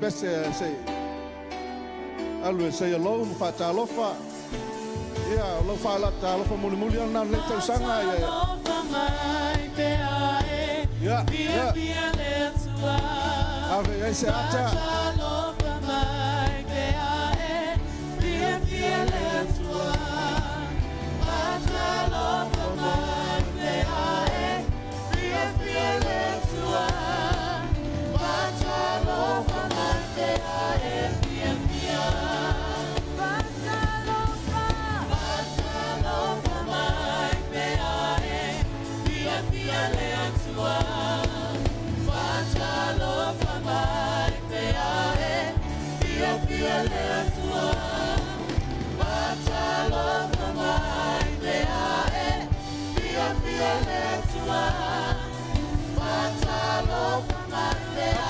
pese se alu e say hello ma faatalofa. Ia, o lau faatalofa mulimuli lena o lenei tausaga. Ia, ia, ia. Ave i ai se ata.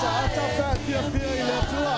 Ata, ata pe a fiafia i le Atua.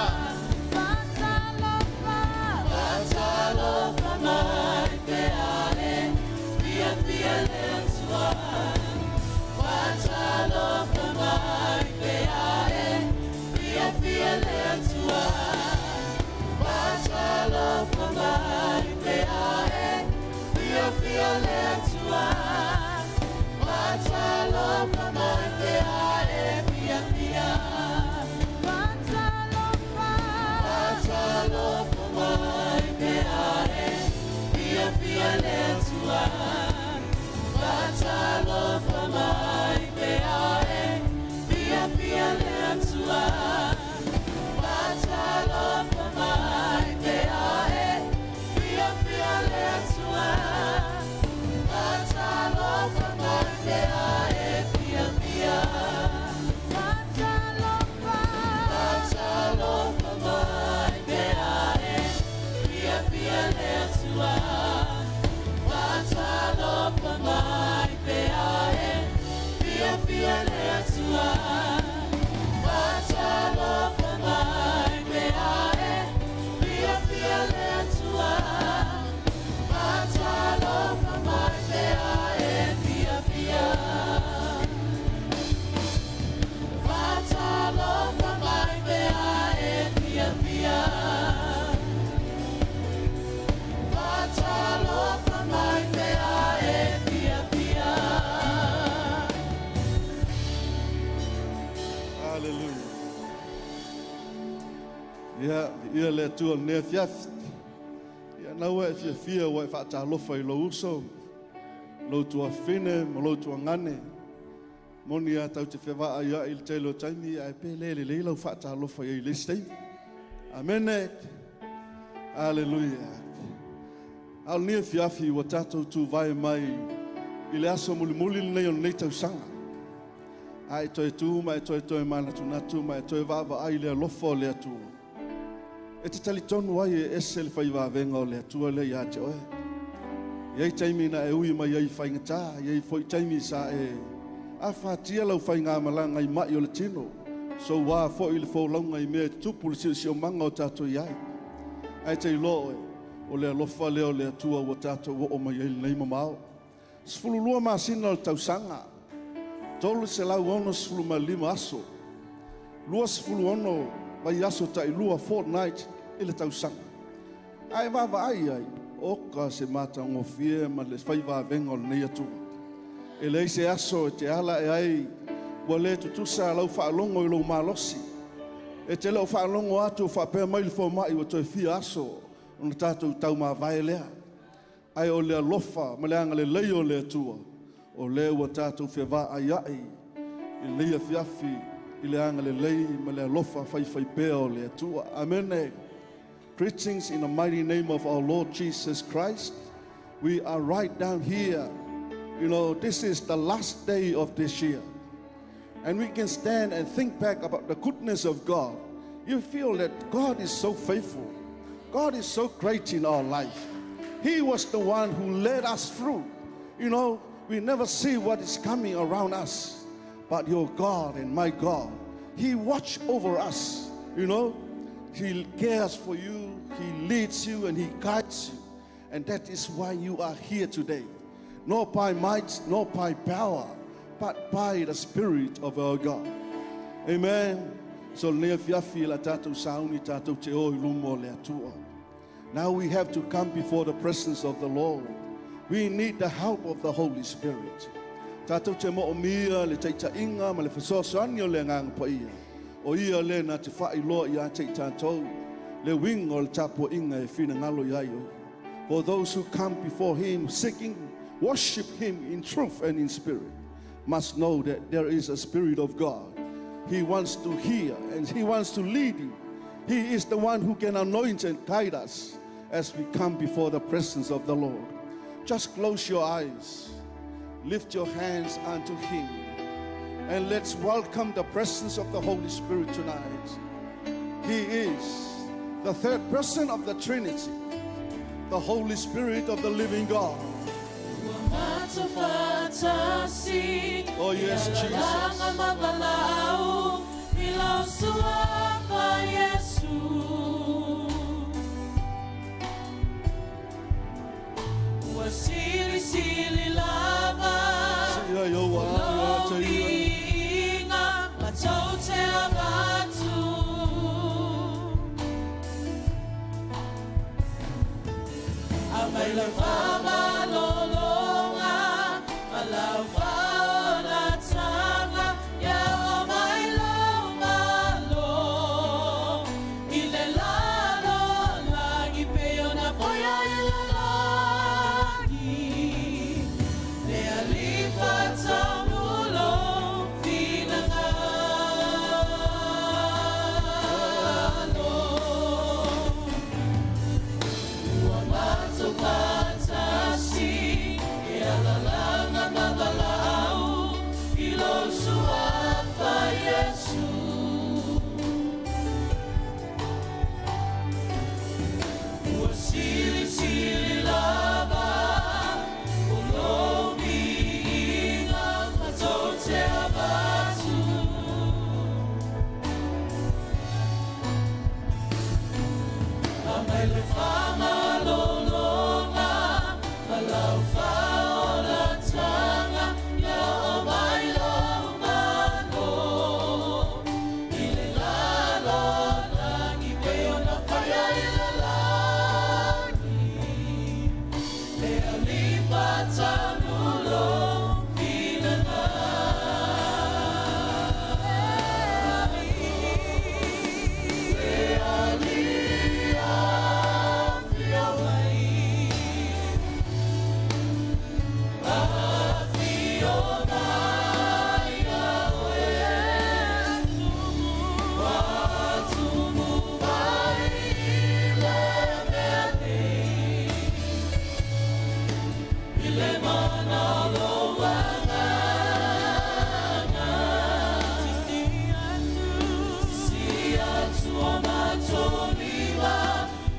Hallelujah. Ia, ia le Atua i lenei afiafi. Ia, na ua e fiafia ua e faatalofa i lou uso, lou tuafafine ma lou tuagane. Moni a tatou te fevaaiai i le tele o taimi, ae pe le lelei lau faatalofa i ai i le isi taimi. Amene. Aleluia. A o lenei afiafi ua tatou tuvae mai i le aso mulimuli lenei o lenei tausaga. A e toe tu ma e toe toe manatunatu ma e toe vaavaai i le alofa o le Atua, e te talitonu ai e ese le faivavega o le Atua lea ia te oe. E i ai taimi na e ui mai ai i faigata, e i ai foi taimi sa e afatia lau faigamalaga i mai o le tino, soua foi le folauga i mea e tutupu le siosiomaga o tatou i ai. Ae te iloa oe, o le alofa lea o le Atua ua tatou oo mai ai i lenei mamao. 12 masina o le tausaga, 365 aso, 26 vaiaso tailua, fortnight, i le tausaga. A e vaavaai i ai, oka se matagofie ma le faivavega o lenei Atua. E leai se aso e te ala ae ai ua le tutusa lau faalogo i lou malosi. E te le o faalogo atu o faapea mai le fomai ua toe fia aso ona tatou taumavae lea. Ae o le alofa ma le agalelei o le Atua, o lea ua tatou fevaaiai i lenei afiafi i le agalelei ma le alofa faifaipea o le Atua. Amene. Greetings in the mighty name of our Lord Jesus Christ. We are right down here. This is the last day of this year. And we can stand and think back about the goodness of God. You feel that God is so faithful. God is so great in our life. He was the one who led us through. We never see what is coming around us. But your God and my God, He watch over us. He cares for you, He leads you, and He guides you. And that is why you are here today. Not by might, not by power, but by the Spirit of our God. Amen. So lenei afiafi la tatou sauni tatou te o i luma o le Atua. Now we have to come before the presence of the Lord. We need the help of the Holy Spirit. Tatou te moomia le taitaiga ma le fesoasoani o le Agaga Paia. O ia le na te faailoa ia te i tatou le uiga o le tapuaiga e finagalo i ai oe. For those who come before him seeking worship him in truth and in spirit must know that there is a spirit of God. He wants to hear and he wants to lead you. He is the one who can anoint and guide us as we come before the presence of the Lord. Just close your eyes, lift your hands unto him, and let's welcome the presence of the Holy Spirit tonight. He is the third person of the Trinity, the Holy Spirit of the living God. Oh, yes, Jesus. Ua silisili lava Sia yo wa wa te ia. viiga matou te avatu. Aumai lau faamalologa ma lau faaolataga ia aumai lou Malo i le lalolagi pei ona faia i le lagi. Le Alii faataunu lou finagalo. Ua matou faatasi e alalaga ma valaau i lou suafa Iesu. Ua silisili lava o lou viiga matou te avatu. Aumai lau faamalologa ma lau faaolataga ia aumai lou Malo i le lalolagi pei ona faia i le lagi. Le Alii faataunu lou finagalo. Le Alii afio mai. Afio mai Iaoe. Faatumu mai le mea nei i le mana o lou Agaga. Sisi atu o matou lima,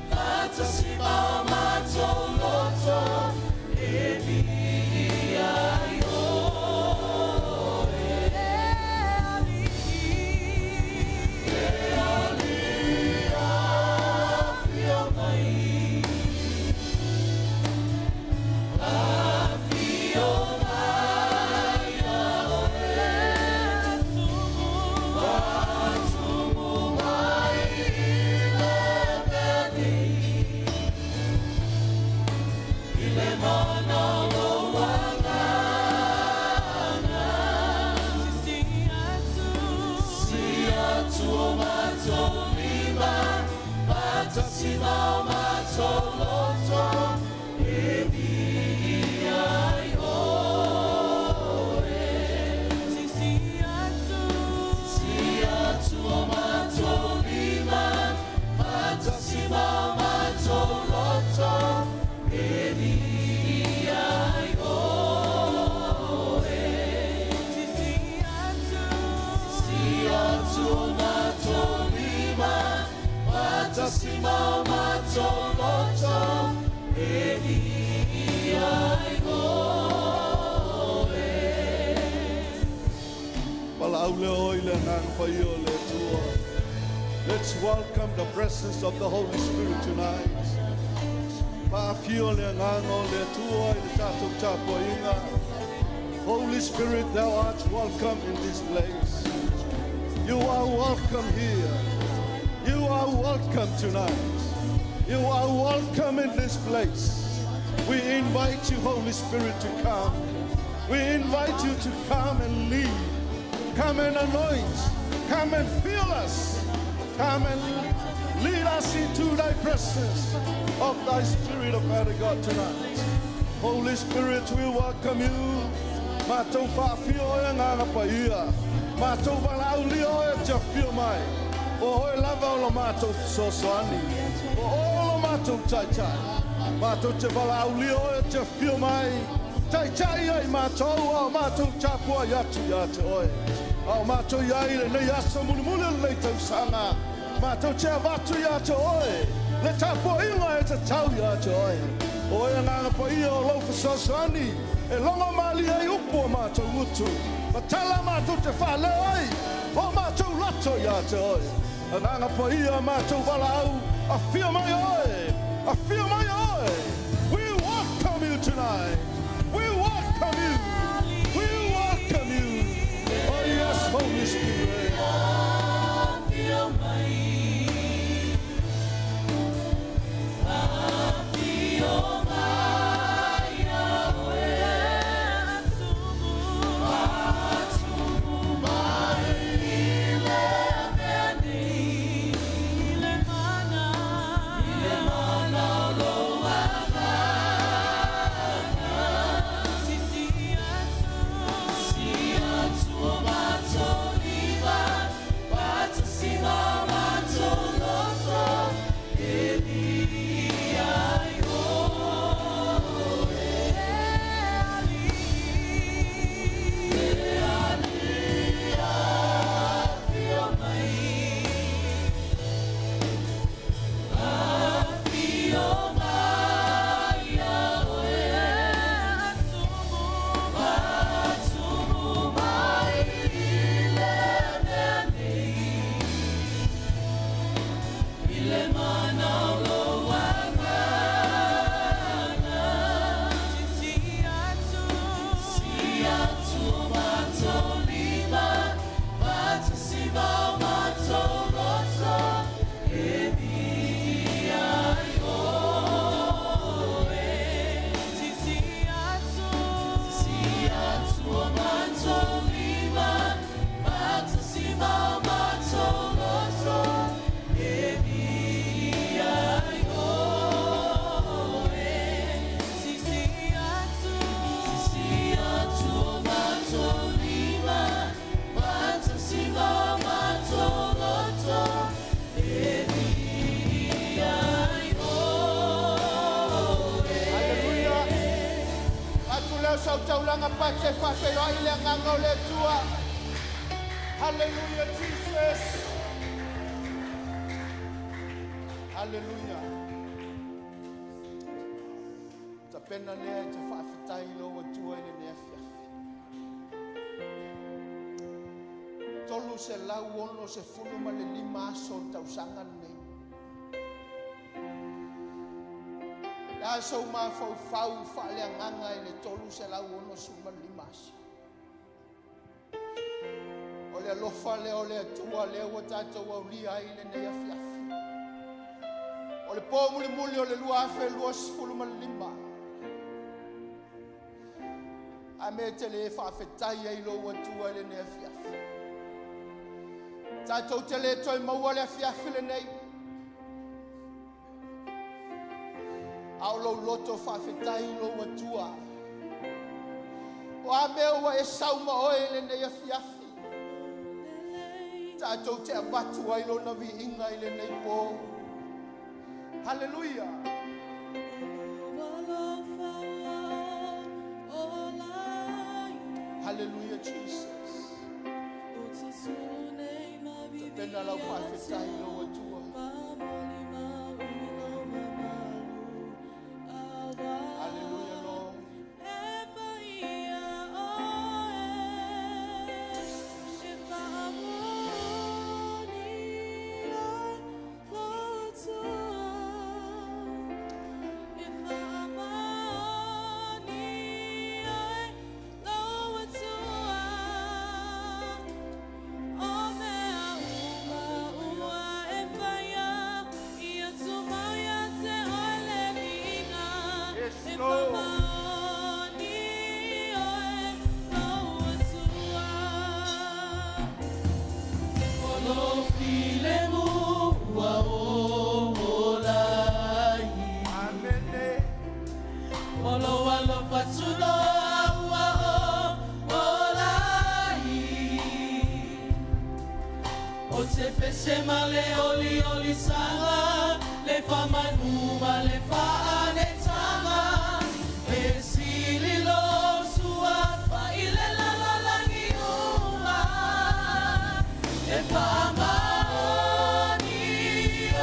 faatasi ma o matou loto, e viia ai oe. Le Alii afio mai. Afio mai Iaoe. Faatumu mai le mea nei i le mana o lou Agaga. Sisi atu o matou lima, faatasi ma o matou loto, e viia ai oe. Sisi atu o matou lima, faatasi ma o matou loto, e viia ai oe. Sisi atu o matou lima, faatasi ma o matou loto, e viia ai oe. Valaau lea oe i le Agaga Paia o le Atua. Let's welcome the presence of the Holy Spirit tonight. Paafio le Agaga o le Atua i le tatou tapuaiga. Holy Spirit, thou art welcome in this place. You are welcome here. You are welcome tonight. You are welcome in this place. We invite you, Holy Spirit, to come. We invite you to come and lead. Come and anoint. Come and fill us. Come and lead us into thy presence of thy Spirit of Father God tonight. Holy Spirit, we welcome you. Matou faafio oe Agaga Paia. Matou valaaulia oe e te afio mai. O oe lava o lo matou fesoasoani. O oe o lo matou Taitai. Matou te valaaulia oe e te afio mai. Taitai ai matou a o matou tapuai atu ia te oe. A o matou i ai i lenei aso mulimuli o lenei tausaga, matou te avatu ia te oe le tapuaiga e tatau ia te oe. O oe Agaga Paia o lou fesoasoani e logo malie ai upu o matou gutu, ma tala matou te faaleo ai o matou loto ia te oe. Agaga Paia matou valaau, afio mai oe, afio mai oe. We welcome you tonight. We welcome you. We welcome you. Oh yes, Holy Spirit. Haleluia. Atu leo sau taulaga pate faafeiloai le agaga o le Atua. Haleluia Jesus. Haleluia. Tapena lea e te faafetai i lou Atua i lenei afiafi. 365 aso o le tausaga lenei. Le aso u mafaufau faaleagaga i le 365 aso. O le alofa lea o le Atua lea ua tatou aulia ai lenei afiafi. O le po mulimuli o le 2025. A mea te le faafetai ai lou Atua i lenei afiafi. Tatou te le toe maua le afiafi lenei. A o lou loto faafetai i lou Atua. O a mea ua e sau ma oe i lenei afiafi. Tatou te avatu ai lona viiga i lenei po. Haleluia. Haleluia Jesus. Tapena lau faafetai i lou Atua. Haleluia Lord. Folisaga le faamanu ma le faaneetaga, e sili lou Suafa i le lalolagi uma. E faamaoni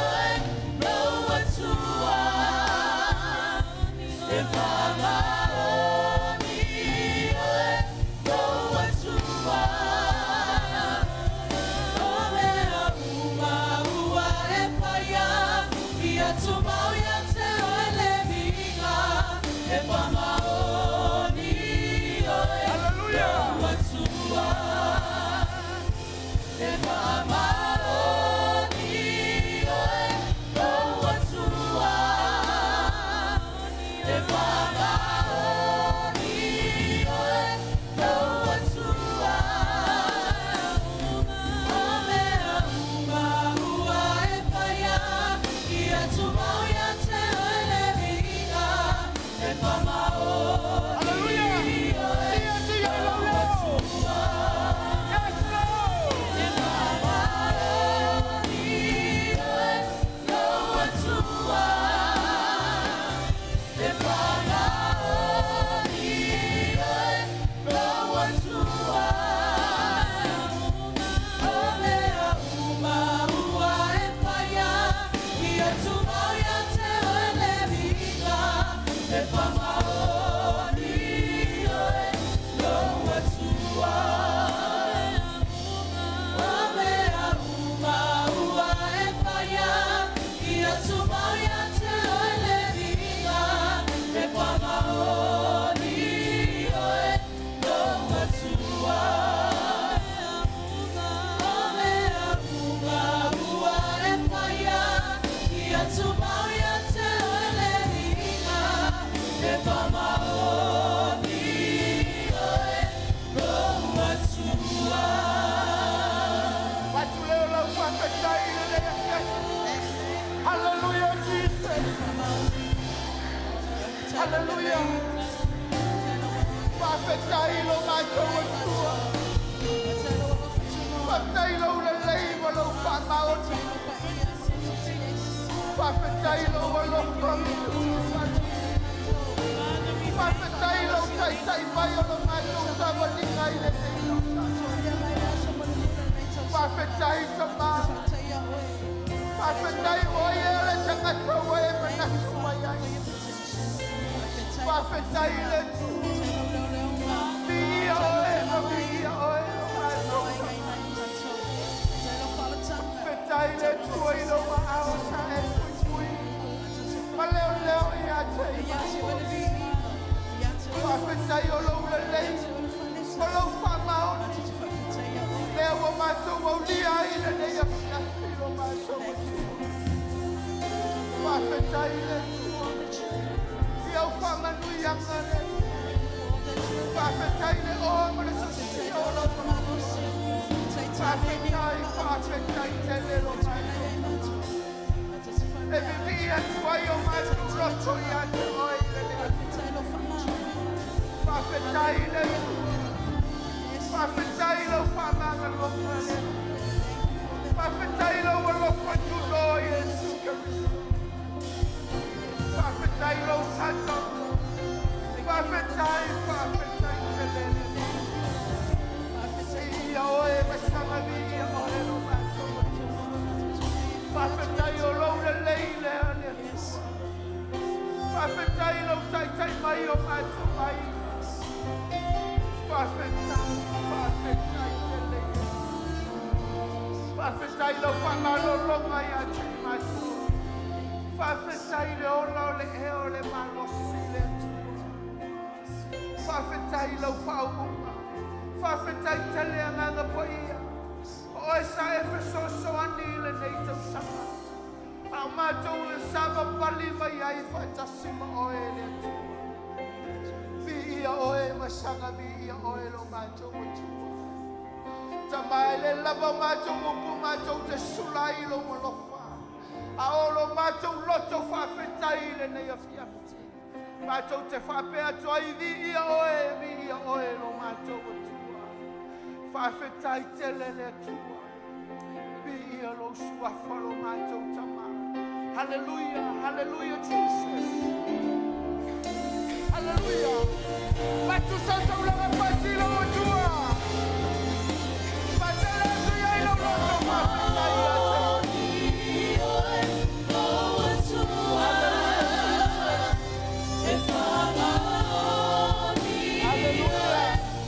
oe lou Atua, e faamaoni oe lou Atua. O mea uma ua e faia, ia tumau ia te oe le viiga. E faamaoni oe lou Atua. E faamaoni oe lou Atua. E faamaoni oe lou Atua. O mea uma ua e faia, ia tumau ia te oe le viiga. E faamaoni oe lou Atua. E faamaoni oe lou Atua. E faamaoni oe lou Atua. O mea uma ua e faia, ia tumau ia te oe le viiga. E faamaoni oe lou Atua. O mea uma ua e faia, ia tumau ia te oe le viiga. E faamaoni oe lou Atua. O mea uma ua e faia, ia tumau ia te oe le viiga. E faamaoni oe lou Atua. Avatu lea o lau faafetai i lenei afiafi. Hallelujah, Jesus. Hallelujah. Faafetai lo matou Atua. Faafetai lou lelei ma lou faamaoni. Faafetai lou alofa. Faafetai lou taitai mai o lo matou savaliga i lenei tausaga. Faafetai Tamā. Faafetai o ia le tagata ua e manatu mai ai. Faafetai le Atua. Viia oe ma viia oe lo matou. Faafetai le Atua i lou aao sa e puipui. Ma leoleo ia te i matou. Faafetai o lou lelei. O lou faamaoni. Lea ua matou aulia ai lenei afiafi lo matou Atua. Faafetai le Atua. I au faamanuiaga le Faafetai le oa ma le sosia o lau Faafetai, faafetai tele lo matou. E vivii atu ai o matou loto ia te oe i lenei afiafi. Faafetai le Atua. Faafetai lau faamagaloga le. Faafetai lau alofa tunoa Iesu Keriso. Faafetai lou sata. Faafetai, faafetai tele le. Ia oe masaga viia oe lo matou Atua. Faafetai o lou lelei lea le Atua. Faafetai lau taitai mai o matou aiga. Faafetai, faafetai tele. Faafetai lau faamalologa ia te i matou. Faafetai le ola o le ea o le malosi le Atua. Faafetai lau faauuga. Faafetai tele Agaga Paia. O oe sa e fesoasoani i lenei tausaga. A o matou e savavali mai ai faatasi ma oe le Atua. Viia oe masaga viia oe lo matou Atua. Tamā e le lava matou upu matou te sula ai lou alofa. A o lo matou loto faafetai i lenei afiafi. Matou te faapea atu ai viia oe, viia oe lo matou Atua. Faafetai tele le Atua. Viia lou suafa lo matou. Hallelujah. Hallelujah, Jesus. Hallelujah. Patu sa taulaga pati lo tua. Patele tu ia i lo loto mawhita ia te. Hallelujah.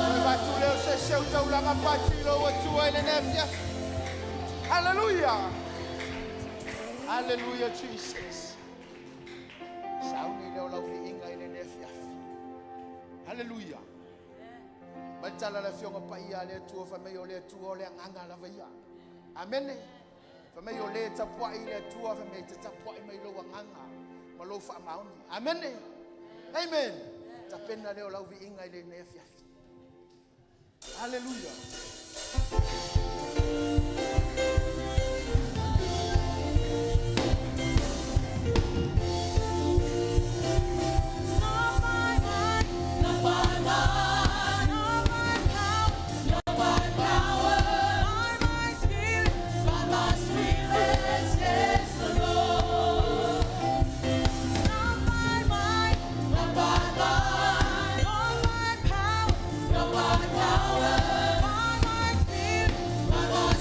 Toe watu leo se seu taulaga pati lo tua i le nefia. Hallelujah. Hallelujah, Jesus. Sauni leo lau viinga i le nefiafi. Hallelujah. Matala la fionga pa ia le tua fa mai o le tua o le anganga lava ia. Amen. Fa mai o le tapua i le tua fa mai te tapua i mai lo anganga ma lo fa maoni. Amen. Amen. Tapena leo lau viinga i le nefiafi. Hallelujah. Not by might, not by might, not by power, not by power, by my spirit, by my spirit, says the Lord. Not by might, not by might, not by power, not by power, by my spirit, by my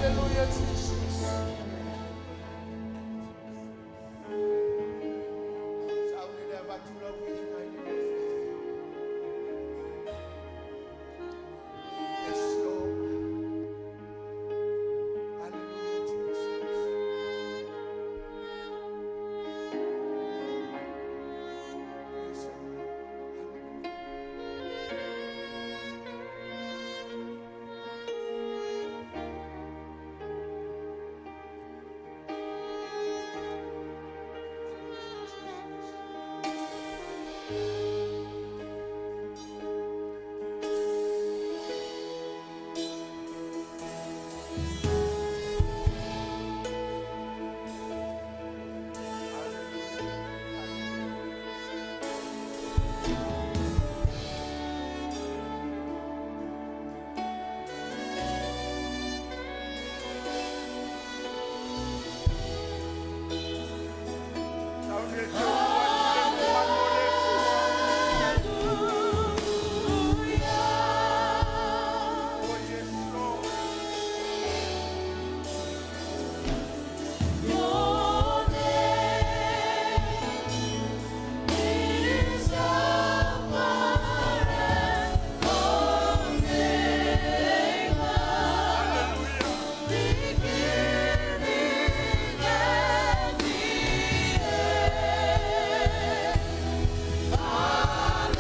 Hallelujah, Jesus. Sauni le avatu lau viiga i lenei afiafi. Yes, Lord. Hallelujah, Jesus. Yes, Lord. Hallelujah. Sauni e te ulu atu le mamalu o le Atua. Oh, yes, Lord. Your name is Alpha and Omega, Hallelujah. beginning and the end. Hallelujah.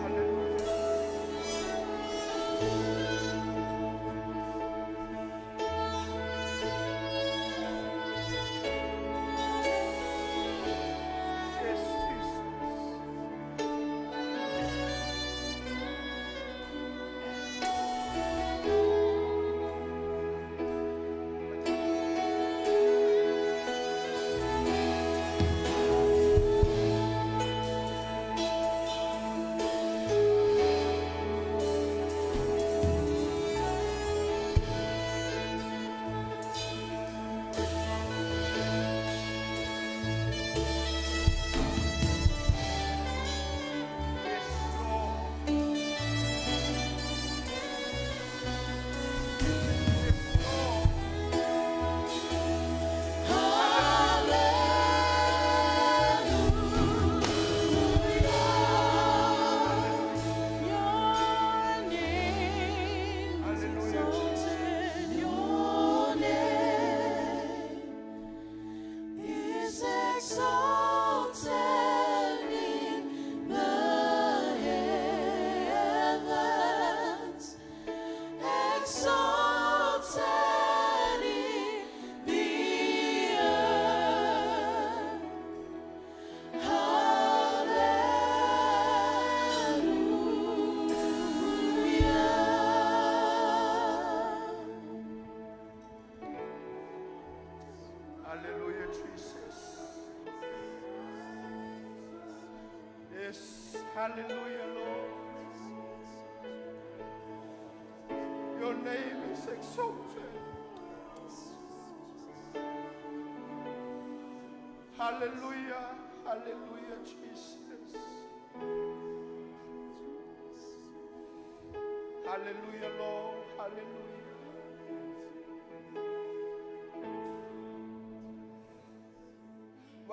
Hallelujah. Yes, Jesus. Yes, Lord. Yes, Lord. Your name is exalted. Your name is exalted in the heavens, exalted in the earth. Hallelujah. Hallelujah, Jesus. Yes, hallelujah, Lord. Your name is exalted. Hallelujah, hallelujah, Jesus. Hallelujah, Lord, hallelujah.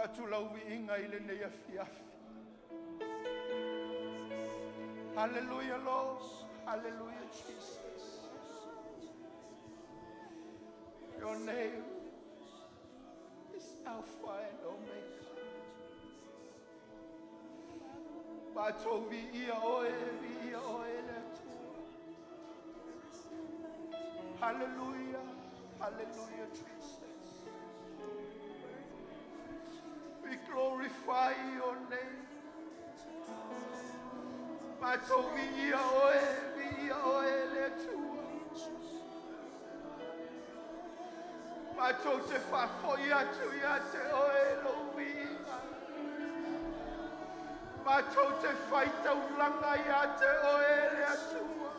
Avatu lau viiga i lenei afiafi. Hallelujah, Lord. Hallelujah, Jesus. Your name is Alpha and Omega. Matou viia oe, viia oe le Atua. Hallelujah, hallelujah, Jesus. We glorify your name. Matou viia oe, viia oe le Atua. Matou te faafoi atu ia te oe lou viiga. Matou te faitaulaga ia te oe le Atua.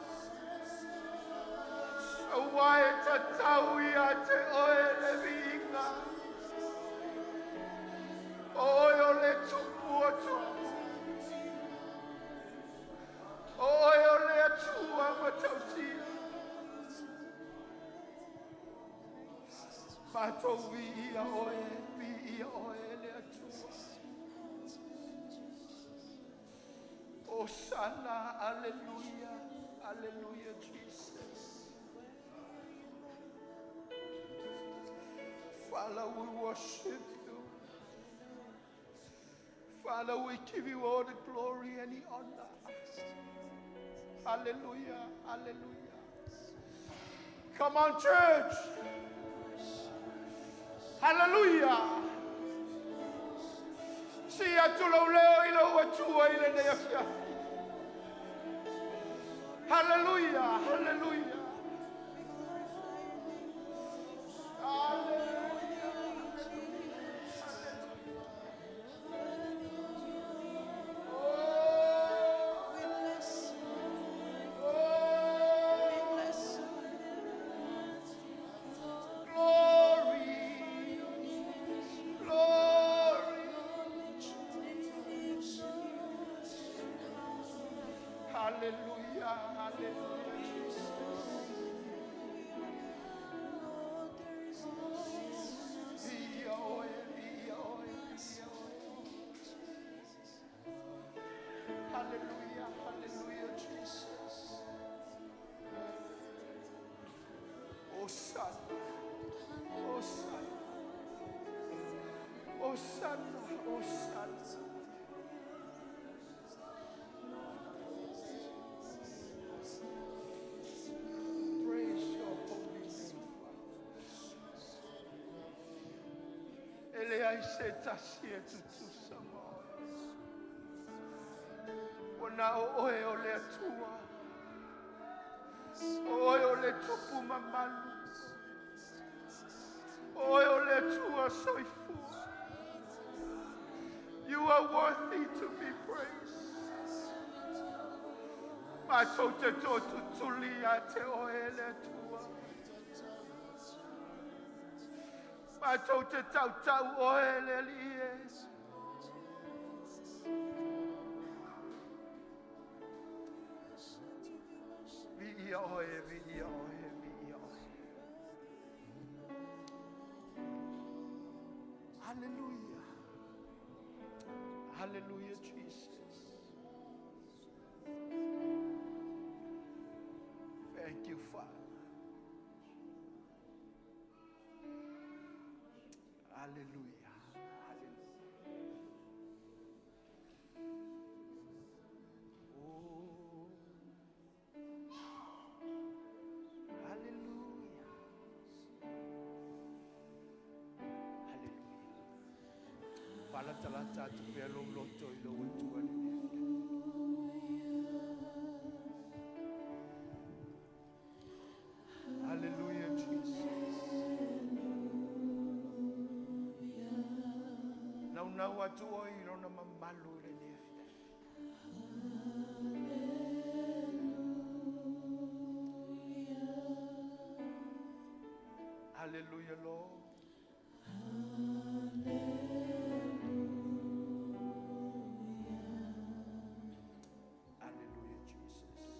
Aua e tatau ia te oe le viiga. O oe o le tupu o tupu. O oe o le Atua matautia. Matou viia oe, viia oe le Atua. Hosanna, hallelujah, hallelujah, Jesus. Father, we worship you. Father, we give you all the glory and the honor. Hallelujah, hallelujah. Come on, church. Hallelujah. Sii atu lou leo i lou Atua i lenei afiafi. Hallelujah, hallelujah. Hallelujah. Oh, We bless you. oh, We bless you. Glory, glory. Hallelujah, hallelujah, Jesus. Viia oe, viia oe, viia oe. Hallelujah, hallelujah, Jesus. Hosanna, Hosanna, Hosanna, Hosanna. Praise your holy name, Father. E leai se tasi e tutusa ma oe. Ua na o oe o le Atua. O oe o le tupu mamalu. O oe o le Atua soifua. You are worthy to be praised. Matou te tootutuli ia te oe le Atua. Matou te tautau oe le Alii e. Viia oe, viia oe, viia oe. Hallelujah. Hallelujah, Jesus. Thank you, Father. Hallelujah. Hallelujah. Oh. Hallelujah. Hallelujah. Faalatalata atu pea lou loto i lou Atua i lenei afiafi. Hallelujah, Jesus. Naunau atu oe i lona mamalu i lenei afiafi. Hallelujah, Lord. Hallelujah, Jesus.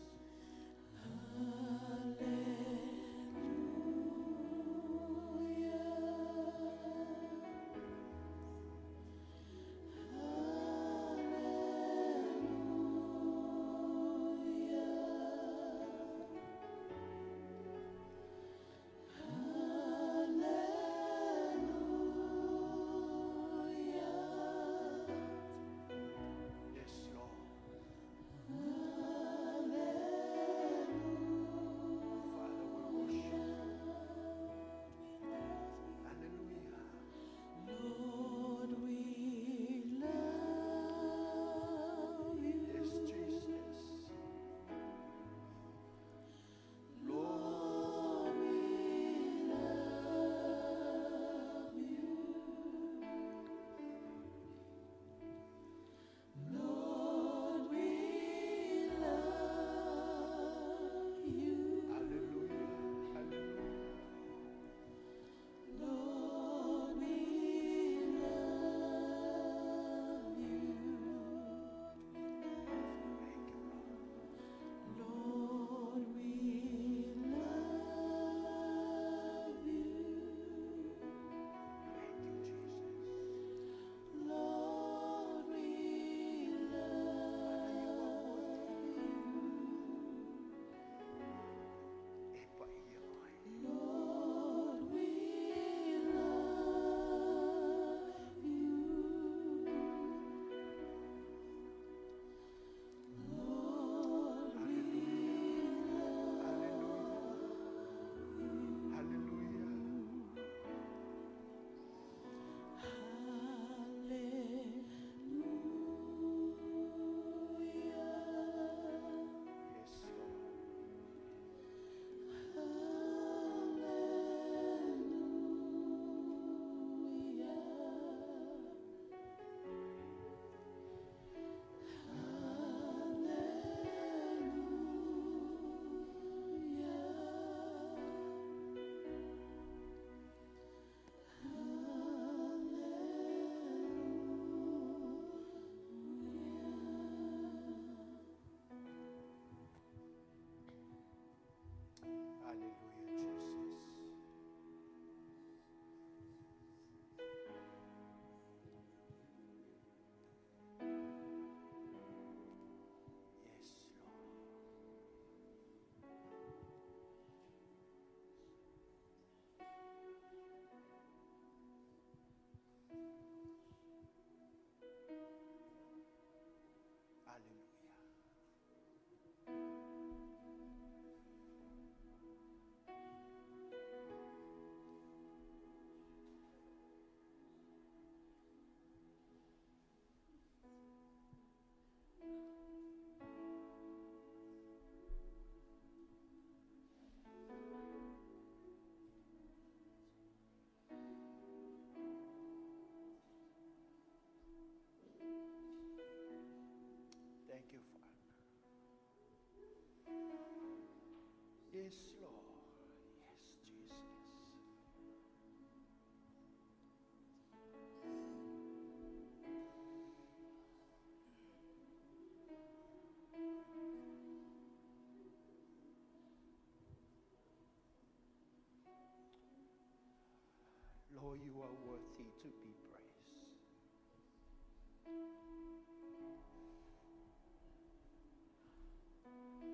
Lord, you are worthy to be praised.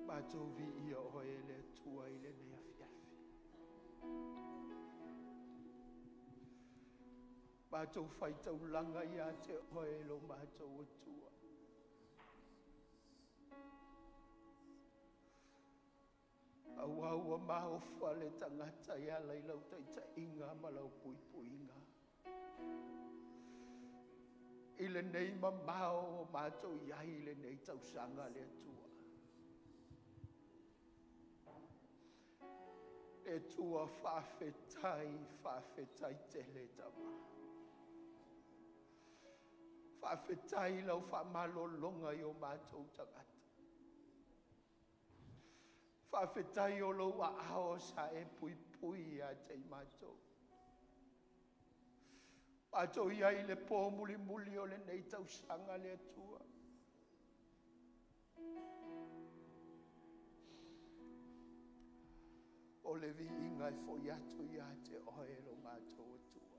Matou viia oe e le Atua i lenei afiafi. Matou faitaulaga ia te oe lo matou Atua. Aua ua maofa le tagata e ala i lau taitaiga ma lau puipuiga. I lenei mamao o matou i ai i lenei tausaga le Atua. Le Atua faafetai, faafetai tele Tama. Faafetai i lau faamalologa i o matou tagata. Faafetai o lou aao sa e puipui ia te i matou. Matou i ai i le po mulimuli o lenei tausaga le Atua. O le viiga e foi atu ia te oe lo matou Atua.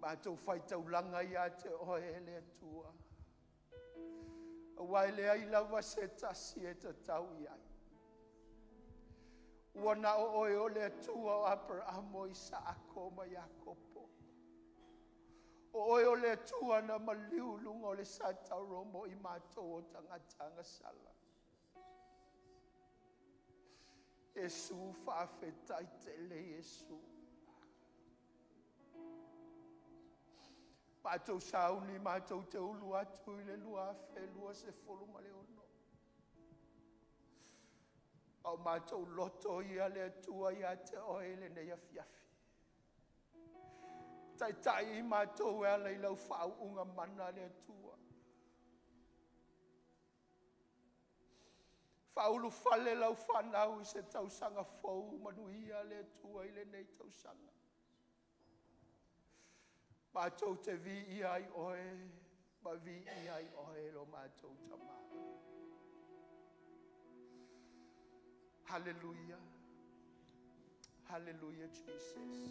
Matou faitaulaga ia te oe e le Atua. Aua e leai lava se tasi e tatau i ai. Ua na o oe o le Atua o Aperamo, o Isaako ma Iakopo. O oe o le Atua na maliu i luga o le sa tauro mo i matou o tagata agasala. Iesu faafetai tele Iesu. Matou sauni matou te ulu atu i le 2026. A o matou loto ia le Atua ia te oe i lenei afiafi. Taitai i matou e ala i lau faauuga mana le Atua. Faaulufale lau fanau i se tausaga fou manuia le Atua i lenei tausaga. Matou te viia ai oe ma viia ai oe lo matou Tama. Hallelujah. Hallelujah, Jesus.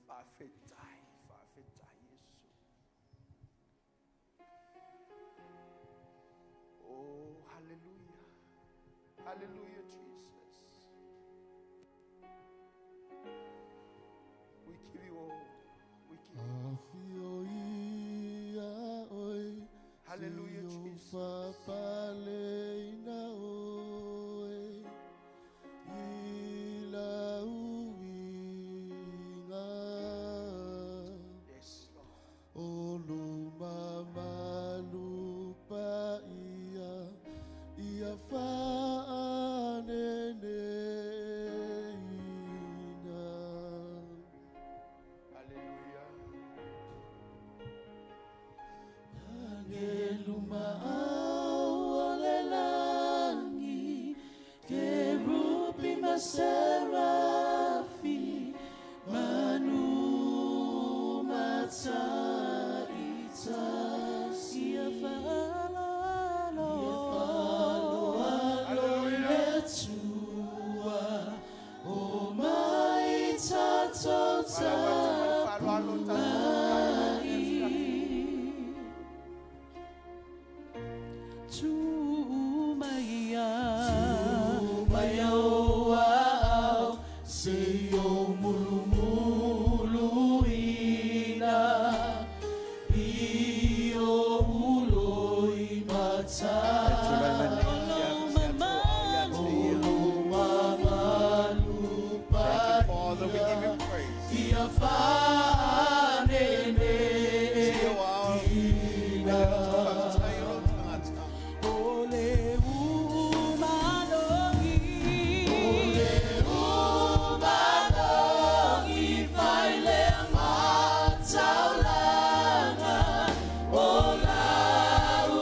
Faafetai, faafetai Iesu. Oh, hallelujah. Hallelujah, Jesus. We give you all. We give you. Afio ia oe, Hallelujah, Jesus. Fapaleina oe, i lau uiga. Yes, Lord. O luma malu paia, ia faaneneina. Hallelujah. Agelu maau o le lagi, kerubi ma serafi, manu mataitasi ia faaaloalo i le Atua o mai tatou Faaaloalo tatou tapuai. Tu maia, maia o au, se i o mulumulu ina, i o ulo i mata. Thank you, Father. We give you praise. Ia fa'anene Ia o au, faafetai o lou tagata. O le umalogi O le umalogi Fai lea mataulaga O lau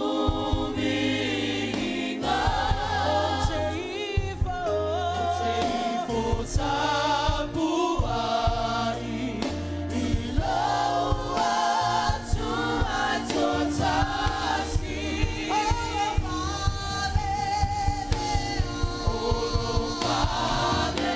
viiga O te ifo Te ifo tapuai I lau Atua totasi O lo fale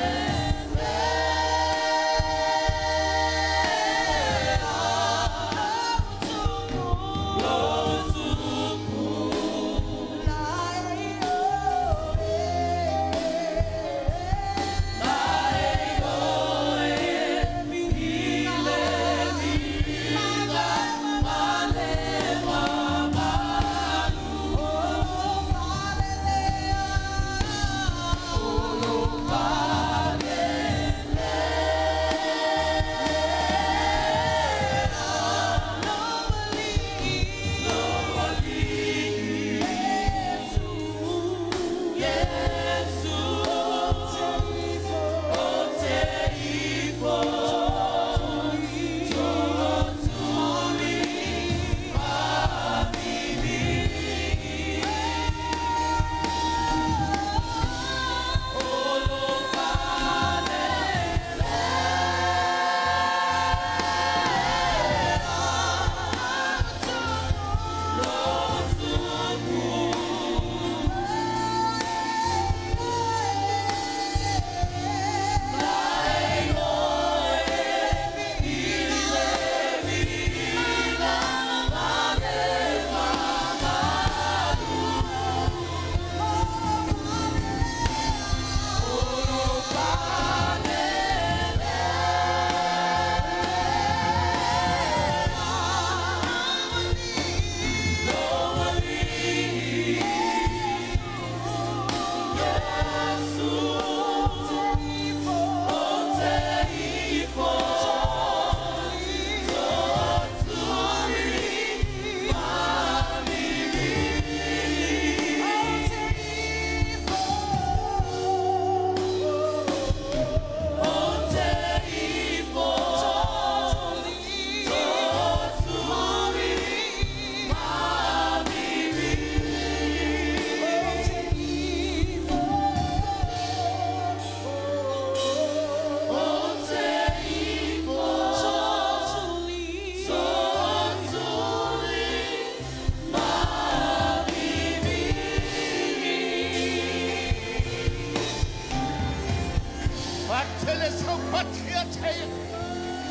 Faatele sau pati ia te ia.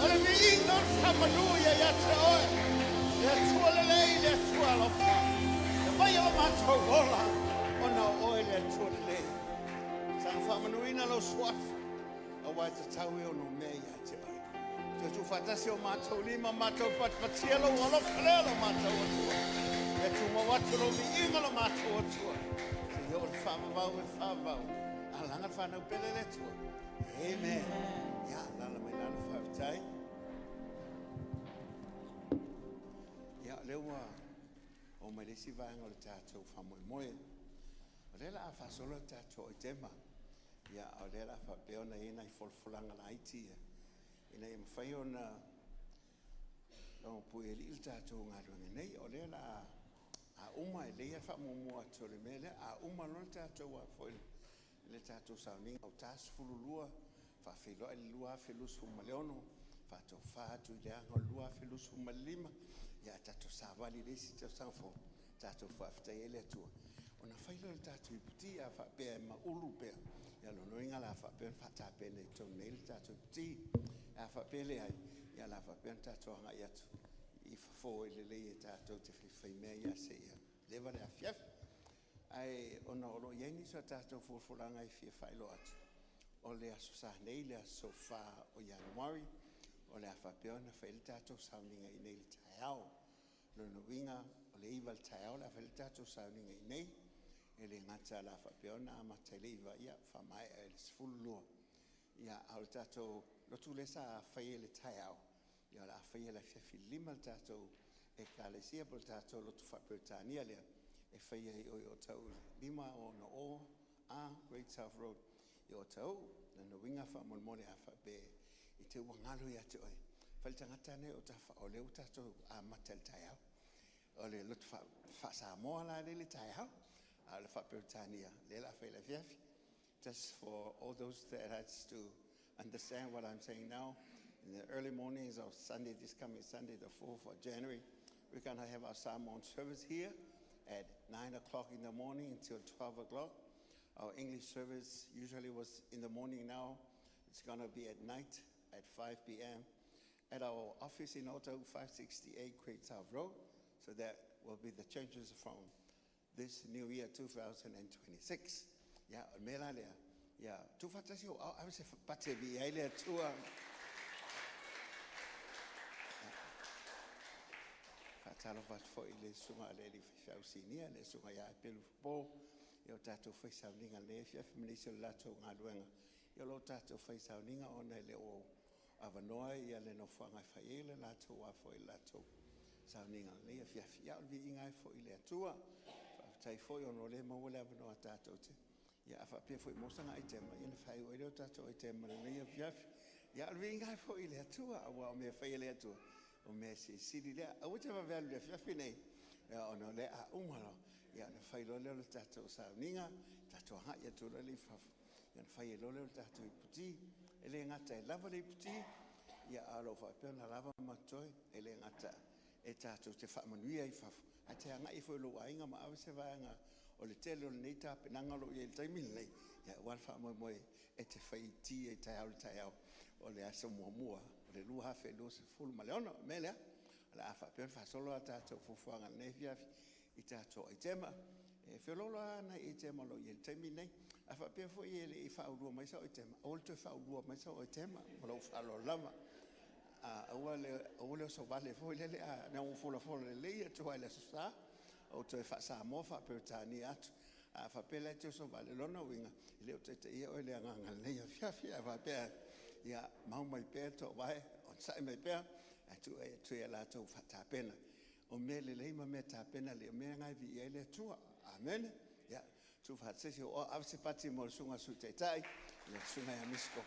O le viiga o le faamanu ia ia te oe. Le Atua lelei, le Atua alofa. E vai o lo matou ola, ona o oe le Atua lelei. Saga faamanuina lou suafa, aua e tatau e ono mea ia te oe. Toe tuufaatasi o matou lima, matou patipatia lou alofa lea lo matou Atua. Ia tumau atu lou viiga lo matou Atua. Seia oo i le faavavau e faavavau. Alaga le fanau pele le Atua. Amen. Ia, alaala mai lalo, faafetai. Ia, o lea ua oo mai le isi vaega o le tatou faamoemoe. O lea o le a faasolo le tatou aitema. Ia, a o lea o le a faapea ona i ai nai folafolaga laiti ia, ina ia mafai ona puialii le tatou galuega nei. O lea o le a, a uma, e lelei lava le faamuamua atu o le mea lea, a uma loa le tatou a foi le tatou sauniga o ta 12, faafeiloai le 2026, faatofa atu i le aga o le 2025, ia tatou savali i le isi tausaga fou, tatou faafetai ai le Atua. Ona fai lea o le tatou iputi, a faapea e maulu pea, ia lona uiga o le a faapea ona faatapena i totonu nei le tatou iputi. A faapea e leai, ia o le a faapea ona tatou agai atu i fafo e lelei e tatou te faifaimea ia seia leva le afiafi. Ae ona o lo o i ai nisi o tatou folafolaga e fia faailoa atu, o le Aso Sa nei, le aso 4 o Ianuari, o le a faapea ona fai ai le tatou sauniga i inei i le taeao. Lona uiga, o le 9 i le taeao o le a fai ai le tatou sauniga i inei. E le gata o le a faapea ona amata i le 9, ia faamaea i le 12. Ia, a o le tatou lotu lea sa faia i le taeao, ia o le a faia i le afiafi i le 5 le tatou Ekalesia po o le tatou lotu faa-Peretania lea e faia i o i Otahuhu i le 560A Great South Road i Otahuhu. Lona uiga faamolemole a faapea i te i ua galo ia te oe, fai le tagata lea o Tafaao lea ua tatou amata i le taeao. O le lotu faa-Samoa la lea i le taeao, a o le faa-Peretania lea o le a fai i le afiafi. Just for all those that has to understand what I'm saying now, in the early mornings of Sunday, this coming Sunday, the 4th of January, we're going to have our Samoan service here at 9 o'clock in the morning until 12 o'clock. Our English service usually was in the morning. Now it's going to be at night at 5 p.m. at our office in Otago, 568 Great South Road. So that will be the changes from this new year, 2026. Ia, o le mea la lea, ia, tuufaatasi ou ao, ave se pate e viia ai le Atua. Faatalofa atu foi i le susuga a le alii faifeau sinia, le susuga ia Pelu Fofo, ia o tatou fai sauniga i lenei afiafi ma nisi o le latou galuega. Ia o lo o tatou fai sauniga ona e le o avanoa ia le nofoaga e fai ai le latou a foi le latou sauniga i lenei afiafi. Ia o le viiga ai foi i le Atua. Faafetai foi ona o lea e maua le avanoa tatou te. Ia a faapea foi e maua sana aitema, ia ona faaiu ai lea o tatou aitema i lenei afiafi. Ia o le viiga ai foi i le Atua, aua o mea e fai e le Atua, o mea silisili lea. Aua te vave alu i le afiafi nei, ia ona o lea a uma loa, ia ona fai loa lea o le tatou sauniga, tatou agai atu loa lea i fafo, ia ona fai ai loa lea o le tatou iputi. E le gata e lava le iputi, ia ae o lo o faapea ona lava ma totoe, e le gata e tatou te faamanuia i fafo, ae te agai foi i lou aiga ma ave se vaega o le tele o lenei tapenaga o lo o i ai i le taimi lenei, ia aua le faamoemoe e te fai ti ai taeao i le taeao o le aso muamua o le 2026. O le mea lea, o le a faapea ona faasolo a tatou fuafuaga i lenei afiafi i tatou aitema. E feoloolo lava nai aitema o lo o i ai i le taimi lenei. A faapea foi e le i faaulua mai sau aitema, aua le toe faaulua mai sau aitema. Ma lou faaaloalo lava. Aua le oso vale foi lele, a ua folafola lelei atu lava i le Aso Sa, ou toe faa-Samoa faa-Peretania atu. A faapea la e te oso vale, o lona uiga, e le o taitaia oe e le Agaga i lenei afiafi. A faapea, ia mau mai pea le toovae, onosai mai pea, ae tuu atu ia i latou faatapena. O mea lelei ma mea tapena lelei, o mea na e viia ai le Atua. Amene. Ia, tuufaatasi o ave se pati mo le susuga i le Sui Taitai, le susuga ia Misikoko.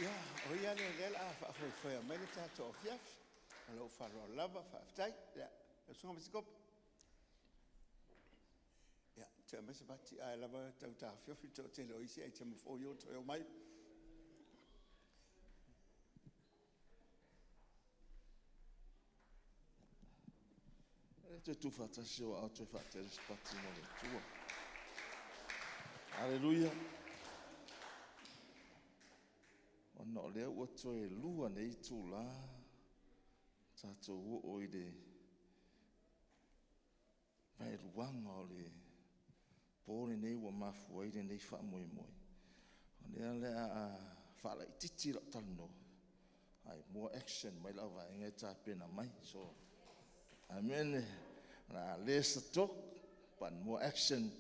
Ia, o ia lea o lea o le a faafoefoea mai le tatou afiafi. Ma lou faaaloalo lava, faafetai. Ia, lau susuga Misikopo. Ia, toe aumai se pati, ae lava tau taofiofi le toatele o isi aitema fou ia ua toe omai. E te tuufaatasi o au toe faatele se pati mo le Atua. Aleluia. Ona o lea ua toe 2 nei itula tatou oo i le vaeluaga o le po lenei ua mafua ai lenei faamoemoe. O lea o le a faalaitiiti lau talanoa, ae more action mai le vaega ia e tapena mai. So, amene. O le a less talk but more action.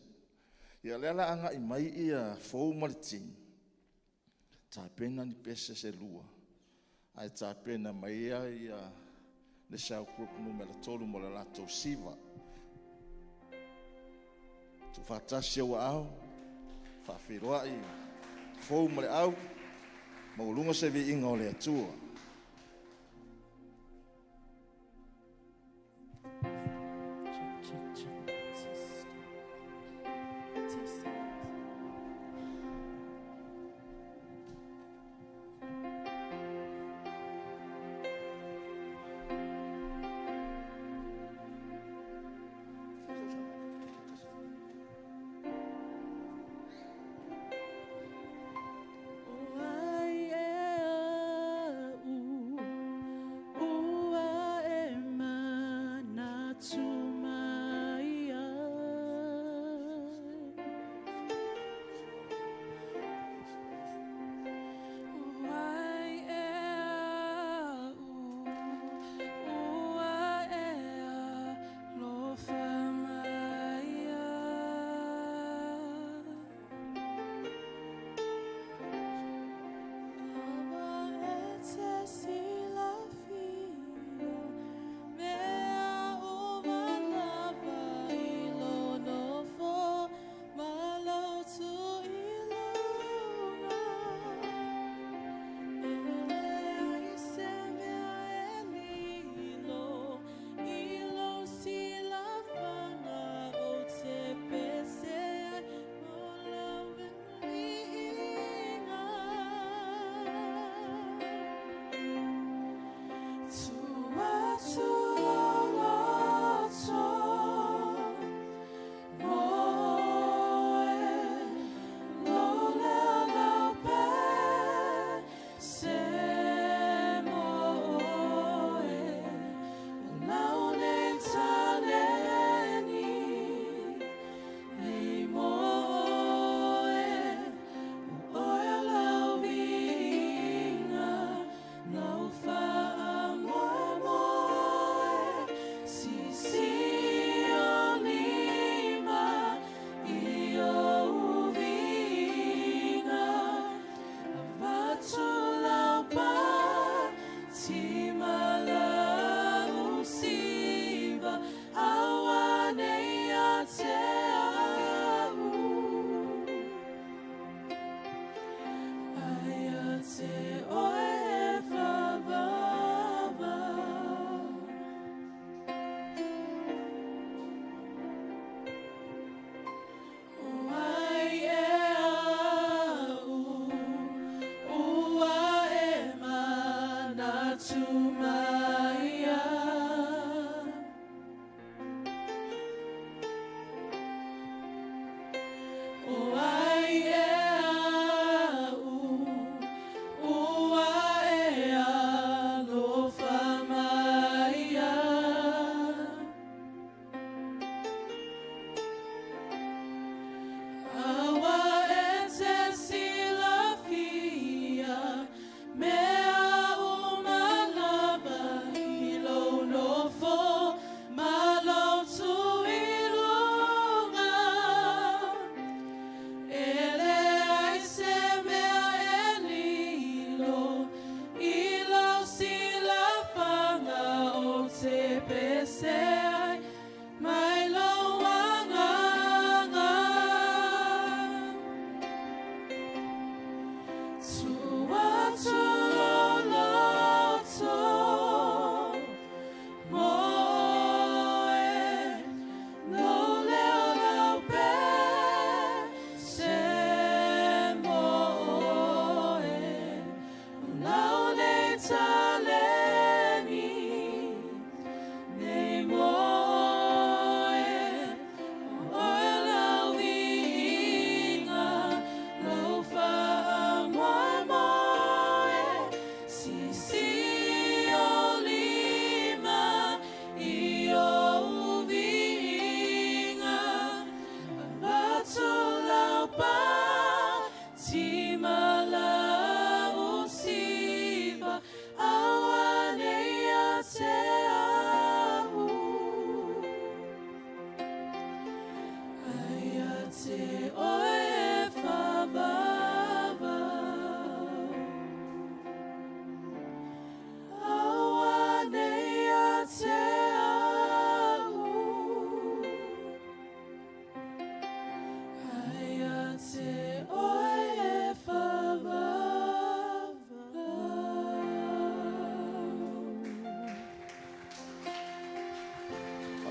Ia o lea o le a agai mai Fou ma le team e tapena ni pese se lua, ae tapena mai le cell group numera 3 mo le latou siva. Tuufaatasi ou aao, faafeiloai Fou ma Loau, maualuga se viiga o le Atua. O ai ea aʻu?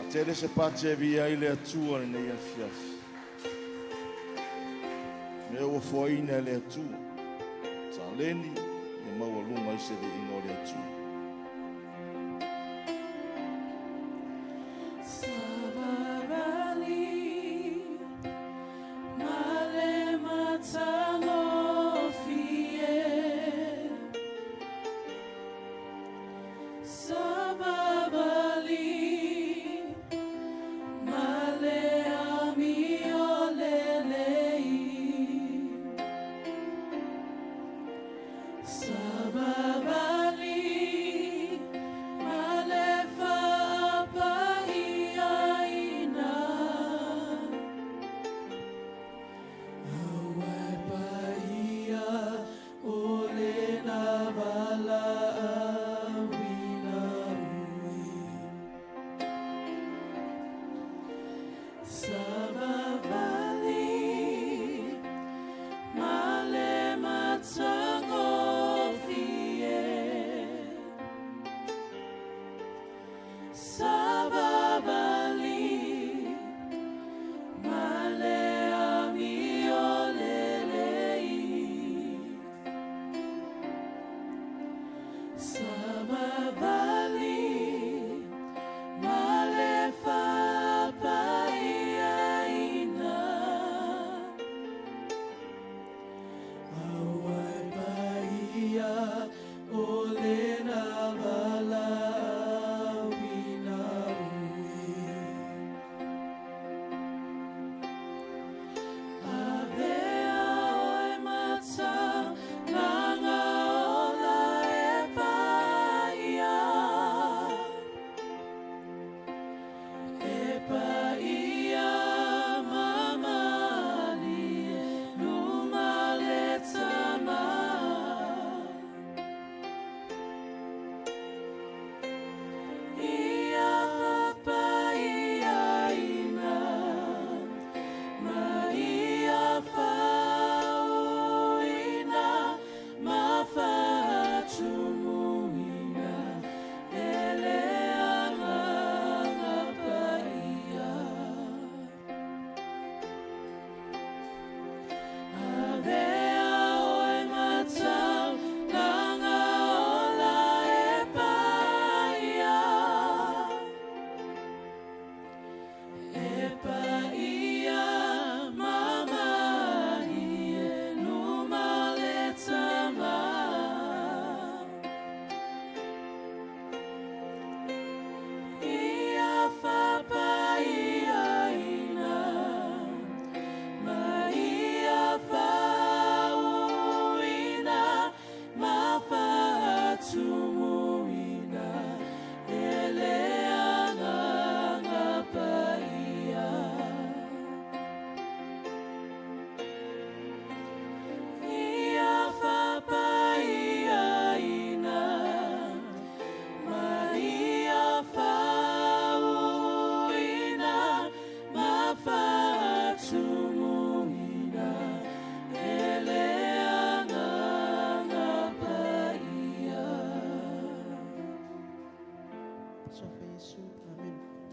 Faatele se pati e viia ai le Atua i lenei afiafi. Mea ua foaina e le Atua. Taleni ia maualuga ai se viiga o le Atua.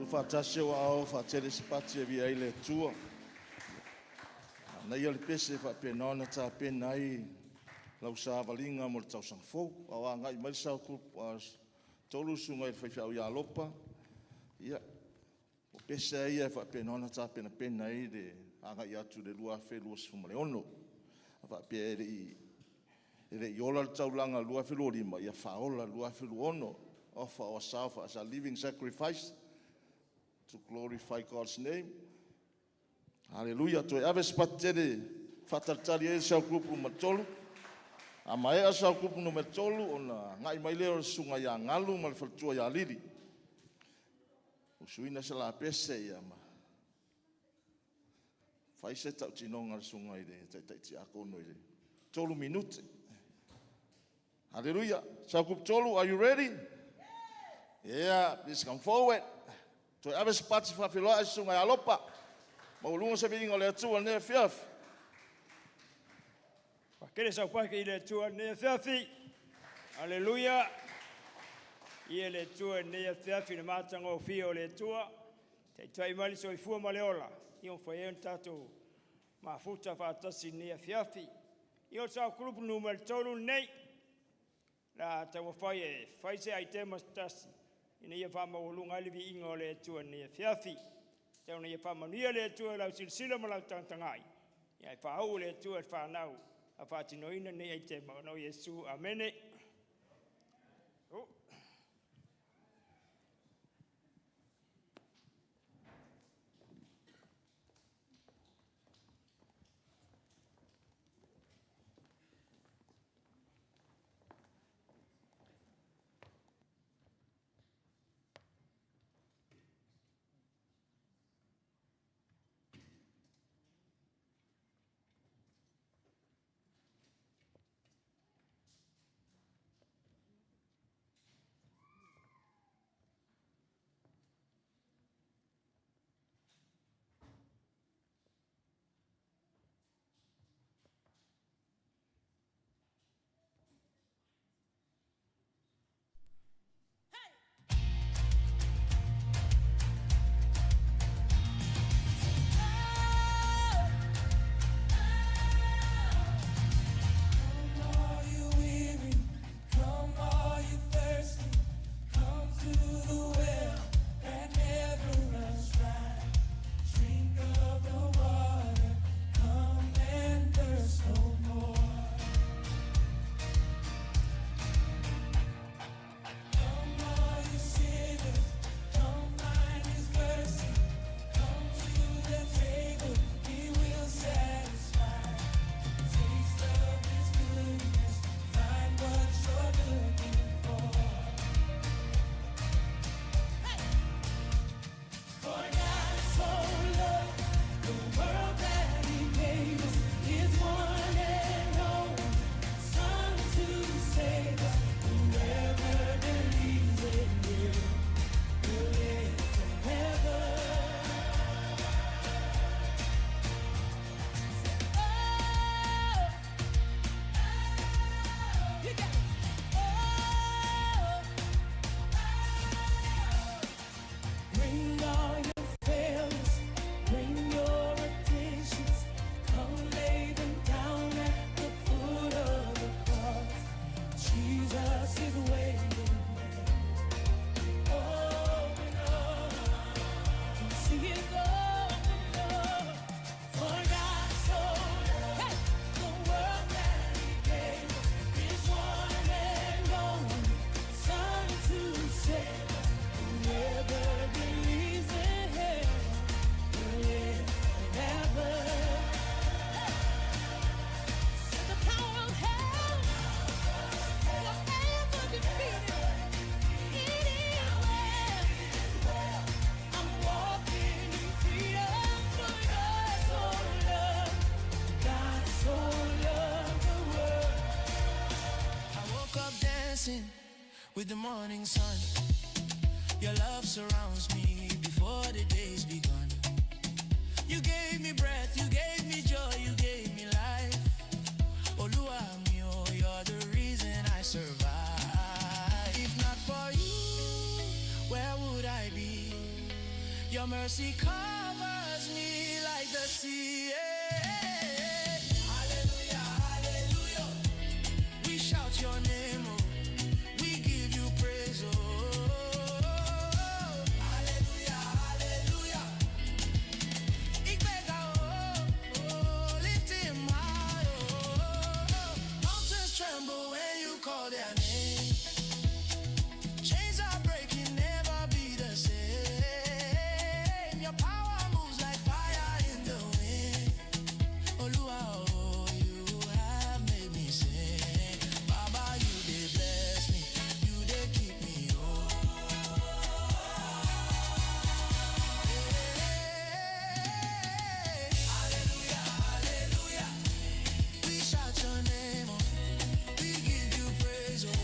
Tuufaatasi ou aao faatele se pati e viia ai le Atua. Manaia le pese e faapena ona tapena ai lau savaliga mo le tausaga fou. A o agai mai le South Group 3 susuga i le faifeau ia Lopa, ia, o pese lava ia e faapena ona tapenapena ai le agai atu i le 2026. A faapea e le i ola le taulaga i le 2025, ia faaola i le 2026. Offer ourselves as a living sacrifice to glorify God's name. Haleluia. Toe ave se pati tele e faatalitali ai le South Group Nu.3. A maea le South Group Nu.3 ona agai mai lea o le susuga ia Galu ma le faletua ia Lili. Usuina se lapese ia ma fai se tautinoga a le susuga i le Taitai Tiakono i le 3 minute. Haleluia. South Group 3, are you ready? Yeah, please come forward. Toe ave se pati faafeiloai le susuga ia Lopa. Maualuga se viiga o le Atua i lenei afiafi. Faatele sau paki i le Atua i lenei afiafi. Aleluia. Ia le Atua i lenei afiafi i le matagofie o le Atua. Taitai mai le soifua ma le ola, ia mafai ai ona tatou mafuta faatasi i lenei afiafi. Ia o le sao kulupu numera 3 lenei, o le a taumafai e fai se aitema se tasi ina ia faamaualuga ai le viiga o le Atua i lenei afiafi. Tau ina ia faamanuia le Atua i lau silasila ma lau tagatagai, ae faauu e le Atua i le fanau a faatinoina lenei aitema ona o Iesu. Amene. Oh. Come all you weary, come all you thirsty, come to the well that never runs dry. Drink of the water, come and thirst no more. Come all you sinners, come find His mercy. Come to the table, He will satisfy. Taste of His goodness, find what you're looking for. For God so loved the world that He gave us His one and only Son to save us. Whoever believes in Him will live forever. Say, oh, oh, you got it. Oh, oh. Bring all your failures, bring your addictions, come lay them down at the foot of the cross. Jesus is waiting. Open up, see it open up. For God so loved the world that He gave us His one and only Son to save us. Whoever believes in Him will live forever. Said the power of hell forever defeated. It is well. I'm walking in freedom. For God so loved, God so loved the world. I woke up dancing with the morning sun. Your love surrounds me before the day's begun. You gave me breath, you gave me joy, you gave me life. Oluwa mi o, you're the reason I survive. If not for you, where would I be? Your mercy covers me like the sea. Yeah. Hallelujah, hallelujah. We shout your name, oh. We give you praise, oh. Hallelujah, hallelujah. Ìgbéga, oh, oh. Lift him high, oh. Mountains tremble when you call their name. Chains are breaking, never be the same. Your power moves like fire in the wind. Oluwa, oh, you have made me sing. Baba, you dey bless me, you dey keep me, oh. Hey, hallelujah, hallelujah. We shout your name, oh. We give you praise, oh.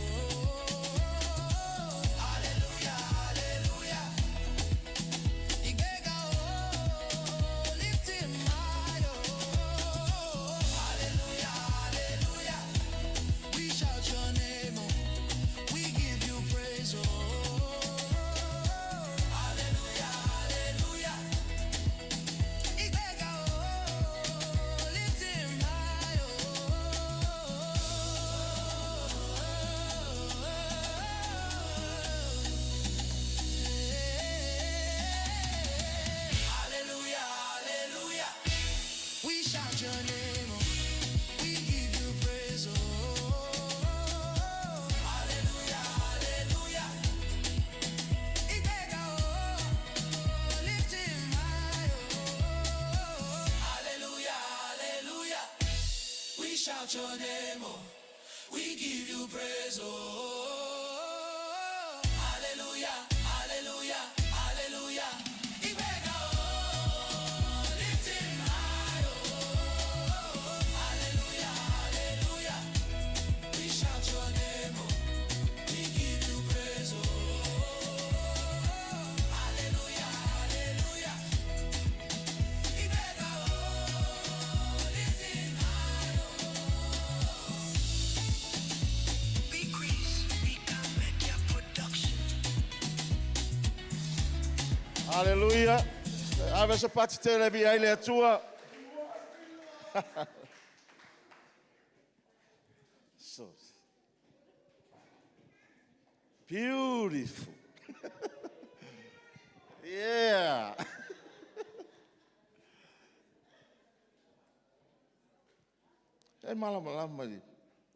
shout your name, oh. We give you praise, oh. Hallelujah, hallelujah, hallelujah. Ìgbéga, oh. Lift him high, oh. Hallelujah, hallelujah. We shout your name, oh. We give you praise, oh. Hallelujah, hallelujah. Ìgbéga, oh. Lift him high, oh. Big Grease, Big Media Production. Haleluia. Ave se pati tele vi ai le Atua. So beautiful. Yeah. E malamalama i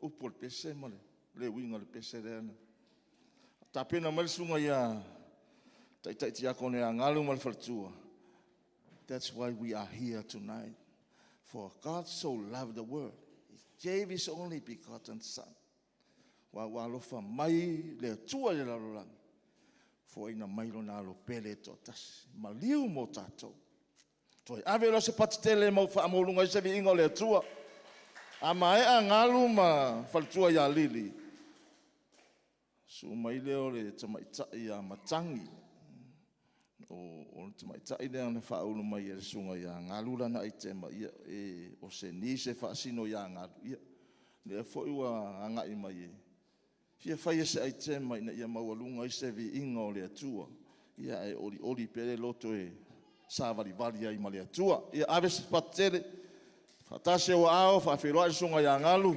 upu o le pese ma le uiga o le pese lea na tapena mai le susuga ia Taitai Tiakono ia Galu ma le faletua. That's why we are here tonight. For God so loved the world, He gave His only begotten Son. Ua alofa mai le Atua i le lalolagi, foaiina mai lona alo pele e toatasi, maliu mo tatou. Toe ave loa se pati tele mau faamaualuga ai se viiga o le Atua. A maea Galu ma faletua ia Lili, susu mai lea o le tamaitai ia Matagi. O le tamaitai lea na faaulu mai e le susuga ia Galu lana aitema, ia, o se ni se faasino ia Galu, ia, lea foi ua agai mai e fia fai se aitema ina ia maualuga ai se viiga o le Atua, ia ae olioli pea le loto e savalivali ai ma le Atua. Ia ave se pati tele, faatasi ou aao, faafeiloai le susuga ia Galu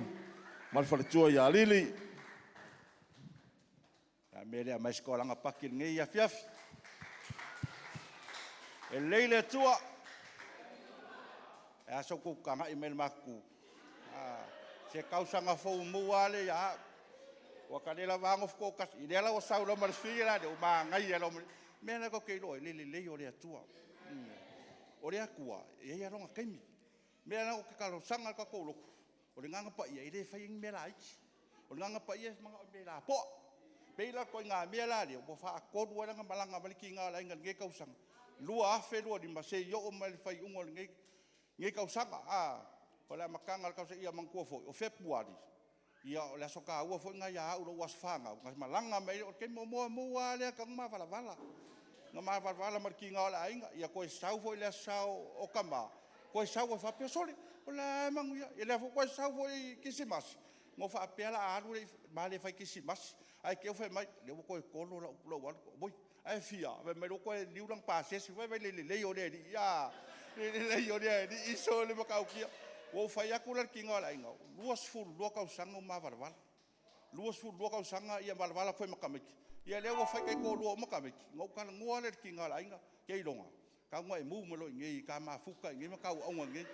ma le faletua ia Lili. Le a le mea e le aumai ai se toalaga paki i lenei afiafi? E lelei le Atua. E a se tou tagai mai i le matou tu? Se tausaga fou muamua lava lea ia au. Ua ta le lava a nofo toatasi. Lea la ua sau loa ma le fili lea, ua manaia loa. O le mea lena tou te iloa ai le lelei o le Atua. O le Atua, e i ai lava Lona taimi. O le mea lena ou te talosaga ai i le tatou lotu, o le Agaga Paia, e le faia ni mea laiti. O le Agaga Paia e manao i mea lapoa. E pei la o le ituaiga mea la lea, ua faatolu ai ona malaga mai le tiga o le aiga i lenei tausaga 2025 seia oo mai i le faaiuga o lenei tausaga. O le amataga o le tausaga. Ia manatua foi, o Fepuari, o le aso taua foi lena ia au i lou aso fanau, na malaga mai ai. O le taimi muamua lava lea talu ona ma valavala, na ma valavala ma le tiga o le aiga. Ia toe sau foi i le aso Sa o tama, toe sau ai faapea, sole, o la e lava e manuia. Ia lea foi ua toe sau foi i le Kerisimasi, na ou faapea o le a alu ma le fai kerisimasi, ae te i ua fai mai, o lea ua toe tolo lou alu. Auoi, ae fia? Fai mai o lea ua toe renew lana pasese. Vaai i le lelei o le Alii a? Le lelei o le Alii, sole matautia. Ua ou fai atu la i le tiga o le aiga, 22 tausaga o ma valavala, 22 tausaga ia valavala atu ai ma tamaiti, ia lea ua fai taitoalua uma tamaiti. Ona ou talanoa lea i le tiga o le aiga, Keiloga, tau ina e move mai loa i inei ta mafuta i inei ma ta auauna i inei.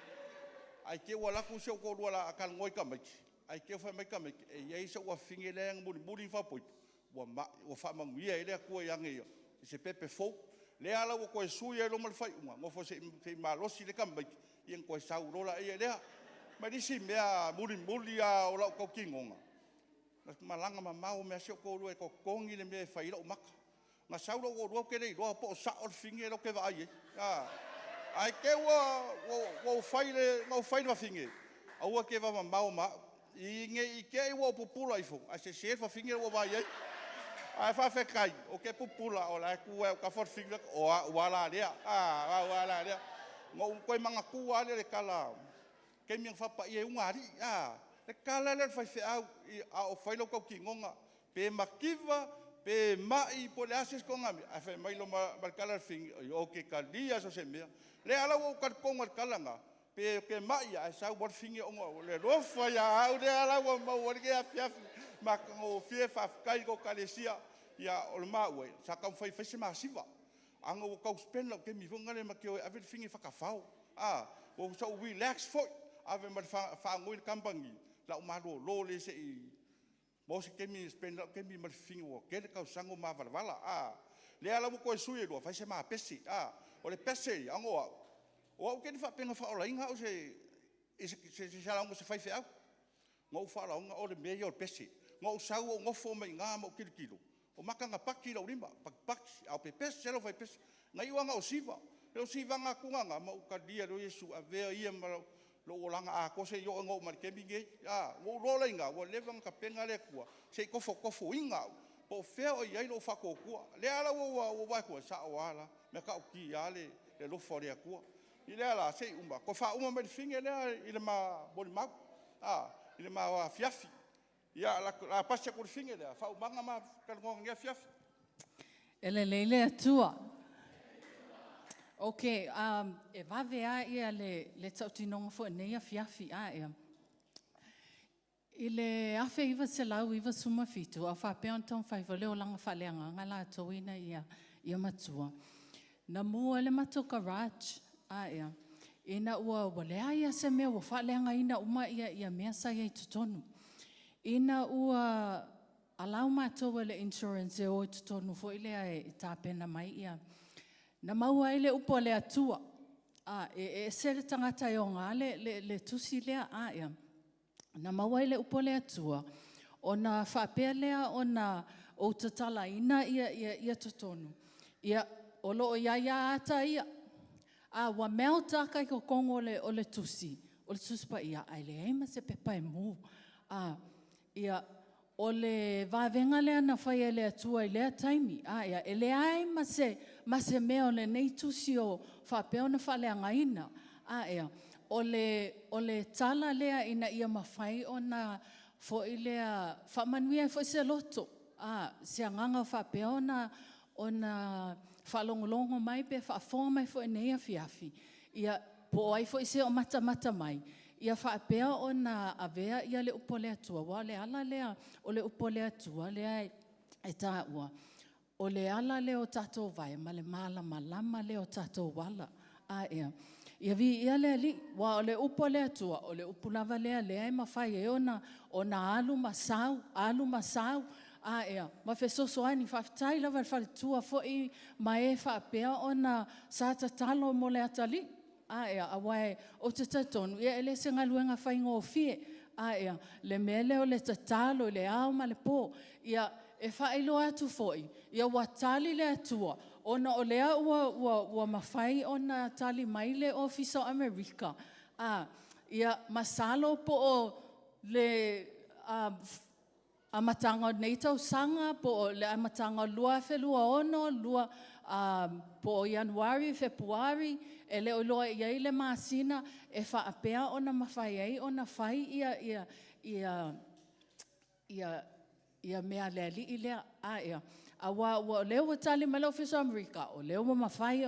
Ae te i ua alu atu si ou toalua o le a talanoa i tamaiti, ae te i ua fai mai tamaiti, e i ai si ou afafine lea na mulimuli ona faaipoipo, ua mai, ua faamanuia i ai le Atua ia te ia i se pepe fou. Lea la ua toe sui ai loa ma le faaiuga, nofo se i malosi le tamaiti ona toe sau loa lea. Ma le isi mea mulimuli lava o lau tautinoga, na malaga mamao mai lava si ou toalua e totogi le mea e fai ai lou maka. Na sau lou toalua ou te le iloa po o sao le fine la ou te vaai i ai, ae te i ua ou fai i le afafine, aua e te va mamao ma au, ne i te i ua ou pupula ifo ae sese le fafine la ua vaai i ai. Ae faafetai ou te pupula o la e tu lava i autafa le fine, o au lava la lea, o au lava la lea. Ona ou toe manatua lava lea o le tala i le taimi na faapaia ai ulugalii, le tala lea a le faifeau a o fai lau tautinoga, pe mativa, pe mai po o le a se isi mea, ae fai mai loa ma le tala a le fafine, ou te talia so o se mea. O lea la ua ou talitonu lava i le tala lena, pe ou te mai lava, ae sau loa le fine ona o le alofa ia au lea la ua maua ai lenei afiafi matagofie. Faafetai i le tou Ekalesia. Ia o le maua, sa taumafai e fai se masiva, ae ua tau spend lou taimi foi lena ma te o e ave le fine faatafao, sa ou relax foi, ave ma le faanoi i le kamupani, o le a ou malolo lelei se i maua se taimi e spend ai lou taimi ma le fafine ua tele tausaga o ma valavala. O lea la ua toe sui ai loa, fai se ma pese. O le pese ia, ona o au, o au ou te le faapea na faaolaina au e se faifeau. Na ou faalogo o le mea ia o le pese. Na ou sau ou nofo mai i ina ma ou tilotilo, ua mata na paki lou lima, paki a o pepese lava lou fai pese. Na iu lava ina ou siva, o lou sivaga atu lena ma ou talia loa Iesu, avea ia ma lou olaga atoa seia oo ina oo mai i le taimi lenei. Ona ou iloa lea i ina, ua leva ona tapena le Atua se i tofotofoina au, po o fea o i ai lou faatuatua. O lea la ua ou vaai atu, e sao lava la, e matautia lava le alofa o le Atua. I lea la se i uma, toe faauma mai le fine lea i le ma molimau i le ma afiafi. Ia, o le a pasi atu le fine lea, faaumaga ma talanoaga i lenei afiafi. E lelei le Atua. Ok, e vave lava le tautinoga foi o lenei afiafi. I le 1997 a o faapea ona taumafai foi le olaga faaleagaga latou ina ia matua, na mu ai le matou garage. Ina ua leai lava se mea ua faaleagaina uma mea sa i ai i totonu. Ina ua allow matou e le insurance e o i totonu foi lea e tapena mai, na maua ai le upu a le Atua. E ese le tagata e ona le tusi lea. Na maua ai le upu a le Atua, ona faapea lea ona ou tatalaina totonu, ia, o lo o i ai lava ata ia. A ua melt ata i totonu o le Tusi Paia, ae leai ma se pepa e mu. Ia, o le vavega lea na faia e le Atua i lea taimi, e leai ma se mea o lenei tusi o faapea ona faaleagaina. O le tala lea ina ia mafai ona foi lea faamanuia ai foi se loto, se agaga o faapea ona faalogologo mai pe faafofoga mai foi i lenei afiafi, ia po o ai foi se o matamata mai, ia faapea ona avea le upu a le Atua, aua o le ala lea o le upu a le Atua lea e taua, o le ala lea o tatou vae ma le malamalama lea o tatou ala. Ia viia le Alii, aua o le upu a le Atua, o le upu lava lea o lea e mafai ai ona alu ma sau, alu ma sau, ma fesoasoani. Faafetai lava i le faletua foi ma e faapea ona sa tatalo mo le atalii, aua ou te talitonu e le o se galuega faigofie le mea lea o le tatalo i le ao ma le po. E faailoa atu foi, ua tali le Atua ona o lea ua mafai ona tali mai le Ofisa o Amerika, ia masalo po o le amataga o lenei tausaga po o le amataga o le 2026 po o Ianuari Fepuari, e le o iloa i ai le masina e faapea ona mafai ai ona fai mea a le alii lea. Aua o lea ua tali mai le Ofisa o Amerika, o lea ua mafai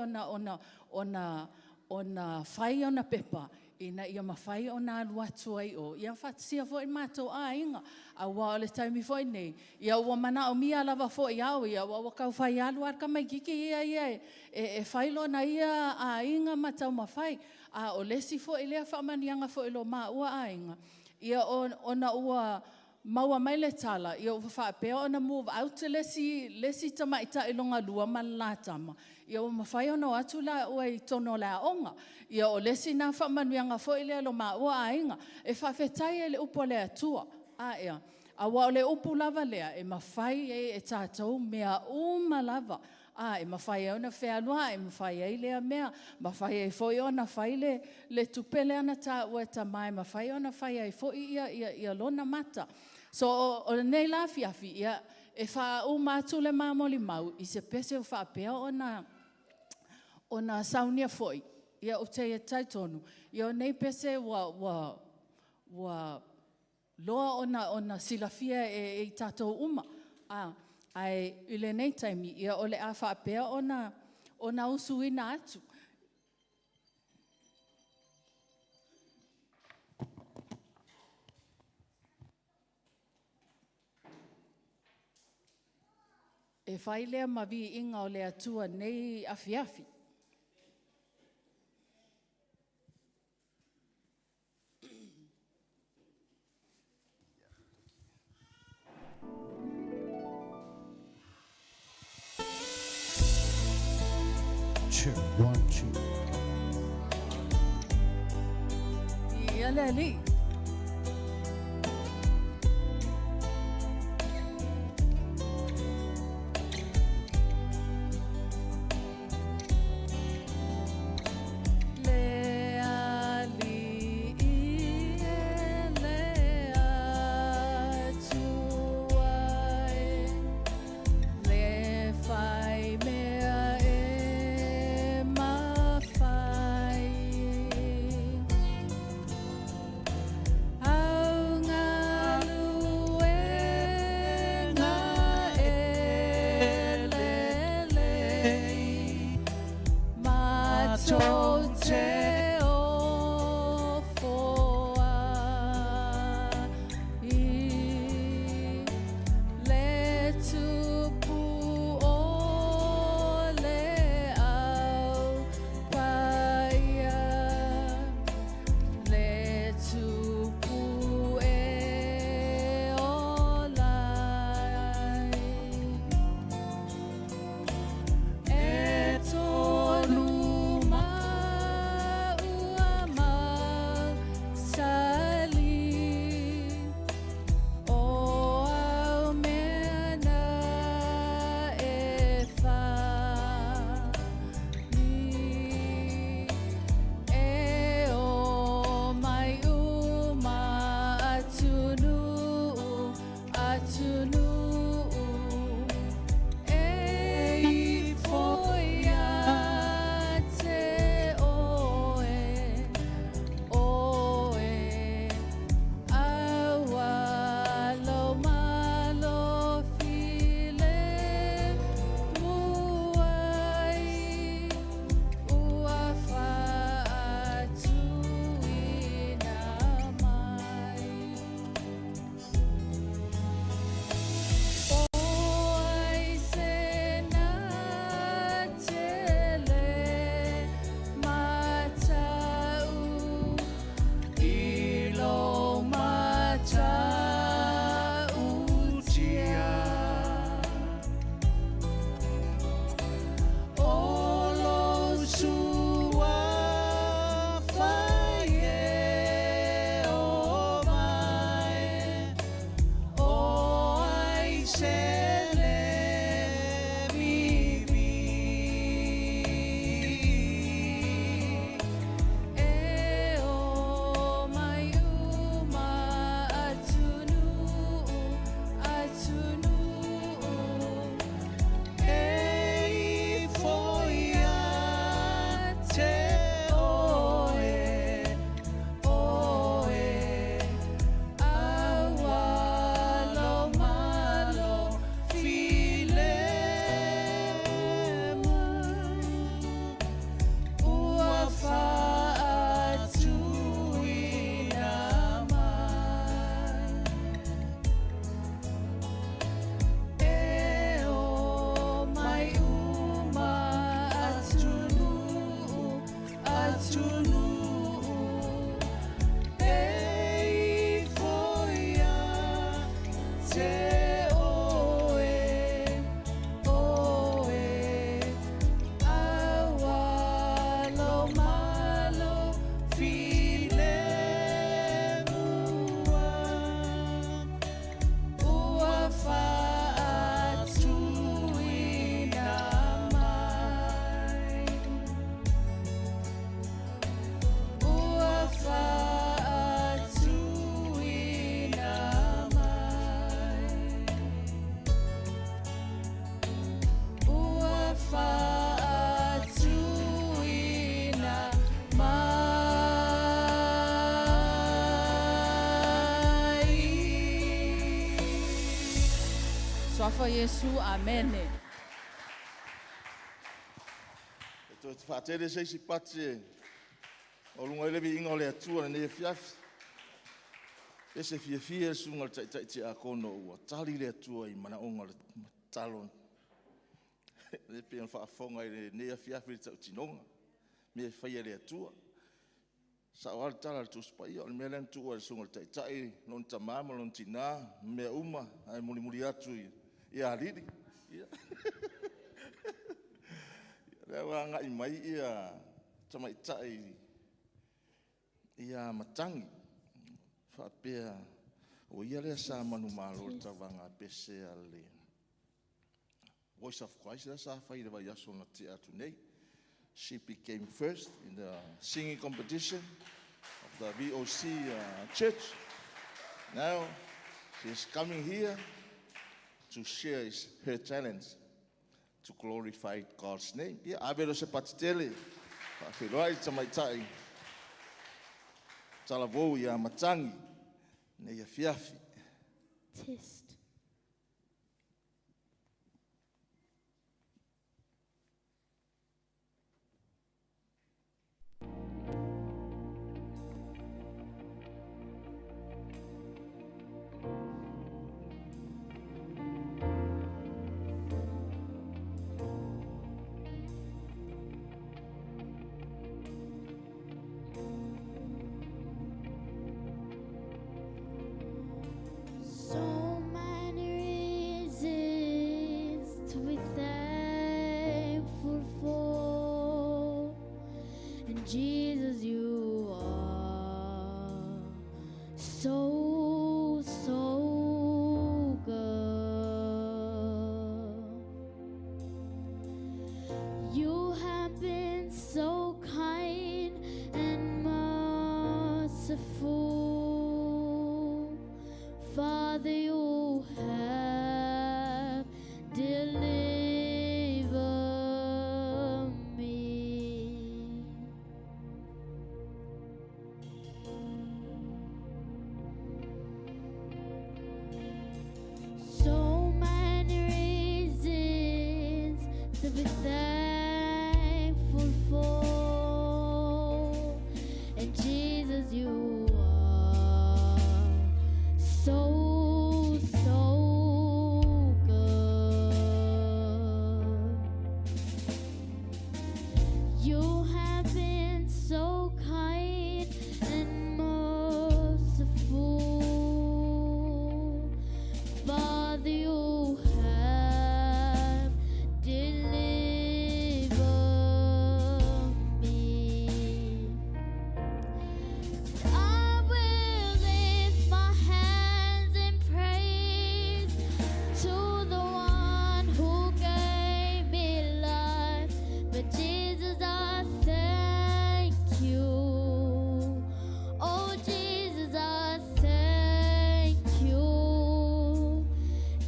ona fai ona pepa ina ia mafai ona alu atu ai i o, ia faatasia foi le matou aiga. Aua o le taimi foi lenei, ua manaomia lava foi e au ia, aua ua tau fai alu lava le tamaitiiti ia e fai lona ia aiga ma taumafai. A o le isi foi lea faamanuiaga foi i lo maua aiga, ona ua maua mai le tala ua faapea ona move out le isi tamaitai lona lua ma le la tama, ia ua mafai ona o atu laua i totonu o le aoga. Ia o le isi lena faamanuiaga foi lea i lo maua aiga. E faafetai ai i le upu a le Atua, aua o le upu lava lea e mafai ai e tatou mea uma lava. E mafai ai ona fealuai, e mafai ai lea mea, mafai ai foi ona fai le tupe lea na taua e tama e mafai ona fai ai foi lona mata. So, o lenei la afiafi, ia, e faauma atu le ma molimau i se pese ua faapea ona saunia foi. Ia ou te talitonu, o nei pese ua loa ona silafia e i tatou uma. Ae i lenei taimi, ia o le a faapea ona usuina atu. E fai lea ma viiga o le Atua i lenei afiafi. Check, one, two. Viia le Alii. atunuu e ifo ia te oe, oe aua lo malo file muai ua faatuina mai. O ai se na tele matau i lo matautia. O lo sua fai e o mai, o ai se le mimi. E o mai uma atunuu, atunuu e ifo ia te oe, oe aua lo malo file mai ua faatuina mai. E o mai uma atunuu, atunuu e ifo ia te oe, oe aua lo malo file mua ua faatuina mai. Ua faatuina mai. Ua faatuina mai. Suafa Iesu, amene. E toe faatele se isi pati e maualuga ai le viiga o le Atua i lenei afiafi. E ese le fiafia o le Susuga i le Taitai Tiakono ua tali le Atua i manaoga o le tatalo. Lea e pei ona faafofoga i lenei afiafi i le tautinoga, mea e faia e le Atua. E sao lava le tala a le Tusi Paia, o le mea lea na tuua ai e le Susuga i le Taitai lona tama ma lona tina ma mea uma ae mulimuli atu ia alii. Ia, o lea ua agai mai tamaitai ia matagi faapea o ia lea sa manumalo i le tauvaga pese a le Voice of Christ lea sa fai i le vaiaso na tea atu nei. She became first in the singing competition of the VOC church. Now she is coming here to share her talents to glorify God's name. Ia, ave lea o se pati tele. Faafeiloai le tamaitai talavou ia Matagi nei afiafi. Test. So many reasons to be thankful for, and Jesus, you are so, so good. You have been so kind and merciful. Father, you have be thankful for. And Jesus, you are so, so good. You have been so kind and merciful. Father, you have delivered me. I will lift my hands in praise to the one who gave me life. But Jesus, I thank you. Oh, Jesus, I thank you.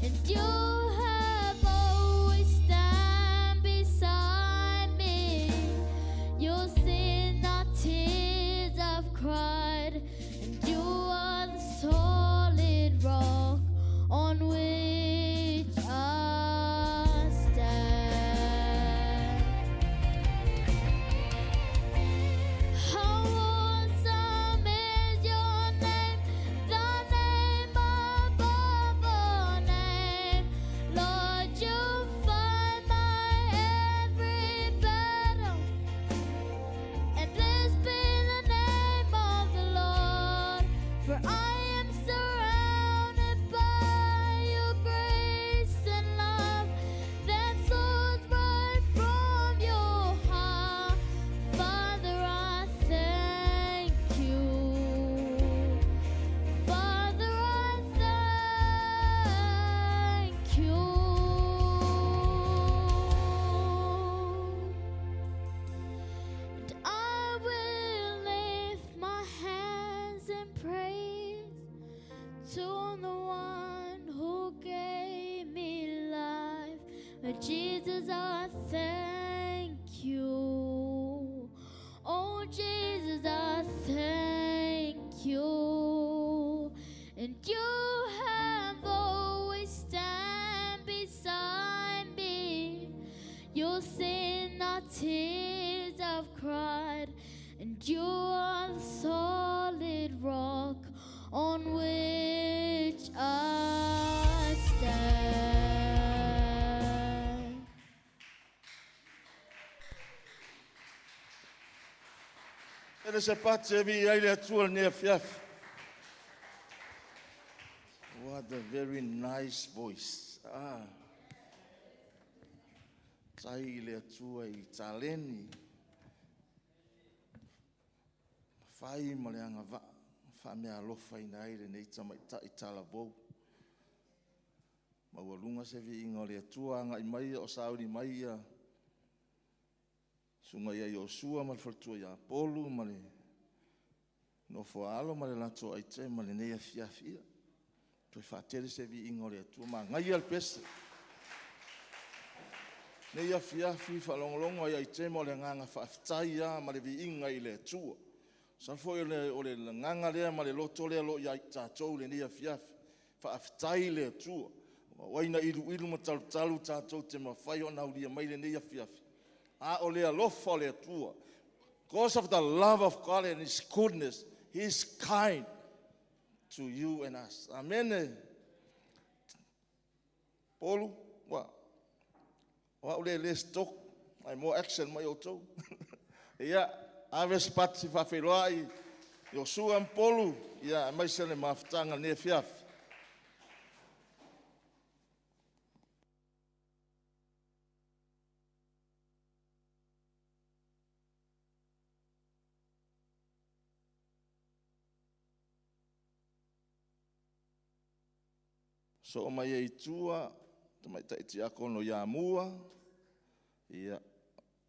And you have always stand beside me. You've seen the tears I've cried, and you are the solid rock on which I stand. How awesome is your name, the name above all name. Lord, you fight my every battle. And blessed be the name of the Lord, for I am surrounded by your grace and love that flows right from your heart. Father, I thank you. Father, I thank you. And I will lift my hands in praise to the one who gave me life. But Jesus, I thank you. Oh, Jesus, I thank you. And you have always stand beside me. You'll seen the tears I've cried, and you are the solid rock on which I stand. E le se pati e vi ai le atua le afiafi. What a very nice voice. Ah. Tai le atua i taleni. Fai ma le agavaa, faameaalofa ina ai lenei tamaitai talavou. Maualuga se viiga o le Atua, agai mai o sauni mai ia susuga ia Iosua ma le faletua ia Polu ma le nofo a alo ma le latou aitema i lenei afiafi. Ia, toe faatele se viiga o le Atua. Manaia le pese. Lenei afiafi faalogologo ai aitema o le agaga faafetai lava ma le viiga i le Atua. Masalo foi o le agaga lea ma le loto lea o lo o ia i tatou i lenei afiafi. Faafetai i le Atua, o ai na iluilu ma talutalu tatou te mafai ona aulia mai lenei afiafi, a o le alofa o le Atua. Because of the love of God and His goodness, He is kind to you and us. Amen. Polu, ua, o au le le stock, ai more action mai outou. Ia, ave se pati faafeiloai Iosua ma Polu, ia, aemaise le mafutaga i lenei afiafi. Soo mai ai i tua, tamaitai tiakono ia Mua, ia,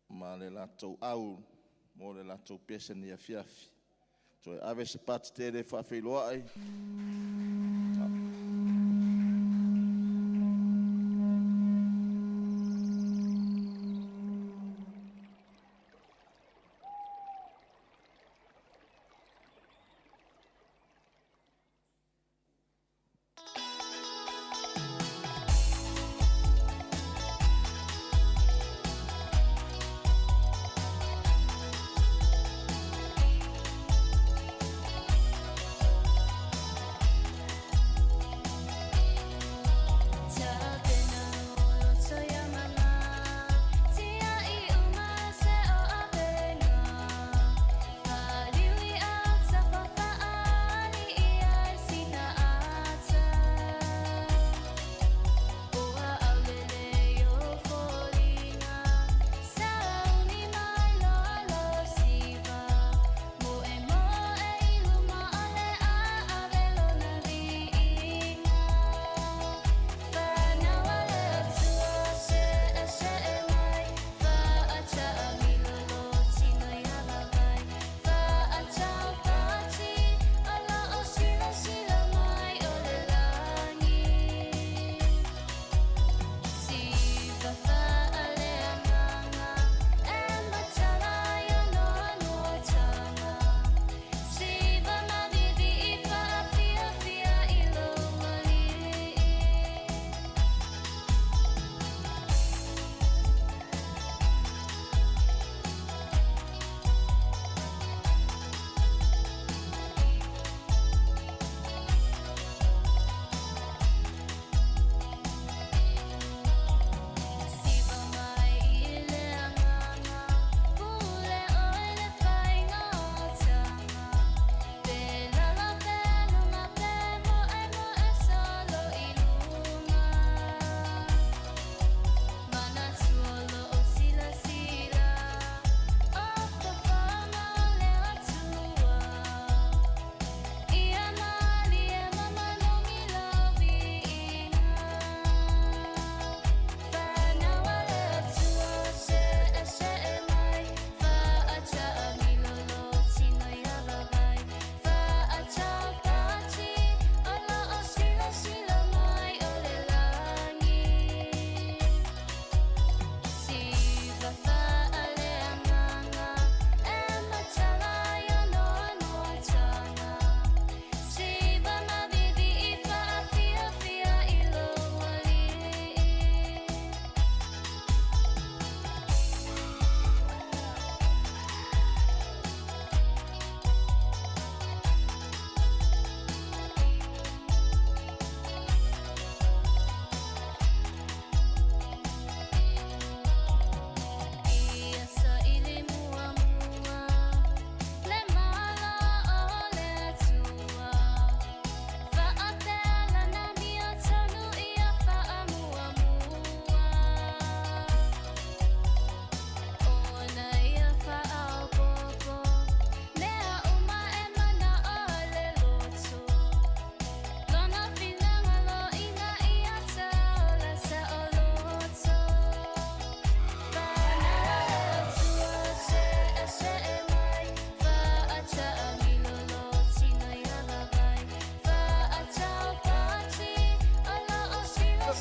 ma le latou au mo le latou pese i lenei afiafi. Toe ave se pati tele e faafeiloai.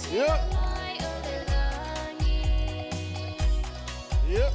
Yeah. Yeah.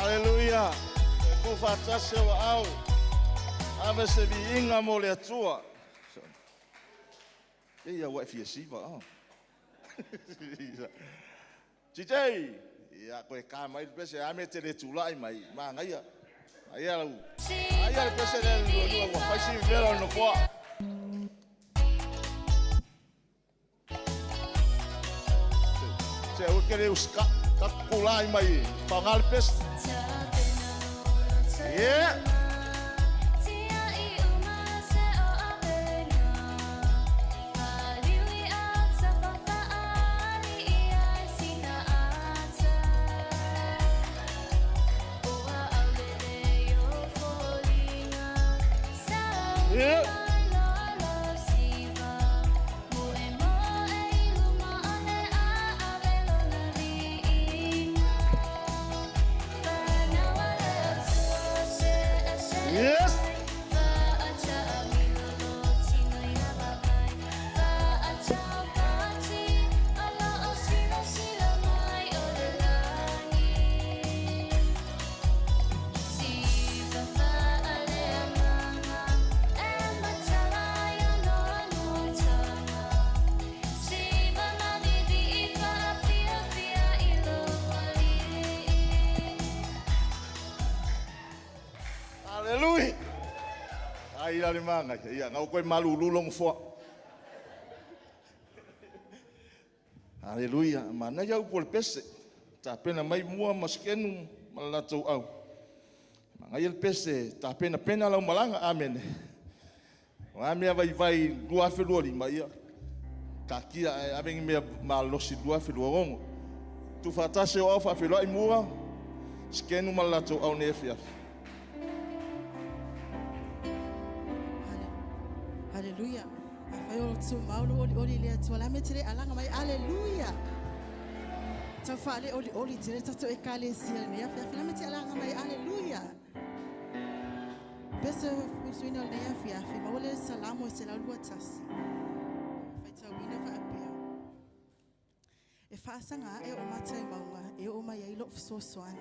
Hallelujah. E ku whātasi o au. Ave se vi inga mo le atua. E ia wa fia siva. Oh. TJ. Ia koe ka mai le pese ame te le tūlai mai. Ma ngaia. Aia lau. Aia le pese le lua lua ua faisi vela no poa. Se ua kere uska. Ka kulai mai. Whangal pese. Yeah. Yeah. Yes. Hallelujah. Ai la le manga. Ia ngau koe malulu long fua. Hallelujah. Mana ia upo le pese. Ta pena mai mua maskenu malatou au. Manga ia le pese ta pena pena lau malanga. Amen. Wa mea vai vai 2025 ia. Ka kia e avengi mea malosi 2026. Tu whatase o au whawheloa i mua. Skenu malatou au ne fiafi. Hallelujah. A whai o tū maulu oli oli le atua la me tere alanga mai. Hallelujah. Tau whaale oli oli tere tato e kale sia ne afi afi la me te alanga mai. Hallelujah. Pese usuina o ne afi afi ma ole salamo se la lua tasi. Whaitauina whaapea. E whaasanga e o matai maunga e o mai ai lo fesoasoani.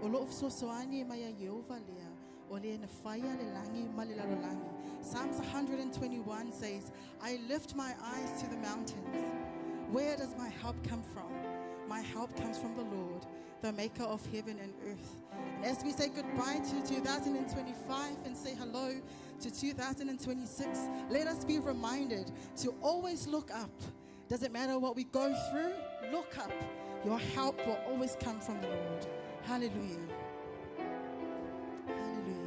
O lo fesoasoani e mai ai Yehova lea. O le na whaia le langi ma le lalo langi. Psalms 121 says, I lift my eyes to the mountains. Where does my help come from? My help comes from the Lord, the maker of heaven and earth. And as we say goodbye to 2025 and say hello to 2026, let us be reminded to always look up. Doesn't matter what we go through, look up. Your help will always come from the Lord. Hallelujah. Hallelujah.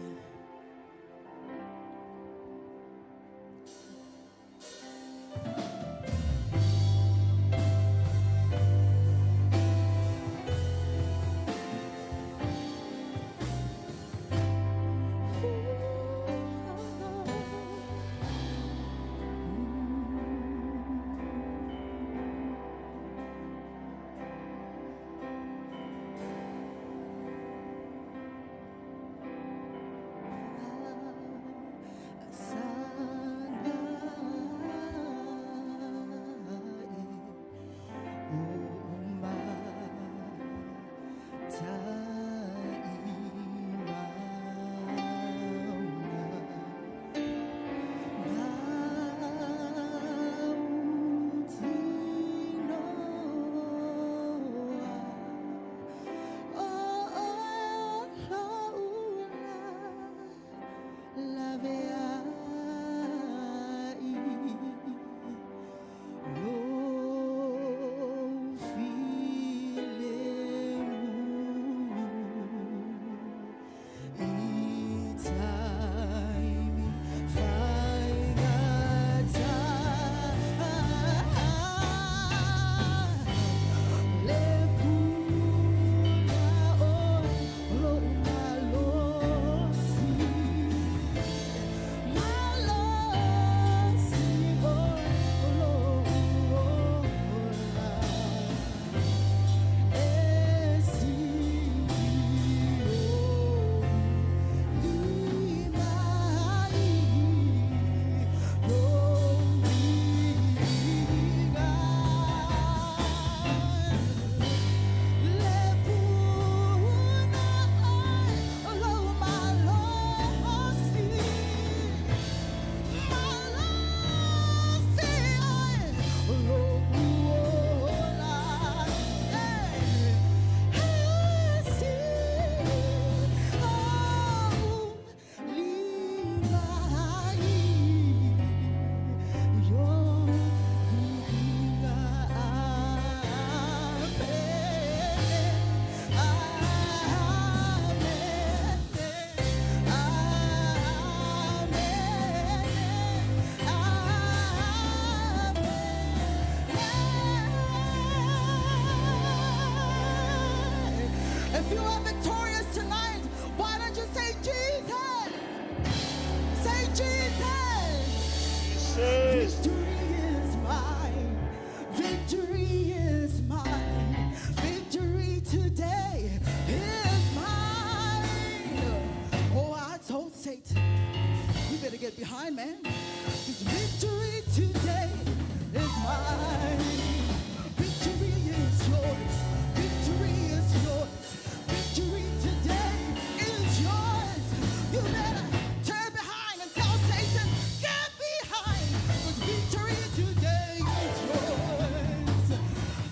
If you are victorious tonight, why don't you say Jesus? Say Jesus. Jesus. Victory is mine. Victory is mine. Victory today is mine. Oh, I told Satan, you better get behind, man. 'Cause victory today is mine. Victory is yours. Victory is yours. Victory today is yours. You better turn behind and tell Satan, get behind. 'Cause victory today is yours.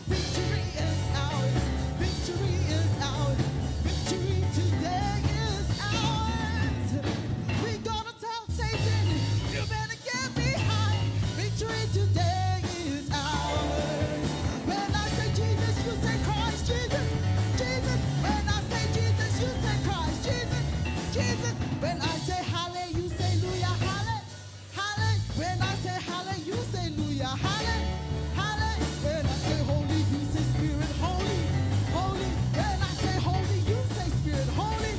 Victory is ours. Victory is ours. Victory today is ours. We gonna tell Satan, you better get behind. Victory today is ours. When I say Jesus, you say Christ, Jesus, Jesus. When I say Jesus, you say Christ, Jesus, Jesus. When I say halle, you say Luya, halle, halle. When I say halle, you say Luya, halle, halle. When I say holy, you say Spirit, holy, holy. When I say holy, you say Spirit, holy,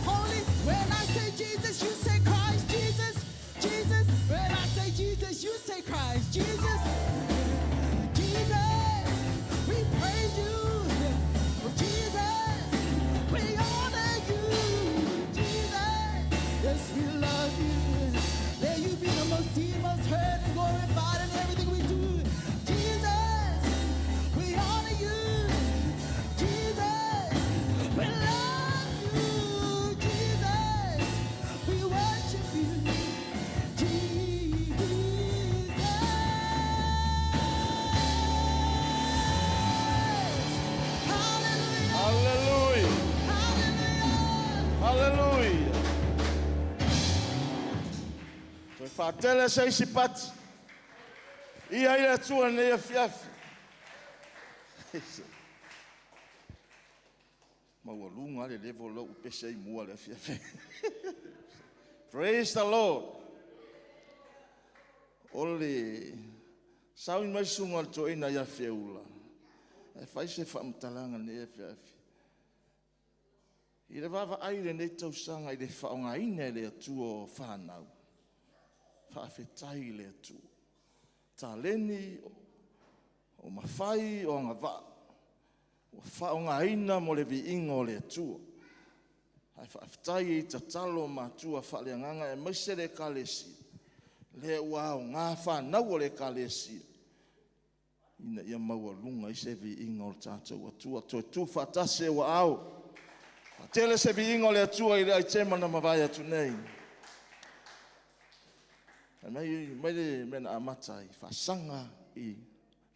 holy. When I say Jesus, you say Christ, Jesus, Jesus. When I say Jesus, you say Christ, Jesus. Jesus, we praise you. Oh, Jesus, we honor you. Jesus, yes, we love you. May you be the most seen, most heard, and glorified in everything we do. Jesus, we honor you. Jesus, we love you. Jesus, we worship you. Jesus. Hallelujah. Hallelujah. Hallelujah. Hallelujah. Toe faatele se isi pati. Ia i le Atua nei afiafi. Maualuga le level lau pese ai mua le afiafi. Praise the Lord. O le sauni mai susuga le toeaina ia Feula. E fai se faamatalaga nei afiafi. I le vaavaai lenei tausaga i le faaaogaina e le Atua o fanau. Faafetai i le Atua. Taleni o mafai o agavaa ua faaaogaina mo le viiga o le Atua. Ae faafetai i tatalo a matua faaleagaga aemaise le Ekalesia, lea ua aoga fanau a le Ekalesia ina ia maualuga ai se viiga o le tatou Atua. Toe tuufaatasi e ua ao. Faatele se viiga o le Atua i le aitema na mavae atu nei. Mai, mai le mea na amata ai, faasaga i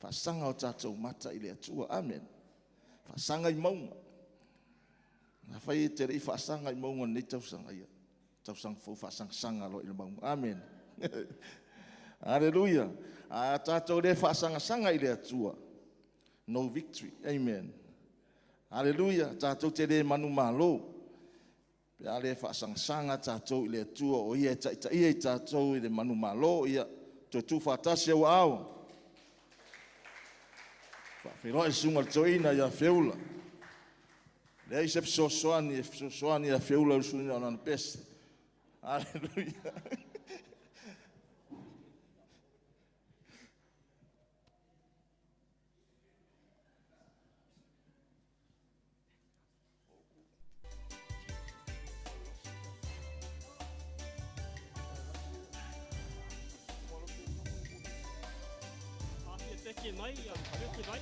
faasaga o tatou mata i le Atua. Amen. Faasaga i mauga. Na fai e te lei faasaga i mauga nei tausaga ia. Tausaga fou faasagasaga loa i le mauga. Amen. Hallelujah. A tatou le faasagasaga i le Atua. No victory. Amen. Hallelujah. Tatou te le manumalo. Pe a le faasagasaga tatou i le Atua o ia e taitaia i tatou i le manumalo ia toe tuufaatasi au ao. Faafeiloai susuga le toeaina ia Feula. Leai se fesoasoani e fesoasoani ia Feula i le suiga o lana pese. Hallelujah. Afia peke mai, peke mai.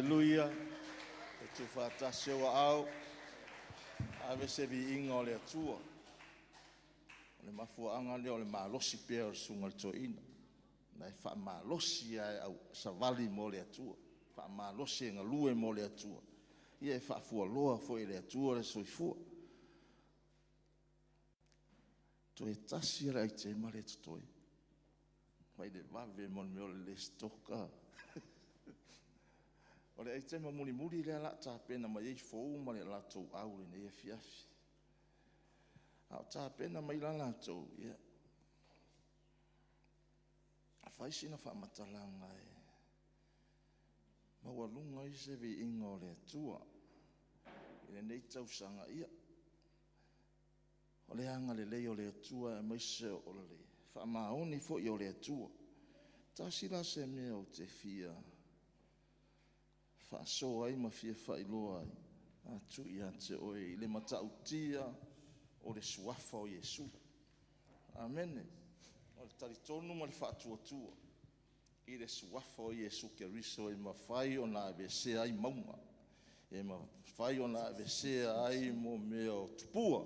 Aleluia. E tuufaatasi ou aao, ave se viiga o le Atua. O le mafuaaga lea o le malosi pea o le susuga i le toeaina. Na e faamalosi lava e au savali mo le Atua, faamalosi e galue mo le Atua. Ia e faafualoa foi e le Atua le soifua. Toe tasi lava le aitema lea e totoe. Fai le vave mo le mea o le le O le aitema mulimuli lea o le a tapena mai ai fou ma le latou au i lenei afiafi. A o tapena mai la latou, ia, fai sina faamatalaga e maualuga ai se viiga o le Atua i lenei tausaga. Ia, o le agalelei o le Atua aemaise o le faamaoni foi o le Atua. Tasi la se mea ou te fia faasoa ai ma fia faailoa atu ia te oe i le matautia o le Suafa o Iesu. Amene. O le talitonu ma le faatuatua i le Suafa o Iesu Keriso e mafai ona aveesea ai mauga, e mafai ona aveesea ai mea o tupua,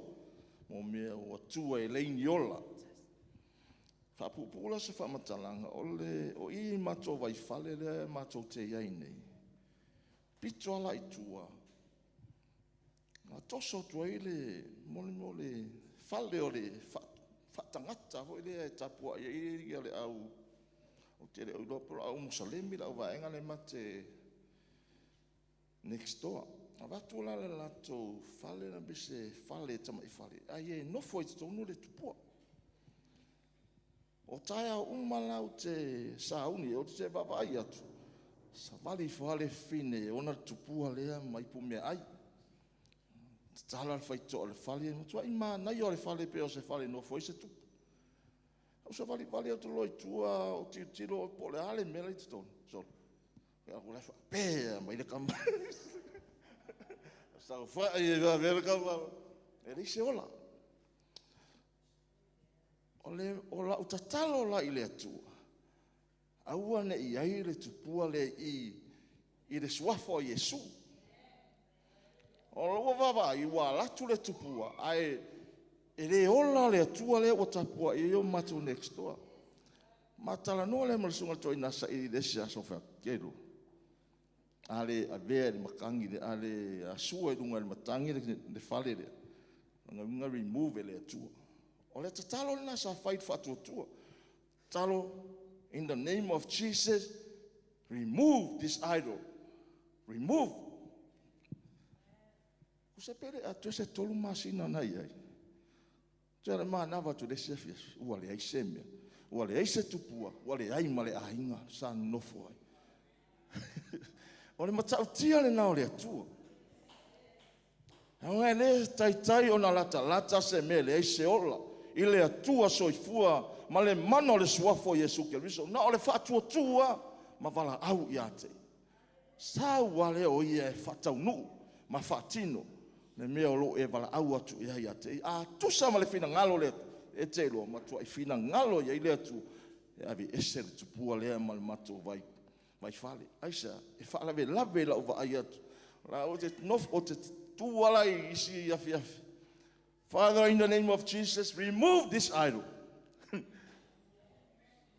o mea ua tua e leai ni ola. E faapuupuu la se faamatalaga, o i i le matou vaifale lea matou te i ai nei, pito lava la i tua, na toso atu ai le mea o le fale faatagata foi lea e tapuai ai le au… Ou te le o iloa po o le au Musalemi le auvaega lea ma te next door. Avatu la le latou fale pei se fale tamai fale ae nofo ai totonu le tupua. O taeao uma la ou te sauni ai ou te vaavaai atu, savali ifo lava le fafine e ona le tupua lea ma ipumeaai. Tatala le faitotoa o le fale, matuai manaia o le fale pei o se fale e nofo ai se tupu. Ou savalivali atu loa i tua ou tilotilo po o le a le mea la e i totonu, solo, vaai atu o la e faapea mai le tama. Saofai ai faapea le tama, e leai se ola. O lau tatalo la i le Atua, aua ne i i ai le tupua lea i i i le Suafa o Iesu. O lau vaavaai ua alu atu le tupua ae le ola le Atua lea ua tapuai ai o matou next door. Ma talanoa lea ma le susuga i le toeaina saili i le isi aso, ou fai atu, Kelo, a le avea i le matagi, a le sua i luga i le matagi le fale lea, lona uiga e remove e le Atua. O le tatalo lena sa fai i le faatuatua, tatalo, in the name of Jesus, remove this idol, remove. Tusa pe le atoa se 3 masina na i ai, toe manava atu i le isi afiafi, ua leai se mea, ua leai se tupua, ua leai ma le aiga sa nonofo ai. O le matautia lena o le Atua. Leaga e le taitai ona latalata se mea e leai se ola i le Atua soifua ma le mana o le Suafa o Iesu Keriso. Na o le faatuatua lava ma valaau ia te Ia, sau lava lea o Ia e faataunuu ma faatino le mea o lo o e valaau atu i ai ia te Ia. A tusa ma le finagalo o le Atua, e te iloa, e matuai finagalo i ai le Atua e aveese le tupua lea ma le matou vaifale. Aisea? E faalavelave i lau vaai atu. Ou te tu lava la i isi afiafi, Father in the name of Jesus, remove this idol.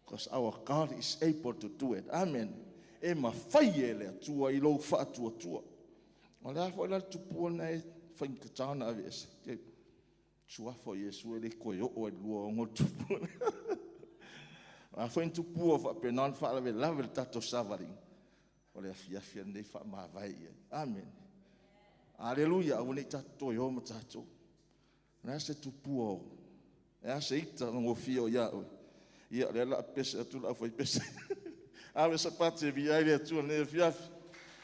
Because our God is able to do it. Amen. E mafai e le Atua i lou faatuatua. O le a foi la le tupua lena e faigata ona aveese? Suafa o Iesu e le toe oo lava i le 26 le tupua lea. O a foi ni tupua o faapena ona faalavelave i le tatou savaliga, o le afiafi lenei faamavae i ai. Amene. Aleluia. Aua ne i tatou toe o ma tatou. O le a se tupua, o le a se ita gofie o ia oe? Ia o lea o le a pese atu le aufaipese. Ave se pati e viia ai le Atua i lenei afiafi.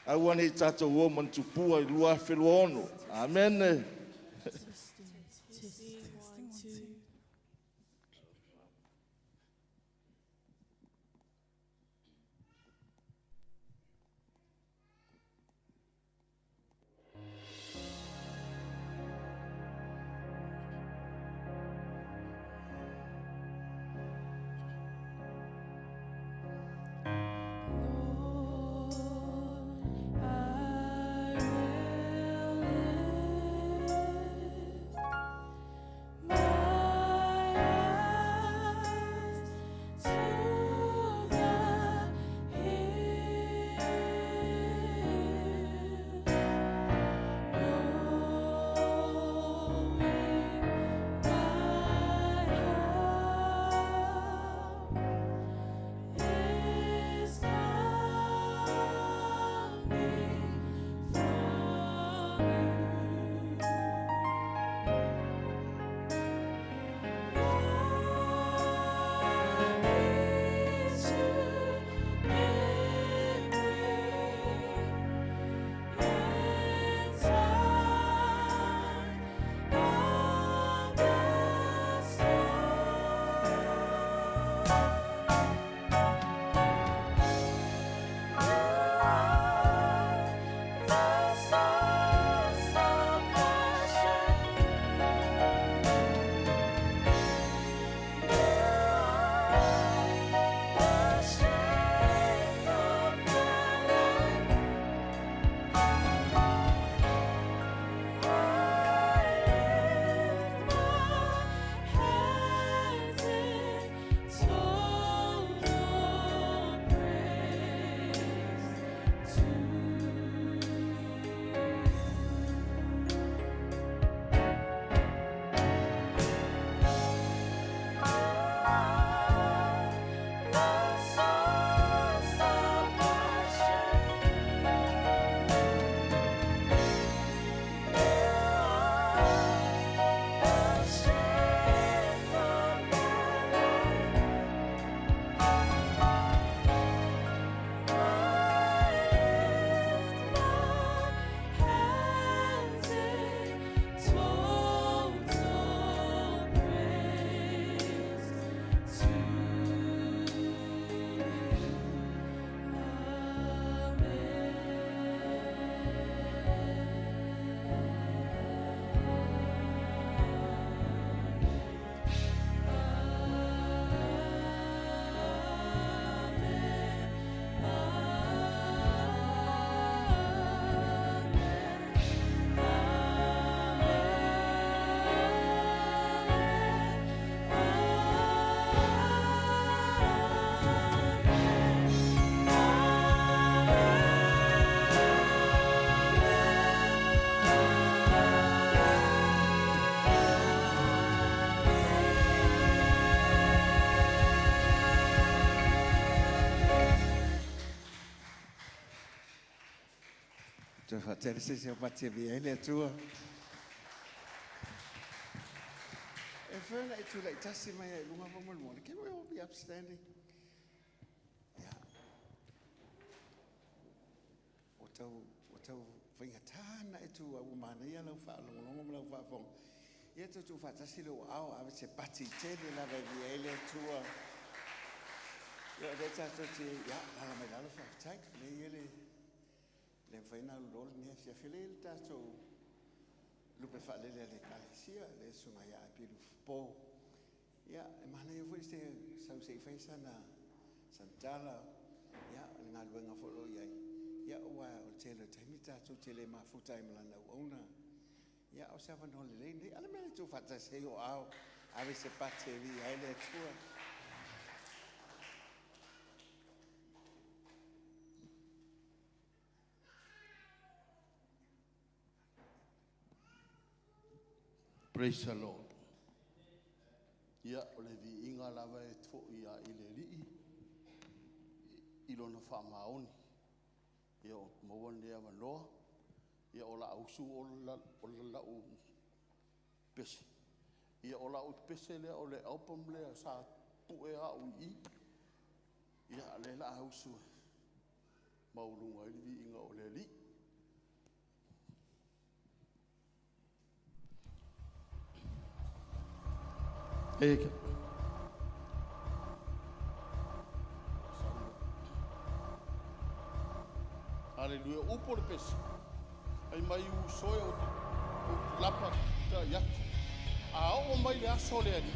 Aua ne i tatou o ma ni tupua i le 2026. Amene. Testing, one, two. Lord, The source of my strength. You are the strength of my life. I lift my hands in total praise to The source of my strength. The strength of my life. I lift my hands in total praise to Toe faatele se se o pati e via ai le Atua. E fena i tūlai tasi mai ai lunga fo mo. Can we all be upstanding? Ia. O tau, o tau whaingatana e tū au mana ia lau whaalongolongo ma lau whaafonga. Ia tau tū whaatasi le ao ave se pati tele lava e via ai le Atua. Ia o le tātou te, ia, lala mai lalo whaafetai. Le ia le, le mawhaina lolo ni fia fele le tātou lupe whaalele le kalesia, le sunga ia apilu fpo. Ia, e mana ia fo se sau se i whaisana santala, ia, le ngā luenga fo lo iai. Ia, ua o le tele taimi tātou tele mafuta i malana uauna. Ia, o se awanoa lelei nei, ala mea le tū whaatasi o ao, ave se pate vi ai le Atua. Praise the Lord. Ia, o le viiga lava e fo'i ia i le Alii i lona faamaoni. Ia o maua lenei avanoa, ia o laa usu o o lau pese. Ia o lau pese lea o le album lea sa pue au i i. Ia le la usu mauluga ai le viiga o le Alii. E Haleluia. Upo le pese. Ai mai u soe o o lapa ta iatu. A o mai le aso le ali.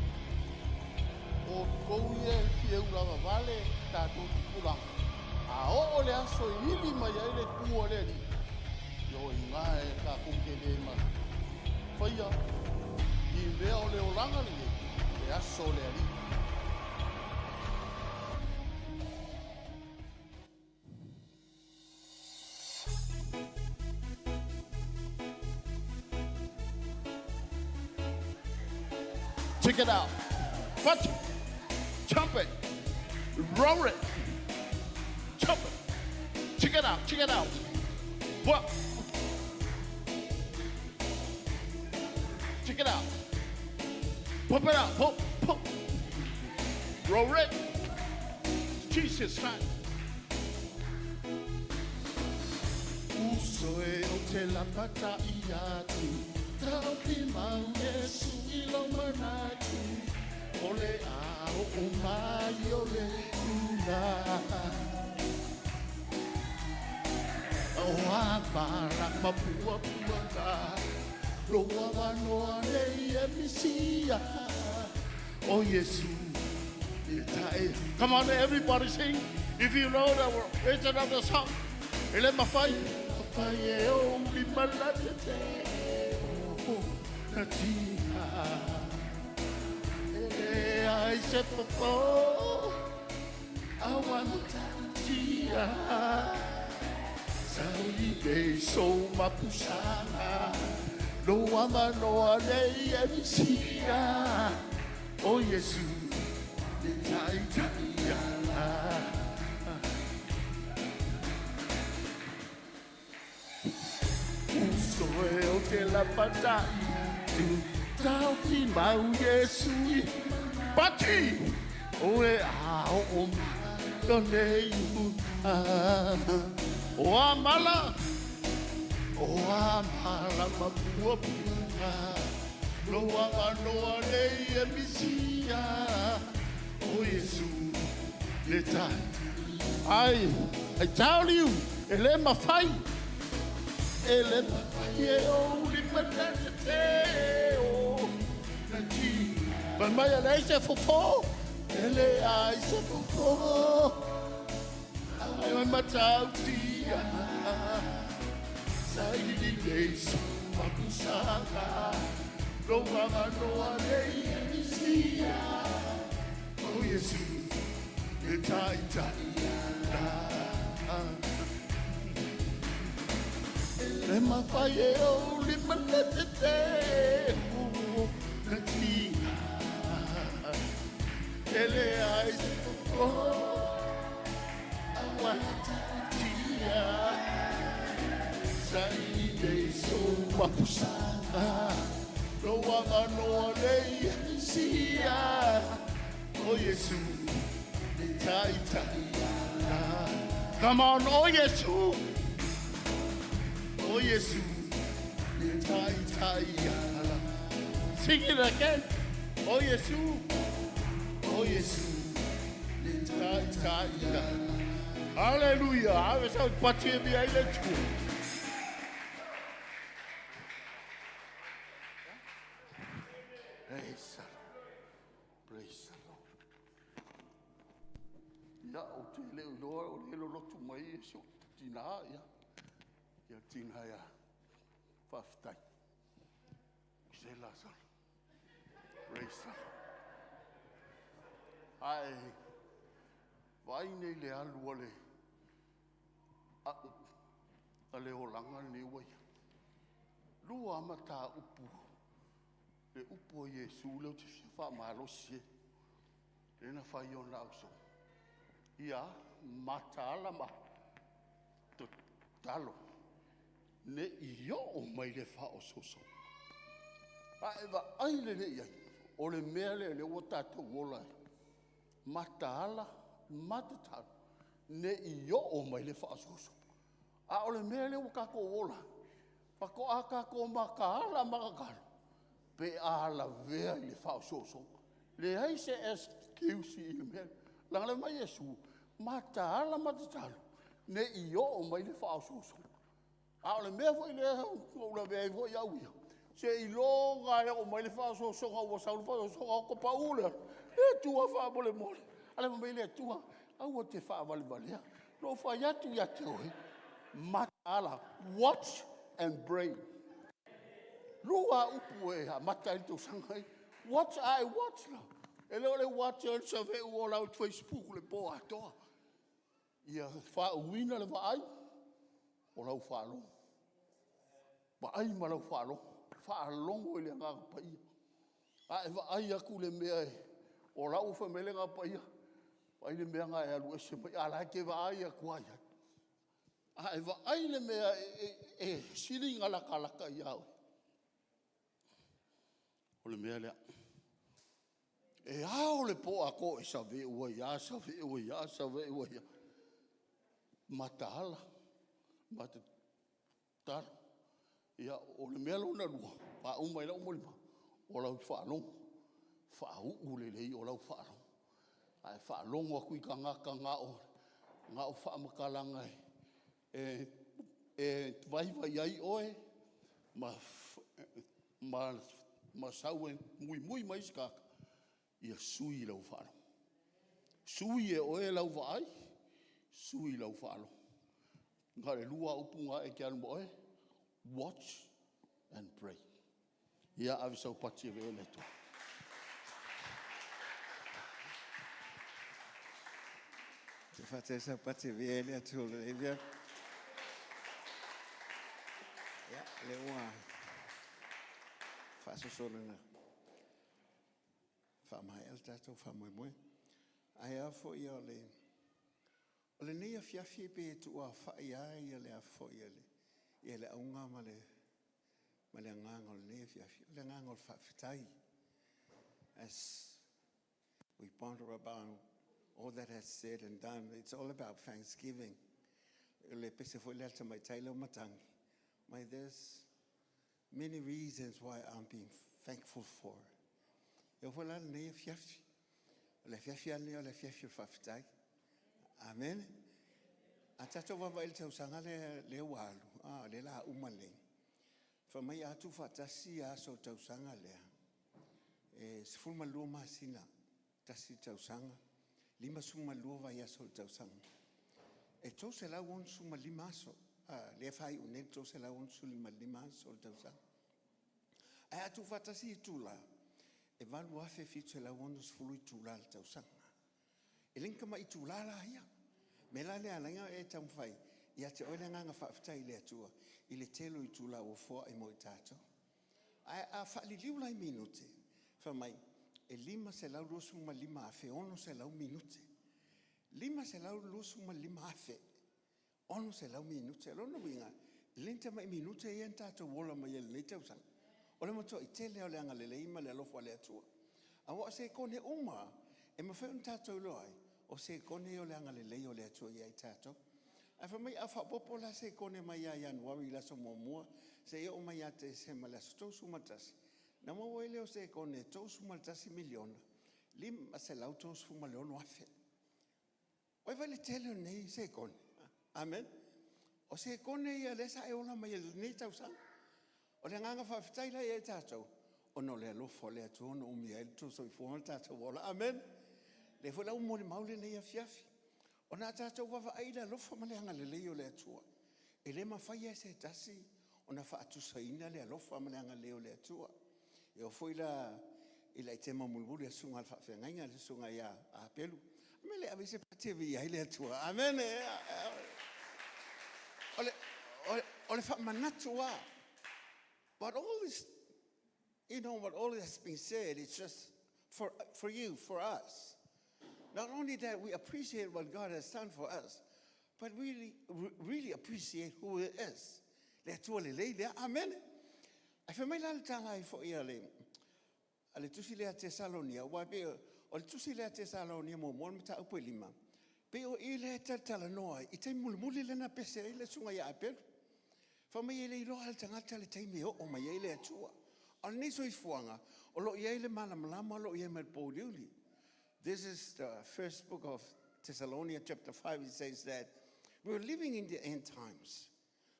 O kou ia e fia ula vale tātou tupulaga. A o le aso i ili mai ai le tua le ali. Yo i ngā e ka kuke le ma. Whaia, i mea o le olanga le nei, le aso le ali. Check it out. But jump it, roll it, jump it. Check it out, check it out. What? Check it out. Pump it out, pump, pump. Roll it. Jesus Christ. Uso e o te lapata i atu. Tau ki mau Yesu i lo manatu. O le a o o mai o le ula. O a mala ma pua pua ka Loa manoa nei e misia O Yesu e tae. Come on, everybody sing. If you know the words of the song. Ele mawhai, mawhai e o li malate te. O na tina. Ele ai se popo. Awa tia. Sauli nei so mapusana. Loa manoa nei e misia. O Yesu, le tai tai ala. Uso e o te la patai. Tu tau fi mau Yesu i. Pati! O e a o ma to nei u. O a mala. O a mala ma pua pua. Loa manoa nei e misia. O Yesu, le tai. Ai, I tell you, e le mawhai. E le mawhai e o li manate te o. Na ti, pa mai a lei se fofo. E le ai se fofo. Ai mai matau tia. Sa i li lei so mapusanga. Loa manoa nei e misia. O Yesu, e tai tai la. Le mawhai e o li manete te o na tina. E le ai se fofo awa tia. Sa i nei so mapusanga. Loa manoa nei e misia. O Yesu, le tai tai la. Come on, o Yesu. O Yesu, le tai tai ala. Sing it again. O Yesu, o Yesu, le tai tai ala. Hallelujah. Ave sa pati e mi ai le tua. Praise the Lord. Praise the Lord. Ia, o te leo iloa, o le lolotu mai e so tina ia. Ia tina ia. Whawhitai. Se la sala. Praise the Lord. Ai, vai nei le alu a le, a le olanga ni ua ia. Lua amata upu, le upu o Iesu le o te fia wha malosi e. Le na whai o na auso. Ia, mataala ma to talo. Ne i o mai le wha o soso. A e va ai le le iai. O le mea le le ua tātou ola e. Mataala, matatalo. Ne i o mai le wha o soso. A o le mea le ua kākou ola. Whako a kākou makaala makakalo. Pe a la vea i le wha o soso. Le ai se excuse i le mea. Langa le mai Iesu, mataala matatalo. Ne i o mai le wha o soso. A o le mea foi lea o la vea foi au ia. Se i longa e o mai le wha o soso ua sau le wha o soso o ko pa ule. E tua wha mo le mole. Ale mai le tua, au te wha vale valea. No wha iatu ia te oe. Mataala, watch and pray. Lua upu e ha mata i tau sangai. Watch I watch la. E leo le watch e sa ve u o lau Facebook le po atoa. Ia wha uina le vaai o lau whaalogo. Vaai ma lau whaalogo. Whaalogo i le ngā paia. A e vaai aku le mea e o lau whamele ngā paia. Vaai le mea ngā e alu ese mai. A la ke vaai aku ai ai. A e vaai le mea e sili ngā laka laka i au. O le mea lea. E ao le po a ko e sa ve ua ia, sa ve ua ia, sa ve ua ia. Mataala, matatalo. Ia, o le mea lona lua, wha uma i lau molima, o lau whaalongo. Wha uu le lei o lau whaalongo. Ae faalogo atu i tagata na o, na o faamatalaga e, e vaivai ai oe ma, ma, ma sau e muimui mai isi tagata, ia sui lau faalogo. Sui e oe lau vaai, sui lau faalogo. Na o le lua lava upu na e te alu ma oe, watch and pray. Ia ave sau pati e ave ai le Atua. Te whatea sa pati vea le atu le vea. Ia, le ua faasosolona faamaea le tatou faamoemoe. Ae a foi o le o lenei afiafi pe tuuaofai lava ia le a foi a le ia le auga ma le ma le agaga o lenei afiafi, o le agaga o le faafetai. As we ponder about all that has said and done, it's all about thanksgiving. Le pese foi le tamaitai leo matangi. Mai there's many reasons why I'm being thankful for. E foi la lenei afiafi. O le afiafi lava lenei o le afiafi o le faafetai. Amen. A tatou vaavaai i le tausaga lea, lea ua alu, ah, lea la uma nei. Fai mai a tuufaatasi aso o le tausaga lea, e 12 masina, tasi le tausaga, 52 vaiaso o le tausaga. E 365 aso, ah, lea e faaiu nei le 365 aso o le tausaga. Ae a tuufaatasi itula, e 8,760 itula o le tausaga. E le ni tamai itula la ia. Mea la lea e ala ai ona e taumafai ia te oe le agaga faafetai i le Atua i le tele o itula ua foai mo i tatou. Ae a faaliliu la i minute, fai mai e 525,600 minute. 525,600 minute. O lona uiga, e le ni tamai minute ia na tatou ola mai ai i lenei tausaga. O le matuai tele lava o le agalelei ma le alofa o le Atua. Aua o sekone uma lava, e mafai ona tatou iloa ai, o sekone ia o le agalelei o le Atua ia i tatou. Ae fai mai a faaopoopo la sekone mai ia Ianuari i le aso 1 seia oo mai ia Tesema i le aso 31, ona maua ai lea o sekone e 31 miliona, 536,000. Ua e vaai i le tele o nei sekone? Amen. O sekone ia lea sa e ola mai ai i lenei tausaga. O le agaga faafetai la ia i tatou, ona o le alofa o le Atua na umia ai lo outou soifua ma lo tatou ola. Amen. O lea foi la ua molimau lenei afiafi. Ona a tatou vaavaai i le alofa ma le agalelei o le Atua, e le mafai lava e se tasi ona faatusaina le alofa ma le agalelei o le Atua. E oo foi la i le aitema mulimuli le susuga i le faafeagaiga, le susuga ia Pelu, o le mea lea e ave ai se pati e viia ai le Atua. Amene. O le faamanatu lava. But all this, you know, what all has been said is just for you, for us. Not only that we appreciate what God has done for us, but really, really appreciate who He is. Le Atua lelei lea. Amen. Ae fai mai la le tala ai foi a le, a le tusi lea a Tesalonia, aua e pei o le tusi lea a Tesalonia muamua le mataupu e 5, pei o i lea e talatalanoa ai i taimi mulimuli lea na pese ai le susuga ia Apelu. Fai mai e le iloa lava e le tagata le taimi e oo mai ai le Atua. A o lenei soifuaga, o lo o i ai le malamalama, o lo o i ai ma le pouliuli. This is the first book of Thessalonians chapter 5. It says that we're living in the end times.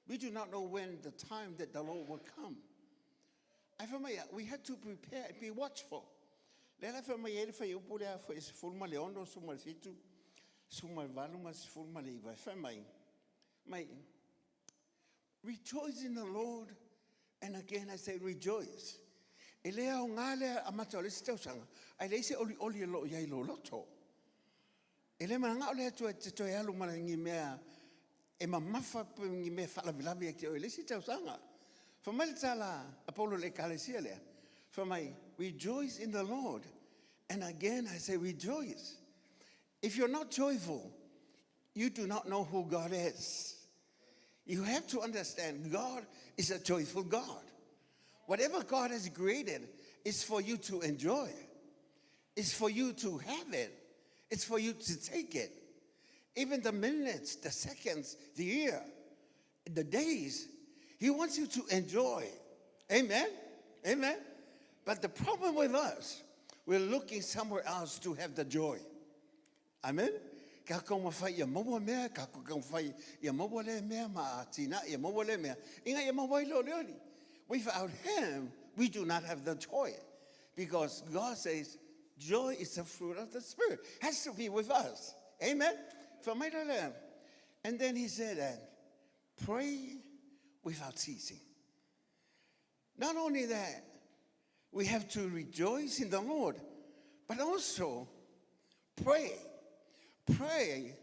We do not know when the time that the Lord will come. Ae fai mai, we had to prepare and be watchful. Lea la fai mai ai le fuaiupu lea foi e 16, 17, 18 ma le 19. E fai mai, mai, rejoice in the Lord, and again I say rejoice. E le aoga le amata o le isi tausaga, ae leai se olioli o lo o i ai i lou loto. E le mananao le Atua e te toe alu ma ni mea e mamafa pe ni mea e faalavelave ia te oe i le isi tausaga. Fai mai le tala a Paulo i le ekalesia lea, fai mai, rejoice in the Lord, and again I say rejoice. If you're not joyful, you do not know who God is. You have to understand God is a joyful God. Whatever God has created is for you to enjoy. It's for you to have it. It's for you to take it. Even the minutes, the seconds, the year, the days, He wants you to enjoy. Amen? Amen? But the problem with us, we're looking somewhere else to have the joy. Amen. Ka taumafai ia maua mea, ka taumafai ia maua lea mea ma atinae ia maua lea mea. Ina ia maua ai lea o le alii. Without him, we do not have the joy. Because God says, joy is the fruit of the Spirit. Has to be with us. Amen. Fai mai la lea. And then he said that, pray without ceasing. Not only that, we have to rejoice in the Lord, but also pray. Pray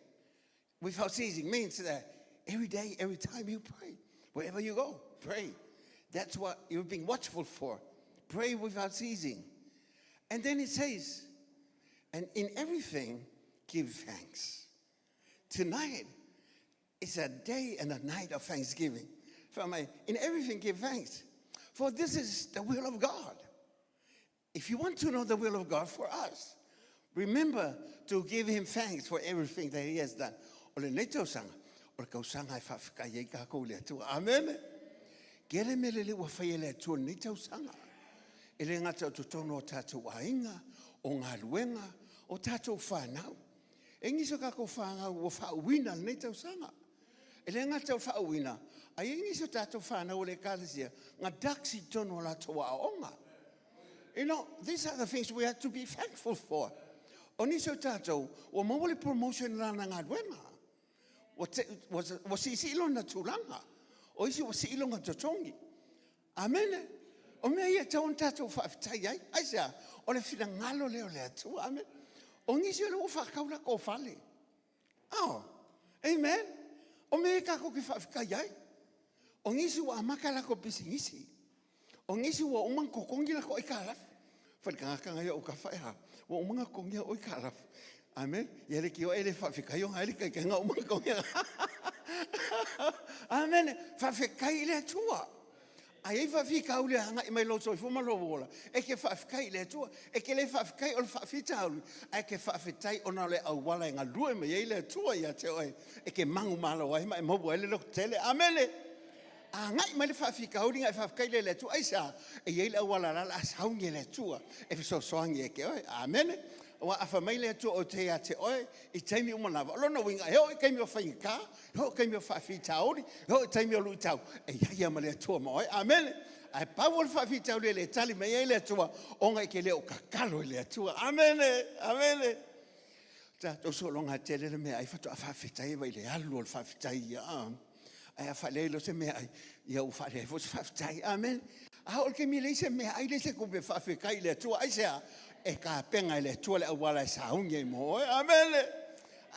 without ceasing means that every day, every time you pray, wherever you go, pray. That's what you've been watchful for. Pray without ceasing. And then it says, and in everything, give thanks. Tonight is a day and a night of thanksgiving. Family, in everything, give thanks. For this is the will of God. If you want to know the will of God for us, remember to give him thanks for everything that he has done. O lenei tausaga, o le tausaga e faafetai ai tatou i le Atua. Amene. Tele mea lelei ua fai e le Atua i lenei tausaga. E le gata o totonu o tatou aiga, o galuega, o tatou fanau. E nisi o tatou fanau ua faauuina lenei tausaga. E le gata o faauuina, ae i ai nisi o tatou fanau o le ekalesia na ducks i totonu o latou aoaoga. You know, these are the things we have to be thankful for. O nisi o tatou, ua maua le promotion i lana galuega. Ua, te, ua, ua siisii lona tulaga. O isi ua sii lona totogi. Amene. O mea ia e tatau ona tatou faafetai ai. Aisea? O le finagalo lea o le Atua. Amene. O nisi o lea ua faatau latou fale. Oh, amen. O mea ia tatou te faafetai ai. O nisi ua amata latou pisinisi. O nisi ua uma ona totogi latou aitalafu. Fai le tagata na ia ou tafa e a. Ua uma ona totogi au aitalafu. Amen. Ia le tio e le faafetai ona ai le taitaiga uma ona totogi. Amen. Faafetai i le Atua. A i ai faafitauli e agai mai lou soifua ma lou ola, e te faafetai i le Atua. E te le faafetai o le faafitauli, ae e te faafetai ona o le auala e galue mai ai le Atua ia te oe, e te manumalo ai ma e maua ai le lototele. Amene! Agai mai le faafitauli ona e faafetai lea i le Atua. Aisea? E i ai le auala la o le a sauni e le Atua e fesoasoani ia te oe. Amene! Aua a fai mai le Atua ou te ia te oe i taimi uma lava, o lona uiga e oo i taimi o faigata, e oo i taimi o faafitauli, e oo i taimi o luitau, e i ai lava ma le Atua ma oe. Amene! Ae pau o le faafitauli e le tali mai ai le Atua, ona e te le o tatalo i le Atua. Amene! Amene! Tatou sologa tele le meaai faatoa faafetai ai i le alu o le faafetai ia. Ae a faaleai loa se meaai, ia ua faaleai foi se faafetai. Amene. A oo i le taimi e leai se meaai, leai se tupe e faafetai i le Atua. Aisea? E tapena e le Atua le auala e sauni ai mo oe. Amene.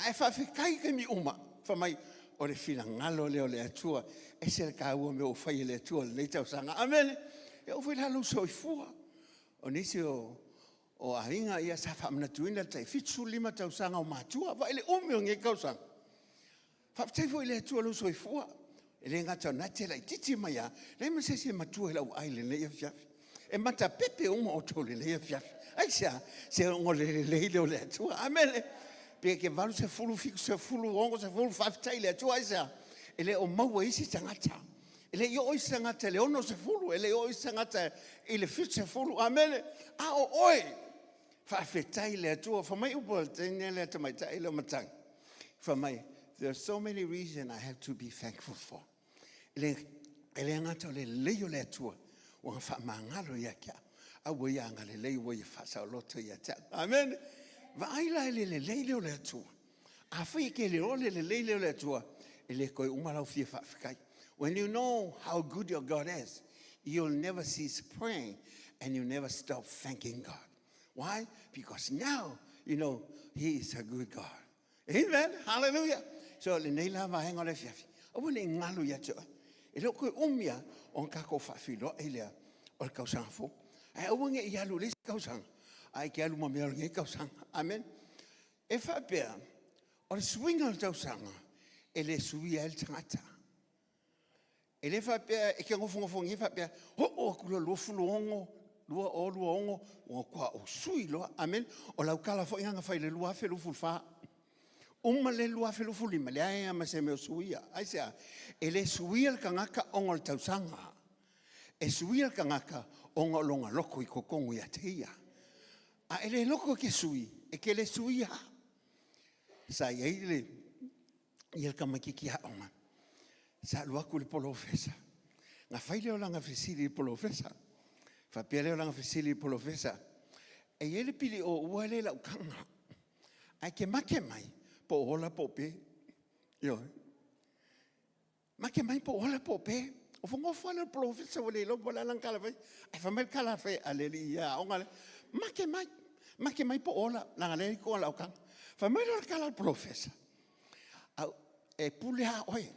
Ae faafetai i taimi uma. Fai mai, o le finagalo lea o le Atua. E ese le taua o mea ua fai e le Atua i lenei tausaga. Amene. E oo foi la lou soifua. O nisi o O aiga ia sa faamanatuina le tai 75 tausaga o matua. Vaai le umi o nei tausaga. Faafetai foi i le Atua lou soifua. E le gata o lena e te laitiiti mai lava, leai ma se isi e matua i lau vaai i lenei afiafi. E matapepe uma outou i lenei afiafi. Aisea? Se ona o le lelei lea o le Atua. Amene. Pe e te 80, 70, 60, faafetai i le Atua. Aisea? E le o maua e isi tagata. E le i oo isi tagata i le 60, e le i oo isi tagata i le 70, amene. A o oe, faafetai i le Atua. Fai mai upu a le teine lea tamaitai lea o matagi. Fai mai, there are so many reasons I have to be thankful for. E le, e le gata o le lelei o le Atua, ua faamagalo ia te au. A ua ia agalelei, ua ia faasaoloto ia te au. Amene. Vaai la i le lelei lea o le Atua. Afai e te le iloa le lelei lea o le Atua, e le toe uma lau fia faafetai. When you know how good your God is, you'll never cease praying and you'll never stop thanking God. Why? Because now you know He is a good God. Amen. Hallelujah. So lenei la vaega o le afiafi, aua ne i galo ia te oe. E le o toe umi lava ona tatou faafeiloai lea o le tausaga fou. Ae aua ne i alu i le isi tausaga, ae te alu ma mea o lenei tausaga. Amen. E faapea, o le suiga o le tausaga, e le suia ai le tagata. E le faapea, e te nofonofogia faapea, oo atu loa 26, 2026, ua matua ou sui loa. Amene. O lau tala foi lena na fai i le 2024. Uma le 2025, leai lava ma se mea o suia. Aisea? E le suia le tagata ona o le tausaga. E suia le tagata ona o lona loto i totonu ia te ia. A e le loto e te sui, e te le suia. Sa i ai le ia le tamaititi aoga, sa alu atu i le polofesa, na fai lea o lana fesili i le polofesa. Faapea lea o lana fesili i le polofesa, e i ai le piliōua lea i lau taga, ae e te make mai po o ola po o pe. Ioe. Make mai po o ola po o pe. Nofonofo lava lea o le polofesa ua le iloa po o le a lana tala e fai, ae fai mai le tala a le alii aoga lea, make mai, make mai po o ola, leaga o lea e i tua o lau taga. Fai mai lea o le tala a le polofesa, e pule lava oe,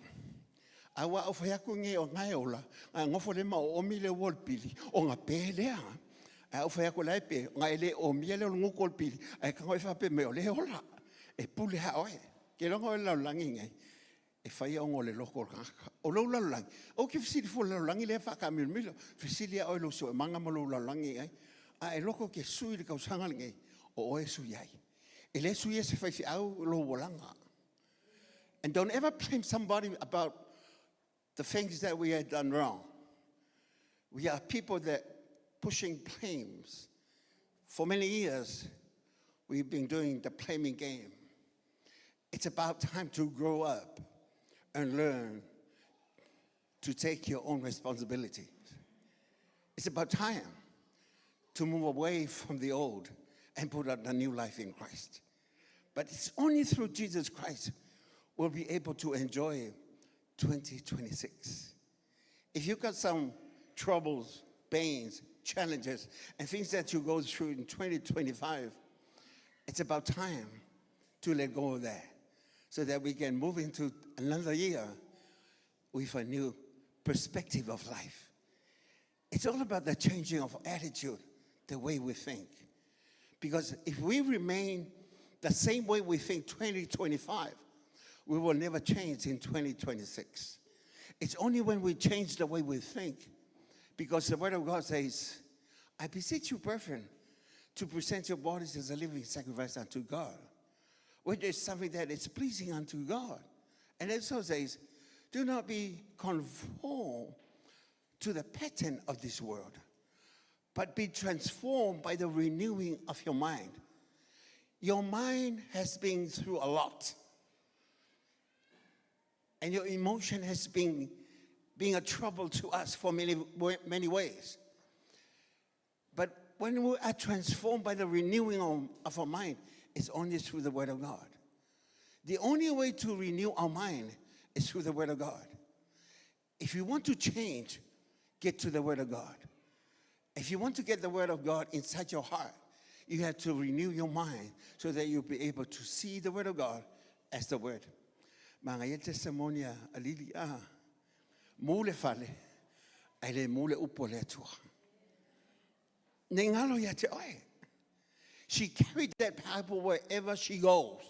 aua a ou fai atu nei o lena e ola, ona e nofo lea ma oomi le ua o le pili, ona pe lea. Ae a ou fai atu o la e pe, ona e le omia lea o le gutu o le pili, ae tago e faapea mai o lea e ola. E pule lava oe. Ou te iloa o le lalolagi lenei, e fai ona o le loto o le tagata. O lou lalolagi, aua e te fesili fua i le lalolagi lea e faataamilomilo. Fesili lava oe i lou siosiomaga ma lou lalolagi e i ai. A e loto e te sui i le tausaga lenei, o oe e sui ai. E le suia e se faifeau lou olaga. And don't ever blame somebody about the things that we have done wrong. We are people that pushing blames. For many years, we've been doing the blaming game. It's about time to grow up and learn to take your own responsibility. It's about time to move away from the old and put on a new life in Christ. But it's only through Jesus Christ we'll be able to enjoy 2026. If you've got some troubles, pains, challenges, and things that you go through in 2025, it's about time to let go of that so that we can move into another year with a new perspective of life. It's all about the changing of attitude, the way we think. Because if we remain the same way we think 2025, we will never change in 2026. It's only when we change the way we think, because the Word of God says, I beseech you, brethren, to present your bodies as a living sacrifice unto God, which is something that is pleasing unto God. And it also says, do not be conformed to the pattern of this world, but be transformed by the renewing of your mind. Your mind has been through a lot. And your emotion has been being a trouble to us for many, many ways. But when we are transformed by the renewing of our mind, it's only through the Word of God. The only way to renew our mind is through the Word of God. If you want to change, get to the Word of God. If you want to get the Word of God inside your heart, you have to renew your mind so that you'll be able to see the Word of God as the Word. Magaia testimony a Lili a mu le fale, ae le mu le upu a le Atua. Ne galo ia te oe. She carried that Bible wherever she goes.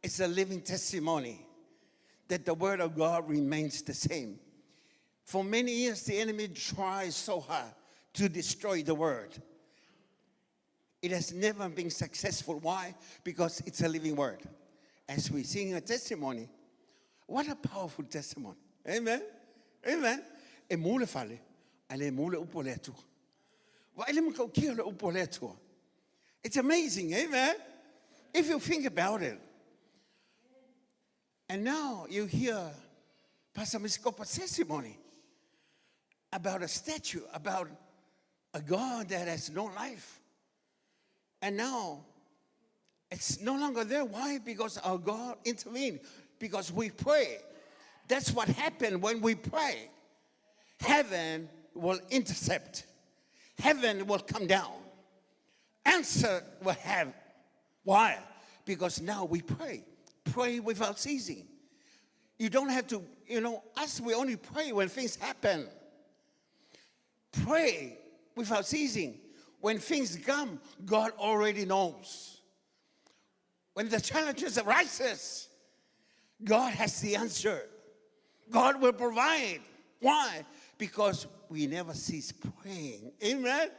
It's a living testimony that the Word of God remains the same. For many years, the enemy tries so hard to destroy the Word. It has never been successful. Why? Because it's a living Word. As we sing a testimony, what a powerful testimony. Amen. Amen. E mu le fale, ae le mu le upu a le Atua. Vaai le matautia o le upu a le Atua. It's amazing, amen? If you think about it. And now you hear Pastor Miskopa's testimony about a statue, about a God that has no life. And now it's no longer there. Why? Because our God intervened. Because we pray. That's what happened when we pray. Heaven will intercept. Heaven will come down. Answer will have. Why? Because now we pray. Pray without ceasing. You don't have to, you know, us, we only pray when things happen. Pray without ceasing. When things come, God already knows. When the challenges arises, God has the answer. God will provide. Why? Because we never cease praying. Amen?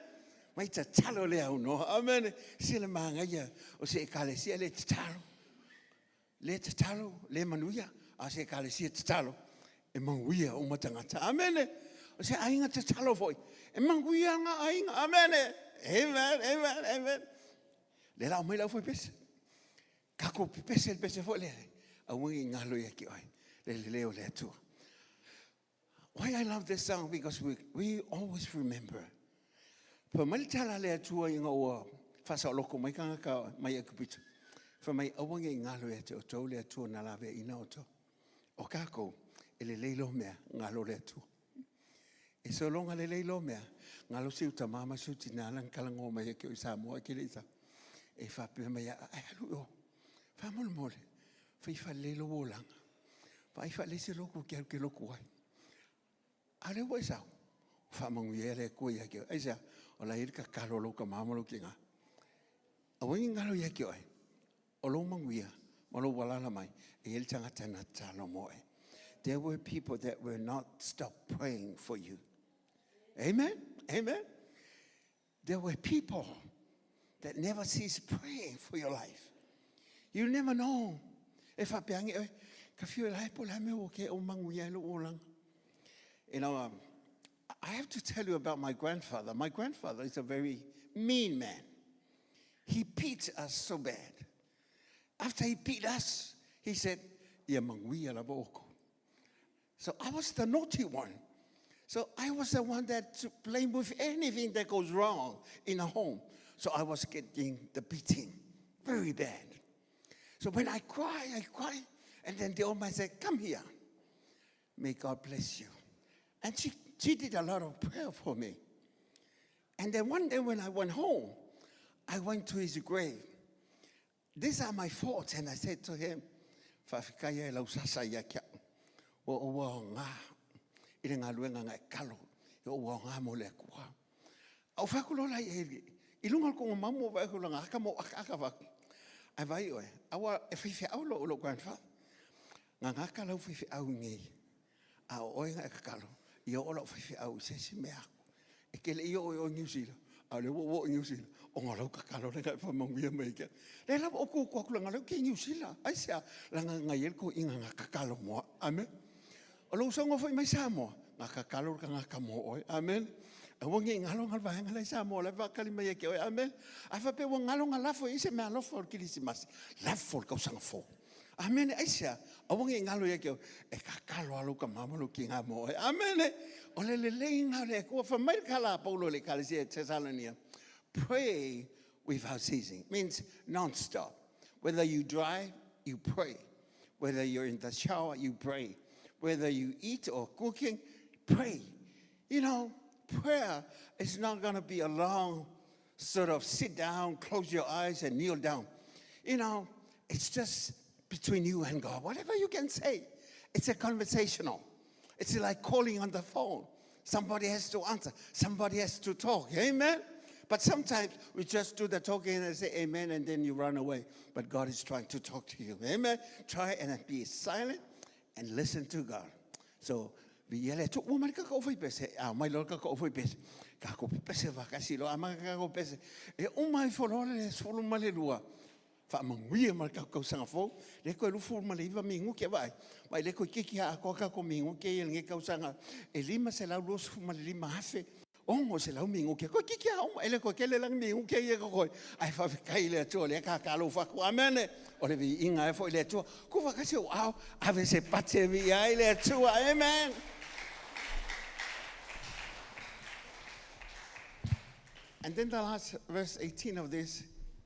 Mai tatalo le au noa. Amen. Se le magaia o se ekalesia le tatalo. Le tatalo, le manuia. A se ekalesia tatalo. E manuia o matangata. Amen. O se aiga tatalo foi. E manuia ngā aiga. Amen. Amen. Amen. Amen. Le lau mai lau foi pese. Kako pepese le pese foi le, aua ne i galo ia te oe, le lelei o le Atua. Why I love this song? Because we always remember. Fai mai le tala a le Atua ina ua faasaoloko mai tagata mai Aikupito. Fai mai, aua ne i galo ia te outou le Atua na laveaiina outou. O kākou, e lelei loa mea, galo le Atua. E sologa lelei loa mea, galo si ou tama ma si ou tina la na talanoa mai ia te oe i Samoa ae te le i sau. E faapea mai lava, ai alu i o, faamolemole, fai faalelei lou olaga, vaai faalelei se lotu e te alu e te lotu ai. A o lea ua e sau, ua faamanuia le Atua ia te oe. Aisea? O la e i ai le tatalo a lou tama ma lou tina. Aua ne i galo ia te oe, o lou manuia ma lou alaala mai, e i ai le tagata na tatalo mo oe. There were people that will not stop praying for you. Amen? Amen? There were people that never cease praying for your life. You never know. E faapea ane oe, ka fio e lae po o le a mea ua ke o manuia ai lou olaga. I have to tell you about my grandfather. My grandfather is a very mean man. He beat us so bad. After he beat us, he said, Ia manuia lava outou. So I was the naughty one. So I was the one that to blame with anything that goes wrong in a home. So I was getting the beating very bad. So when I cry, I cry. And then the old man said, Come here. May God bless you. And she did a lot of prayer for me. And then one day when I went home, I went to his grave. These are my faults. And I said to him, Faafetai e lau sasa ia te au. Ua ou aoga i le galuega na e kalo. Ia ou aoga mo le Atua. A ou fai atu loa la i ai, i luga o le tuugamau ma ou vaai atu i lona ata ma ou akaaka vaeatu. Ae vaai oe, aua e faifeau lou grandfather. Na gata lau faifeau i inei, a o oe na e tatalo, ia oo lau faifeau i se isi mea atu. E te le i oo i o i Niu Sila, a o lea ua ou oo i Niu Sila, ona o lau tatalo lea na e faamanuia mai ai ia te au. Lea la ua ou tu atu leaga o lea ou te i Niu Sila. Aisea? Leaga na i ai le toeaina na tatalo mo au. Amene. O lou saunoa foi mai Samoa, na tatalo le tagata mo oe. Amene. Aua ne i galo na le vaega la i Samoa la e faatali mai ia te oe. Amene. A faapea ua galo na lafo i ai se meaalofa o le Kerisimasi, lafo i le tausaga fou. Amene. Aisea? Aua ne i galo ia te oe, e tatalo lava lou tama ma lou tina mo oe. Amene. O le lelei lena o le Atua. Fai mai le tala a Paulo i le Ekalesia i Tesalonia, pray without ceasing. Means non-stop. Whether you drive, you pray. Whether you're in the shower, you pray. Whether you eat or cooking, pray. You know, prayer is not going to be a long sort of sit down, close your eyes, and kneel down. You know, it's just between you and God. Whatever you can say, it's a conversational. It's like calling on the phone. Somebody has to answer. Somebody has to talk. Amen? But sometimes we just do the talking and say amen, and then you run away. But God is trying to talk to you. Amen? Try and be silent and listen to God. So, viia le Atua. Ua mai le kakau fai pese. A mai loa le kakau fai pese. Kako pese vakasi loa. Ama kako pese. E uma ifo loa le 12. Faamanuia ma le tatou tausaga fou. Lea toe 29 minute vaai. Vaai lea toeitiiti lava atoa tatou minute ia i lenei tausaga e 525,000 600 minute. Toeitiiti lava uma, e le toe tele la ni minute ia e totoe. Ae faafetai i le Atua o lea tatalo atu. Amene. O le viiga e foi i le Atua. Tuufaatasi ou aao, ave se pati e viia ai le Atua. Amen. And then the last verse 18 of this,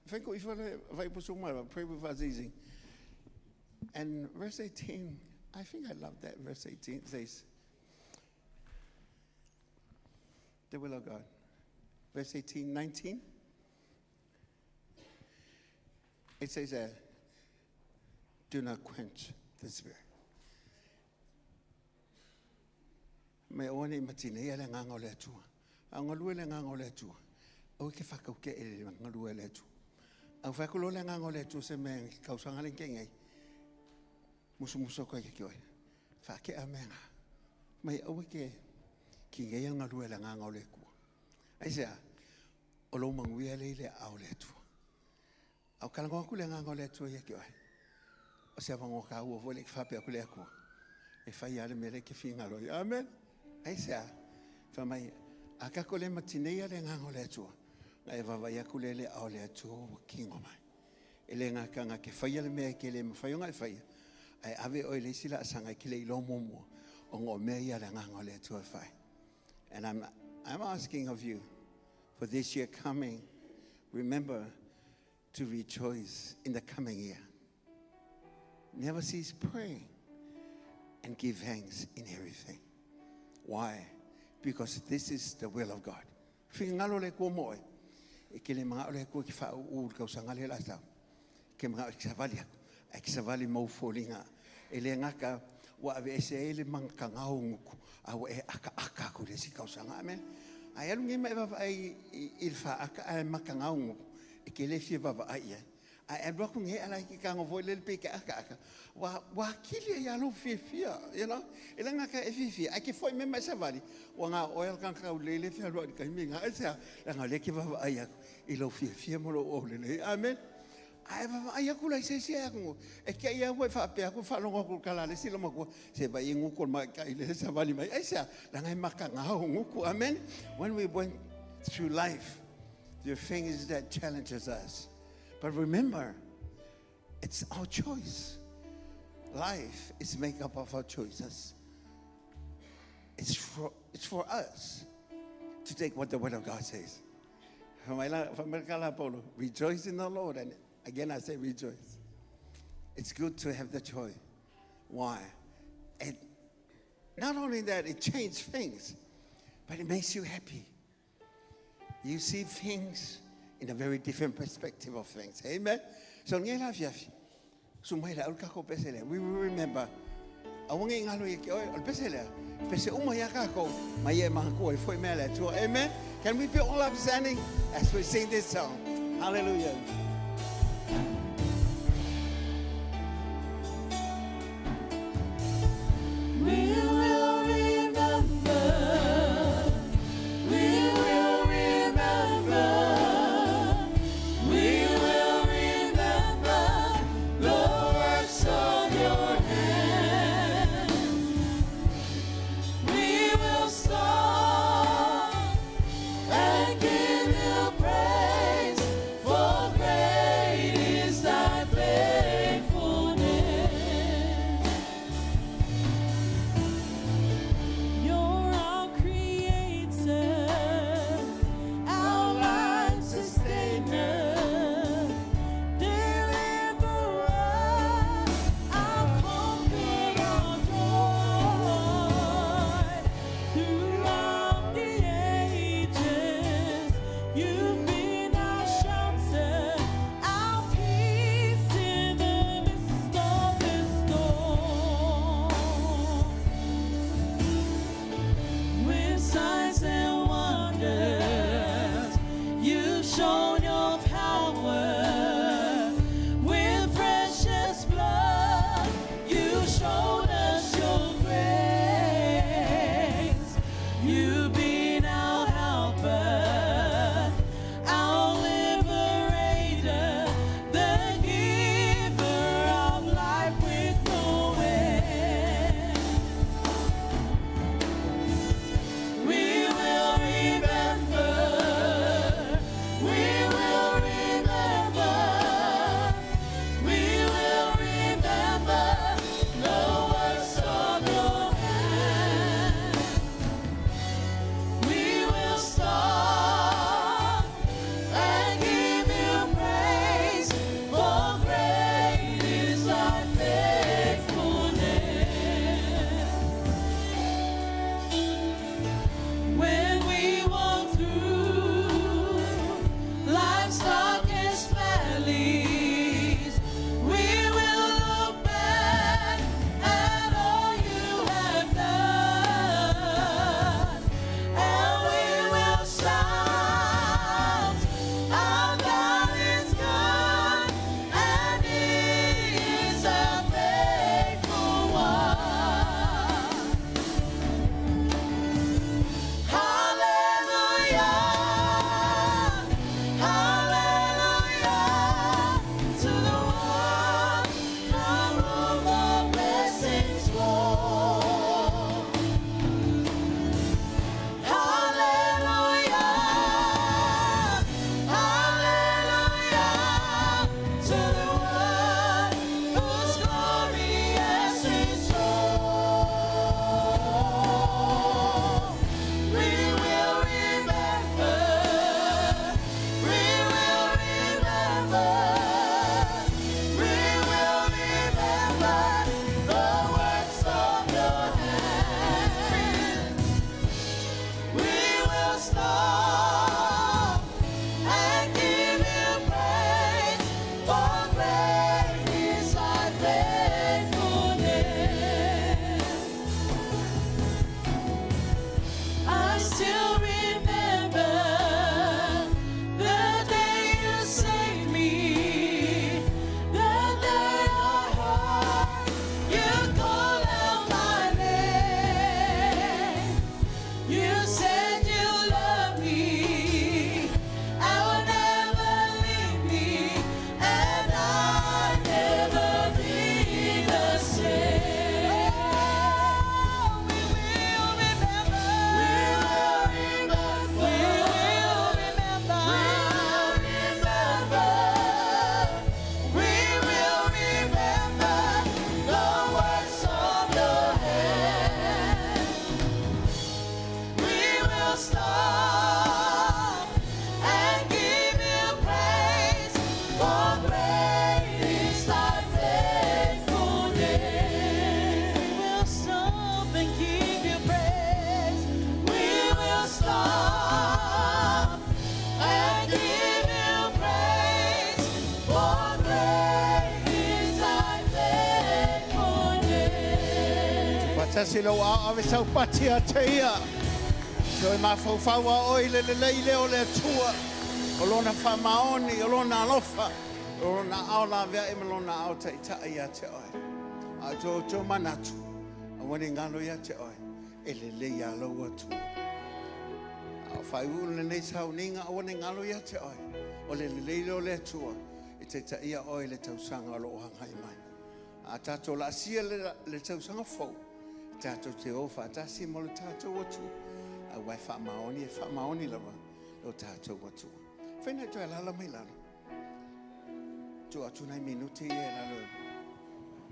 pray with us easy. And verse 18, I think I love that verse 18. It says, the will of God. Verse 18, 19. It says there, do not quench the spirit. Me aua ne i matinei le agaga o le Atua. A o galue le agaga o le Atua, aua e te faatautea i le galue a le Atua. A ua fai atu loa le agaga o le Atua se mea i le tausaga lea na tea nei, musumusu atu ai ia te oe, faatea mea na. Mai aua e te tineia le galue a le agaga o le Atua. Aisea? O lou manuia lea i le aao o le Atua. A o talanoa atu le agaga o le Atua ia te oe, o se avanoa taua foi lea e te faapea atu le Atua, e fai lava le mea lea e te finagalo ai. Amen. Aisea? Fai mai, a tatou le matineia le agaga o le Atua, ona e vaavaai atu lea i le aao o le Atua ua kino mai. E le gakaga ke faia le mea e ke le mafai ona e faia, ae ave oe i le isi laasaga e ke le iloa muamua, ona o mea ia a le Agaga o le Atua e fai. And I'm, I'm asking of you, for this year coming, remember to rejoice in the coming year. Never cease praying and give thanks in everything. Why? Because this is the will of God. Finagalo le Atua mo oe. E ke le manao le Atua e te faauu i le tausaga lea o le a sau. Ke manao e te savali atu, ae te savali ma ou foliga. E le gata ua aveese ai le magakagao gutu, a ua e akaaka atu i le isi tausaga. Amene. A e alu nei ma e vaavaai i le faata ae makagao gutu, e te le fia vaavaai i ai. Ae alu atu nei a la e te tago foi lele pei e te akaaka, ua, ua atili ai lava lou fiafia, you know. E le gata e fiafia, ae te foi mai ma e savali, ua na o oe lava le tagata taulelei lea e fealuai i le taimi lena. Aisea? Leaga o lea e te vaavaai atu i lou fiafia ma lou aulelei. Amene. A e vaavaai atu la i se isi atunuu, e te i lava ua e faapea atu, faalogo atu i le tala a le isi loomatua, se vaai e gutu o le matai lea e savali mai. Aisea? Leaga e makagao gutu. Amen. When we went through life, there are things that challenges us. But remember, it's our choice. Life is made up of our choices. It's for, it's for us to take what the Word of God says. Rejoice in the Lord. And again, I say rejoice. It's good to have the joy. Why? And not only that, it changes things, but it makes you happy. You see things in a very different perspective of things. Amen. So lenei la afiafi, susu mai le au le tatou pese lea. We will remember. Aua ne i galo ia te oe, o le pese lea, pese uma ia tatou, ma ia e manatua ai foi mea a le Atua. Amen. Can we be all upstanding as we sing this song? Hallelujah. We will remember. We will remember. We will remember the works of your hands. We will stop and give you praise, for great is tasi lou ao ave sau pati ia te ia. Toe mafaufau a oe i le lelei lea o le Atua, o Lona faamaoni, o Lona alofa, o Lona aao laveai ma Lona aao taitai ia te oe. A o to outou manatu, aua ne i galo ia te oe, e lelei lava lou Atua. A o faaiuiu lenei sauniga, aua ne i galo ia te oe, o le lelei lea o le Atua e taitaia oe i le tausaga o lo o agai mai. A tatou laasia le tausaga fou, tatou te o faatasi ma lo tatou Atua, aua e faamaoni, e faamaoni lava lo tatou Atua. Fai na toe alaala mai lalo. Tuu atu nai minute ia i lalo.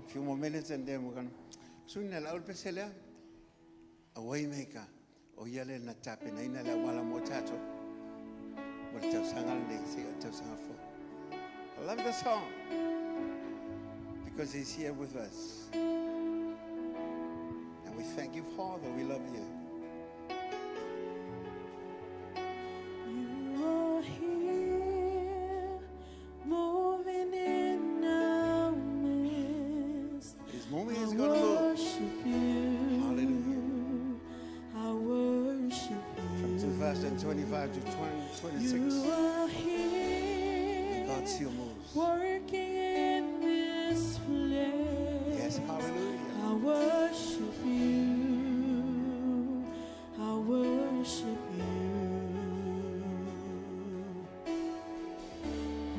Few more minutes and then we're gonna... Sui na lau le pese lea. A Waymaker. O ia lea na tapenaina le auala mo tatou. Mo le tausaga lenei, seia oo i le tausaga fou. I love the song because he's here with us. And we thank you, Father. We love you. You are here, moving in our midst. He's moving, he's I gonna move. worship you. Hallelujah. I worship From you. 2025 to 2026, You are here, God still moves. working in this place. Yes, hallelujah. I worship you. I worship you.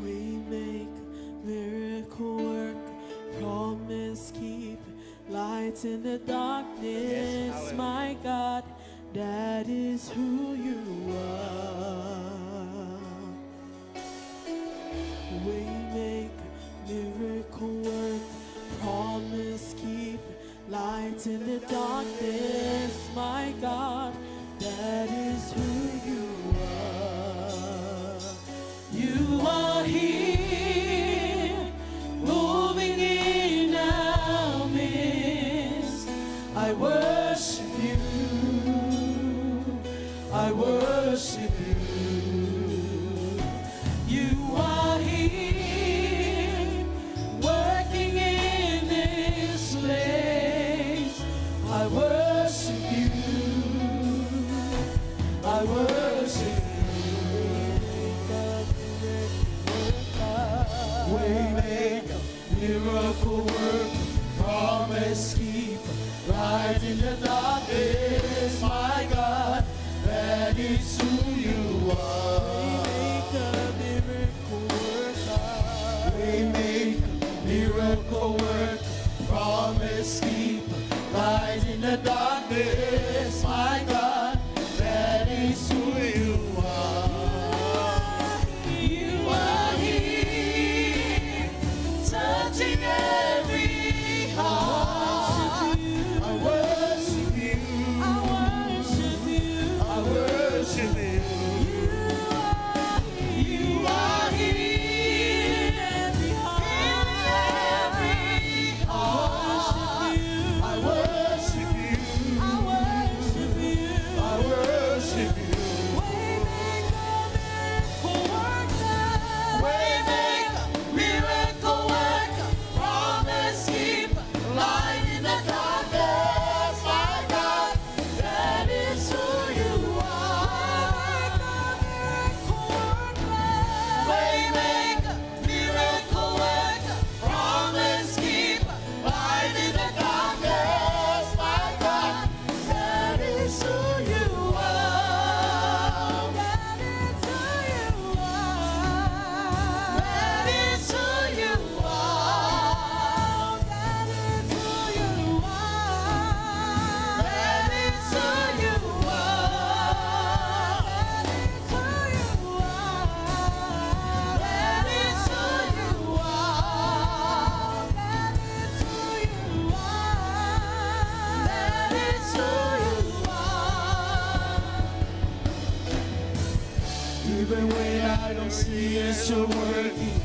We make miracle work, promise keep, light in the darkness, hallelujah. my God, that is who you are. We make miracle work, promise keep, light in the darkness, my God, that is who you are. You are here, moving in our midst. I worship you. I worship you. You are here, working in this place. I worship you. I worship you. Waymaker, miracle worker, promise keeper, light in the darkness, my God, that is who you are. Waymaker, miracle worker, Waymaker, miracle worker, promise keeper, light in the darkness, my God, that is who you are. You are here, touching every heart. I worship you. I worship you. I worship you. You are here, every heart. I worship you. I worship you. I worship you. Waymaker, miracle worker, promise keeper, light in the darkness, my God, that is who you are. Waymaker, miracle worker, promise keeper, light in the darkness, my God, that is who you are. That is who you are. That is who you are. That is who you are. That is who you are. That is who you are. That is who you are. That is who you are. Even when I don't see it, you're working.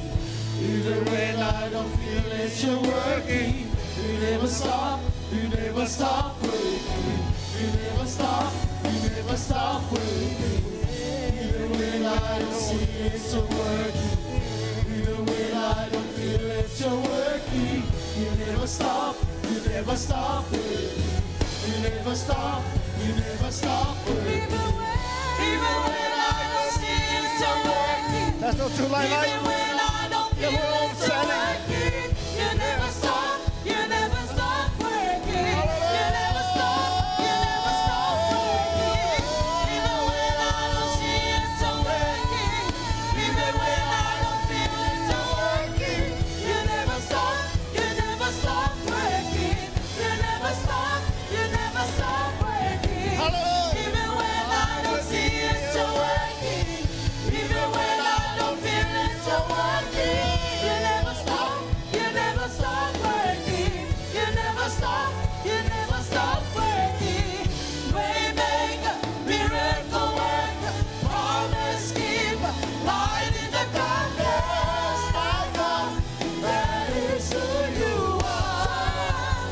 Even when I don't feel it, you're working. You never stop, you never stop working. You never stop, you never stop working. Even when I don't see it, you're working. Even when I don't feel it, you're working. You never stop, you never stop working. You never stop, you never stop working. Even when I don't see it, you're working. That's not too late, mate. Even when I don't Yeah, feel we're all it, you're standing. working. You never stop, you never stop working. You never stop, you never stop working. Even when I don't see it, you're working. Even when I don't feel it, you're working. You never stop, you never stop working. You never stop, you never stop working. Even when I don't see it, you're working. Even when I don't feel it, you're working. You never stop, you never stop working. You never stop, you never stop working. Waymaker, miracle worker, promise keeper, light in the darkness, my God, that is who you are.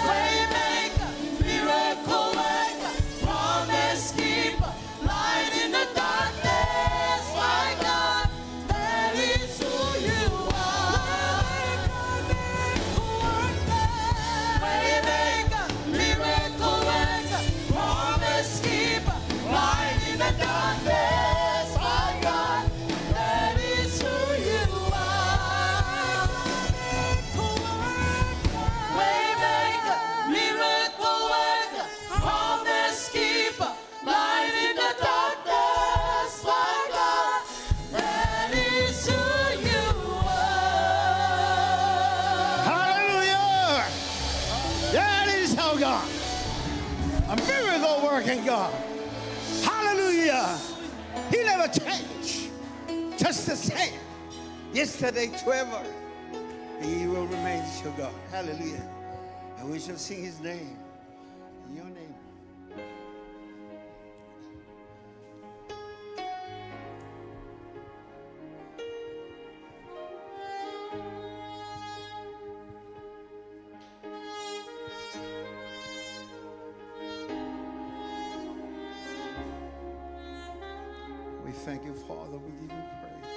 Waymaker, miracle worker, promise keeper, light in the darkness, my God, that is who you are. Waymaker, miracle worker, promise keeper, light in the darkness, my God, that is who you are. Waymaker, miracle worker, promise keeper, light in the darkness, my God, that is who you are. Hallelujah! That is our God. A miracle working God. Hallelujah! He never changed. Just the same. Yesterday to ever. He will remain your God. Hallelujah. And we shall sing his name. Your name. We thank you, Father. We give you praise.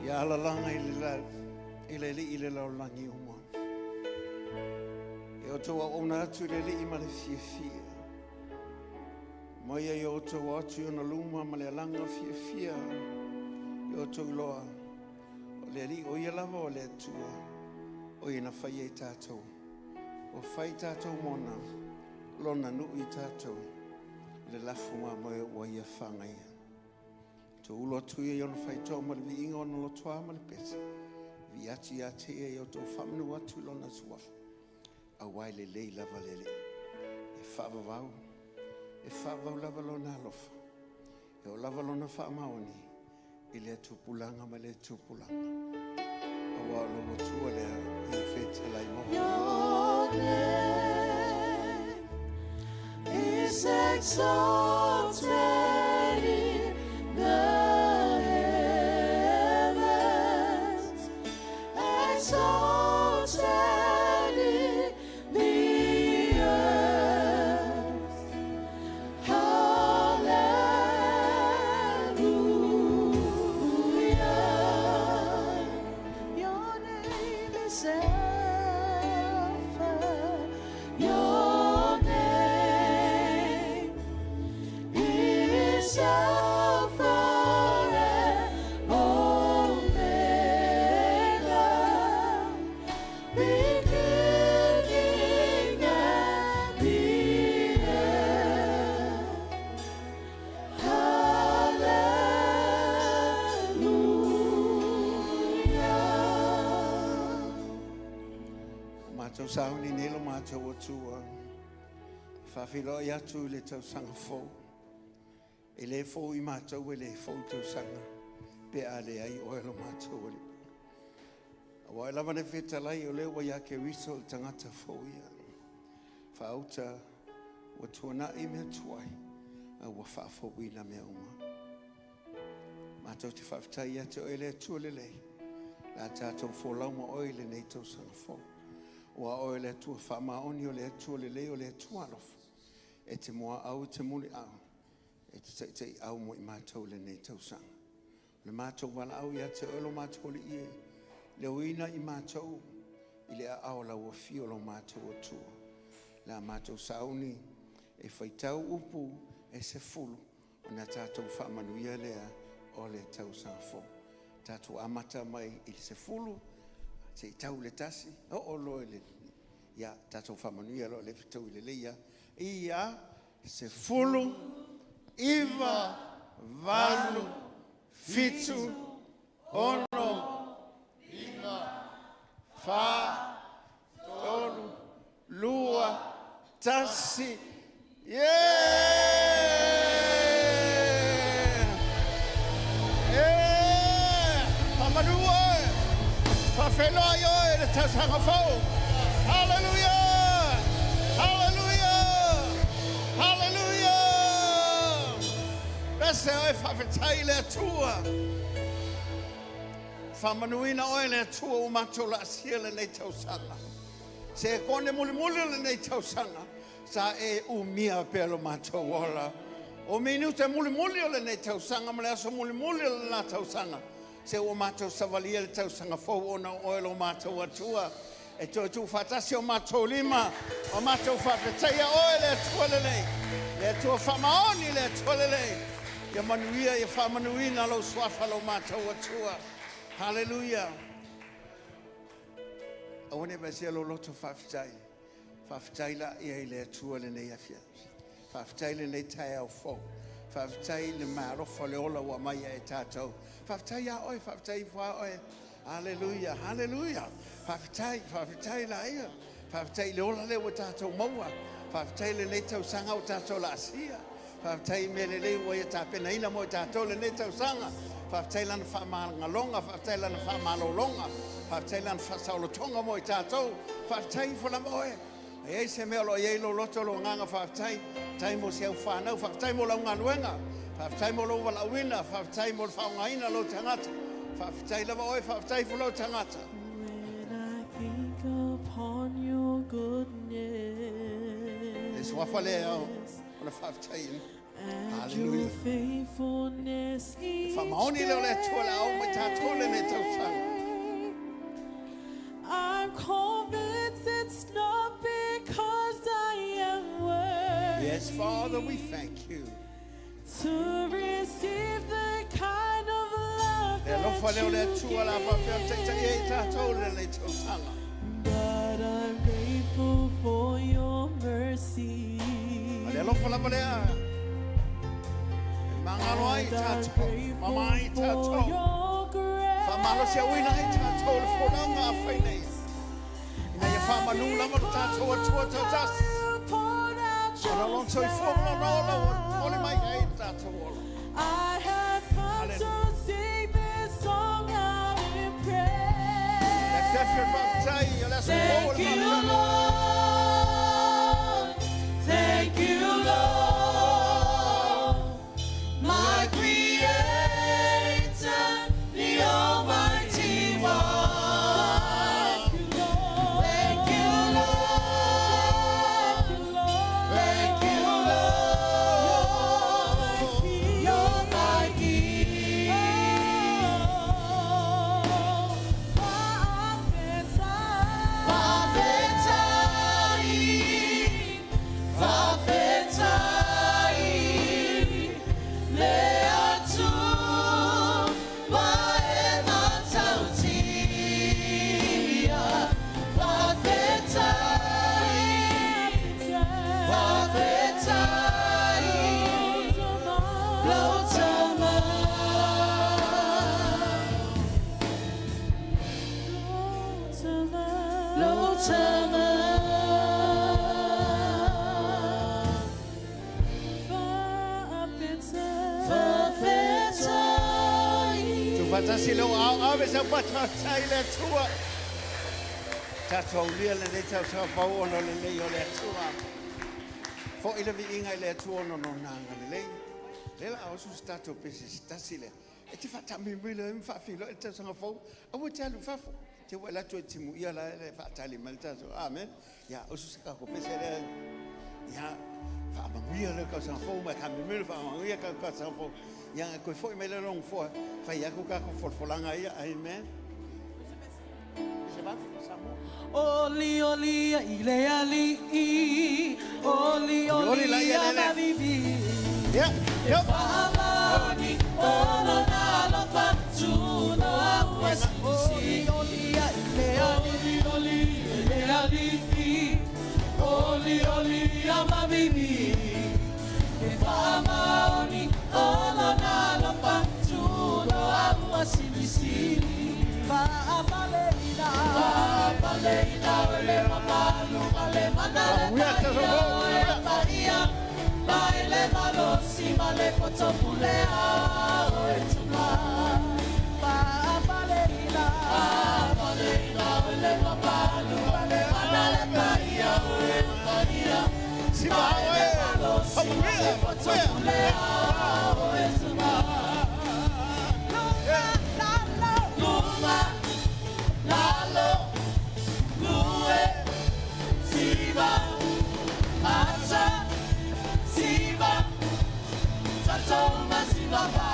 Ia alalaga i le la, i le alii i le lalolagi uma. E outou auauna atu i le alii ma le fiafia. Mai ai outou atu i ona luma ma le alaga fiafia. I outou iloa, o le alii o ia lava o le Atua, o ia na faia i tatou. Ua fai tatou mona, lona nuu i tatou, le lafu mamoe ua ia whangaia. To ulo atu ia i ona whaitoa ma le viiga ona lotoa ma le pese. Vi atu ia te ia i o tō whamanu atu i lona suafa. A wai le lei lava lele. E whaavavau. E whaavavau lava lona alofa. E o lava lona whaamaoni. I le tupulanga ma le tupulanga. A wā o lo tua lea i whetelai mo. Your name is exalted in the heavens, exalted in the earth. Hallelujah. Your name is Alpha. Your name is Alpha and Omega, beginning and the end. Hallelujah. Mātou sauni nei lo mātou atua. Whawhilo i atu i le tausaga fou. E le fou i mātou e le fou tausaga. Pe a le ai oe lo mātou ali. A wai lava ne whetalai o leo ia ke riso le tangata fou ia. Whaauta ua tuana i mea tuai. A ua whaafouina mea uma. Mātou te whaafetai ia te oe le atua lelei. La tātou fōlauma oe le nei tausaga fou. Ua oe le atua whaamaoni o le atua lelei o le atua alofa. E te mua au i te muli au. E te taitai au mo i mātou le nei tausaga. Le mātou wala au ia te oe lo mātou le ie. Le uina i mātou i le a ao lau fio lo mātou atua. La mātou sauni e whaitau upu e se fulu o nā tātou whaamanuia lea o le tausaga fou. Tātou amata mai i le se fulu, se i tau le tasi, o o lo le, ia tātou whaamanuia lo le whitau i le leia, ia se fulu, iva, valu, fitu, ono, fa, tolu, lua, tasi, yeah! Yeah! Whamanua e! Whawheloa i oe le tausaga fou! Hallelujah! Hallelujah! Hallelujah! Pese oe whawhetai le atua. Whamanuina oe le atua o mātou la asia le nei tausaga. Se kone muli muli le nei tausaga. Sa e umia pe lo mātou ola. O minuta muli muli o le nei tausaga ma le aso muli muli o le nā tausaga. Se o mātou savalia le tausaga fou ona oe lo mātou atua. E toe tu whatasi o mātou lima. O mātou whawhetaia oe le atua le nei. Le atua whamaoni le atua le nei. Ia manuia, ia whamanuina lo suafa lo mātou atua. Hallelujah. Awane ba sia lo loto whawhetai. Whawhetai la ia i le atua le nei awhia. Whawhetai le nei tae au fou. Whawhetai le maarofa le ola ua mai e tātou. Whawhetai ia oe, whawhetai wha oe. Hallelujah, hallelujah. Whawhetai, whawhetai la ia. Whawhetai le ola le ua tātou maua. Whawhetai le nei tausaga o tātou la asia. Whawhetai me le lei ua ia tāpena ina mo i tātou le nei tausaga. Whawhetai lana whaamangalonga, whawhetai lana whaamalolonga. Whawhetai lana whasaolotonga mo i tātou. Whawhetai fo lama oe. E ei se mea lo iei lo loto lo nganga whawhetai. Tai mo se au whanau, whawhetai mo lau ngaluenga. Whawhetai mo lo walauina, whawhetai mo le whaongaina lo tangata. Whawhetai lava oe, whawhetai fo lo tangata. When I think upon your goodness E suafa le au, o le whawhetai ina. And your Hallelujah. faithfulness E each whamaoni leo le atua le au mai tātou le nei tausaga. day. I'm convinced it's not because I am worthy. Yes, Father, we thank you. To receive the kind of love Le alofa that leo le you atua la whawhea taitai e give. tātou le nei tausaga. But I'm grateful for your mercy. A le alofa lava lea. E mangalo ai And I'm tātou. grateful Mama ai for tātou. your grace. Whamalo sia uina ai tātou le fōnanga a whai nei. Ina ia whamanu lava le tātou atua tautasi. You poured out Ona lon soifua ma lona ola ua ole mai ai le tātou ola. I have come to Hallelujah. sing this song out in Le praise. fiafi o le faafetai o le aso fou o Thank le you, mafuaaga. Lord. Thank you, Lord. My Creator, the Almighty One. Thank you, Lord. Thank you, Lord. You're my King. Fa'afetai, fa'afetai, le Atua e matautia. Fa'afetai, fa'afetai, lou tama. Lou tama. Fa'afetai. Tu whatasi leo au ave sa pata i le atua. Tātou lia le nei tau fau ono le nei o le atua. Fo i le viinga i le atua ono no nanga le lei. Le la au su tātou pese stasi le. E te whatami mui le mwha e tau sanga fau. Aua te alu fafo. Te wa la tua timu ia la le whatali mai le tātou. Amen. Ia, au su saka ko pese le. Ia, whaamanuia le kau sanga fau mai kami mui le whaamanuia kau kau sanga fau. Ia, koe foi mai le long foa. Whai aku ka ko folfolanga ia. Amen. Se va, Samoa. Oli oli i le ali'i Oli Oli oli la ia ia lele. mavivi Ia, E ia. whaamaoni Ono nā alofa Tuno au silisili Oli oli ia i le ali'i Oli i le ali'i Oli oli ia mavivi E whaamaoni Ono nā alofa Tuno au silisili Fa'apaleina Fa'apaleina o le mamalu ma le mana le Ia, taia taso o fou, e ia. paia Mai le malosi ma le poto pule a o e tuma Fa'apaleina Fa'apaleina o le mamalu ma le mana le taia o e paia Si Mai va, le e. malosi ma le poto Ia. pule a o e tuma Luma, lalo, luma, lalo, lue, siva, ata, siva, tatoma siva pa.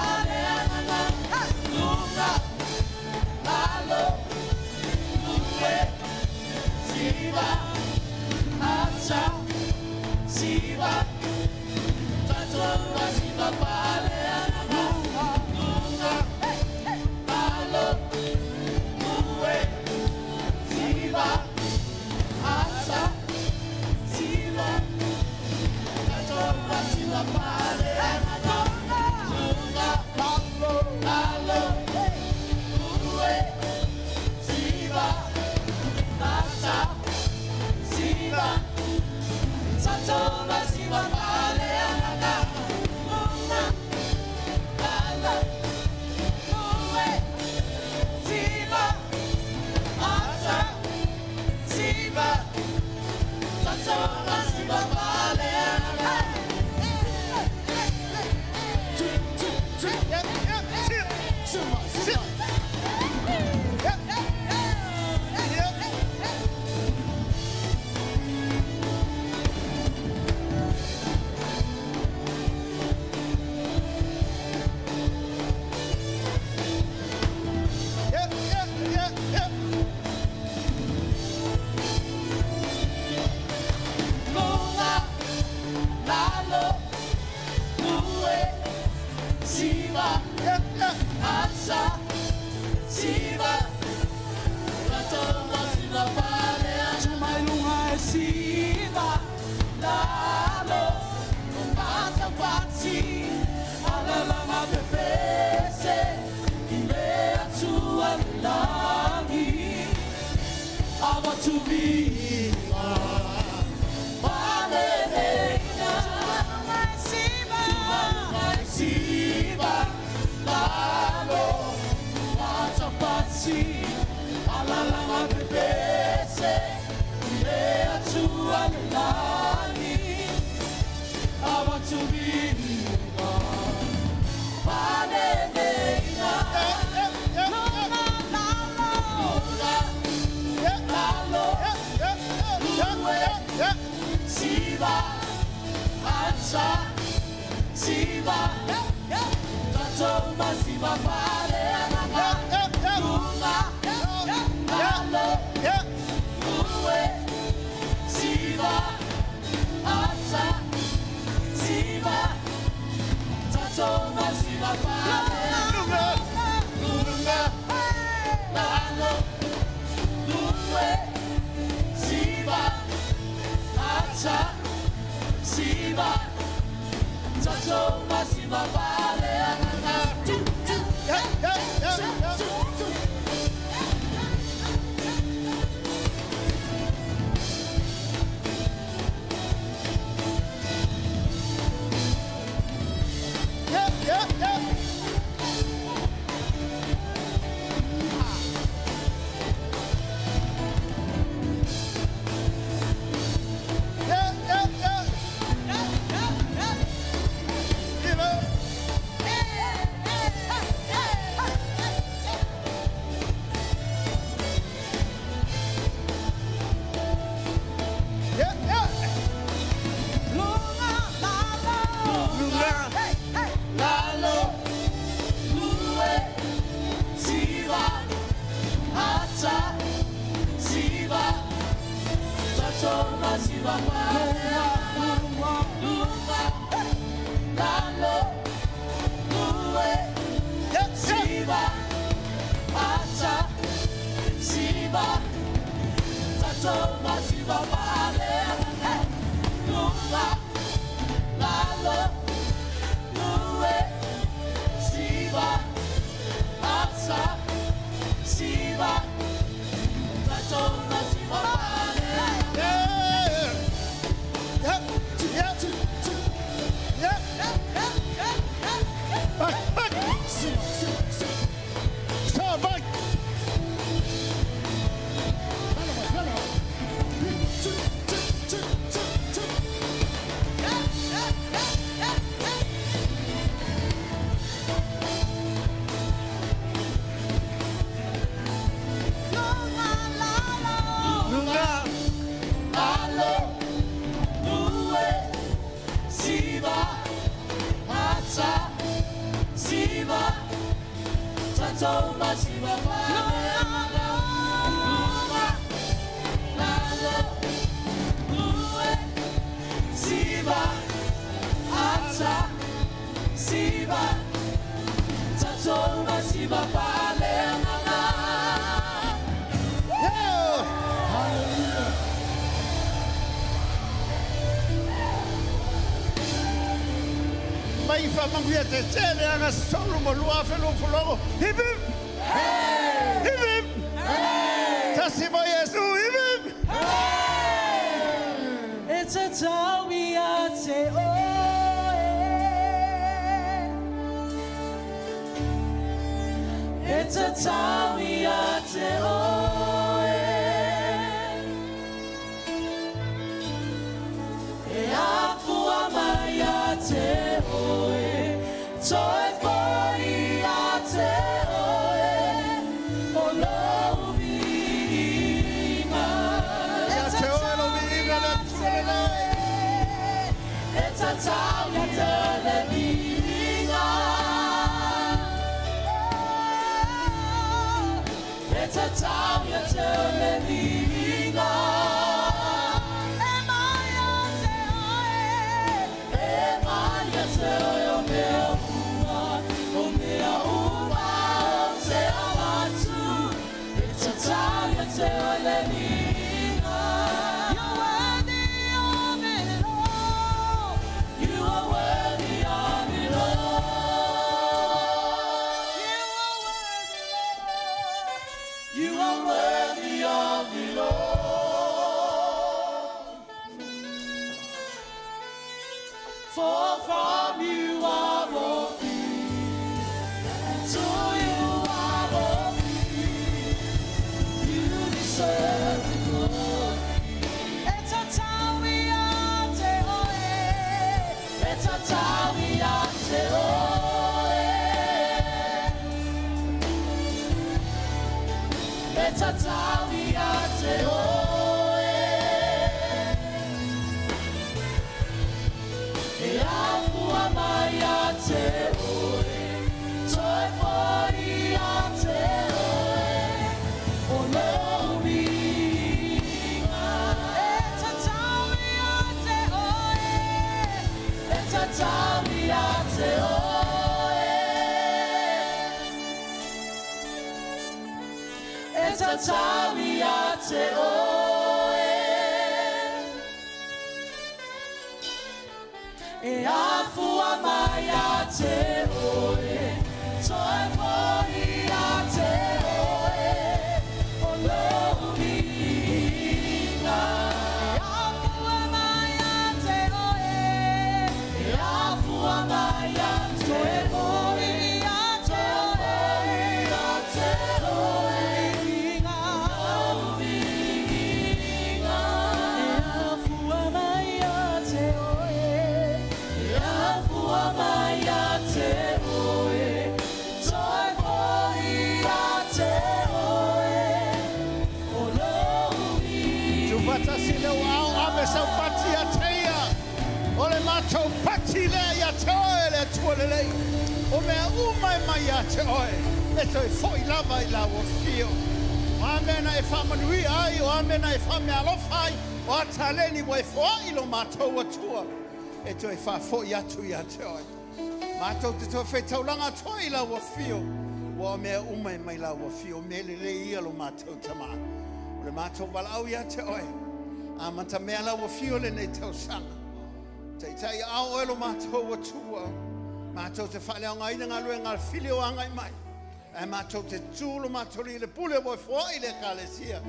Mai whamanguia te tele anga solo mo lua whelo whologo. Hip hip! Hip hip! Tasi mo Yesu, hip hip! It's a tau ia te oe. It's a tau ia te oe. E afua mai a te oe. Toi foi a te oe. O lou viiga. Ia te oe lo viiga le atua le E tatau ia te le viiga. E tatau ia te le viiga. E mai a te oe. E mai a te oe o mea uma. O mea uma o te avatu. E tatau ia te oe le viiga. You're worthy of it all. You are worthy of it all. You are worthy, Lord. You are worthy of it all. tatau ia te oe. E afua mai ia te oe, toe foi ia te oe, o lou viiga. E tatau ia te oe, e tatau ia te oe. E tatau ia te oe. E afua mai ia te oe, toe foi ia te oe, o lou viiga. E afua mai ia te oe, e afua mai ia te oe, ia te oe, ia te oe, lou viiga. E afua mai ia te oe, e afua mai ia te oe, toe foi ia te oe, o lou Tufatasi le o ao ave sau pati ia te ia. O le matou pati lea ia te oe le Atua lelei. O mea uma e mai ia te oe. E toe foi lava i lau afio. O a mea na e faamanuia ai, o a mea na e faameaalofa ai, o a taleni ua e foai i lo matou Atua. E toe faafoi atu ia te oe. Matou te toe faitaulaga atu ai i lau afio. Ua o mea uma e mai lau afio. O mea lelei ia lo matou Tamā. O le matou valaau ia te oe. Amata mea lau afio lenei tausaga. Taitai ao oe lo matou Atua. Matou te faaleaogaina galuega a le fili o agai mai. Ae matou te tu lo matou li le pule ua e foai le ekalesia.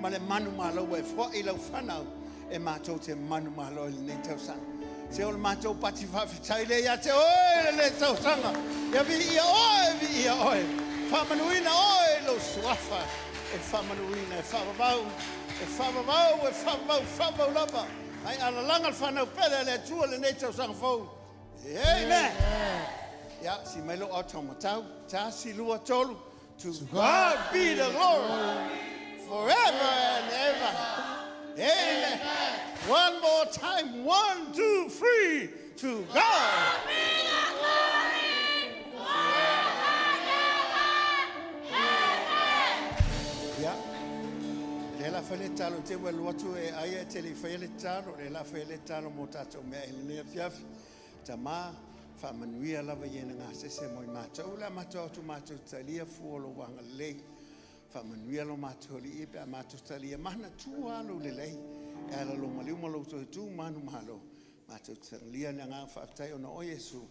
Ma le manumalo ua e foai i lau fanau. E matou te manumalo i lenei tausaga. Se o le matou pati faafetai lea ia te oe lenei tausaga. Ia viia oe, viia oe. Faamanuina oe i lou suafa. E faamanuina, e faavavau, e faavavau, e faavavau, faavavau lava. Ai alalaga le fanau pele a le Atua lenei tausaga fou. Amen. Ia, si mai lo auto matau. Tasi, lua, tolu. To God be the glory forever and ever. Amen. One more time. One, two, three. To God be the glory forever and ever. Amen. Ia. Le la fai le talo te ua luatu e aia e te le fai le talo, le la fai le talo mo tātou mea i lenei afiafi. Tamā, faamanuia lava i ena gasese mo i matou la matou atu matou talia fua o lou agalelei. Faamanuia lo matou alii pe a matou talia mana tua lo lelei. E ala lo maliu ma lo toe tu manu malo. Matou talia le agaga faafetai ona o Iesu.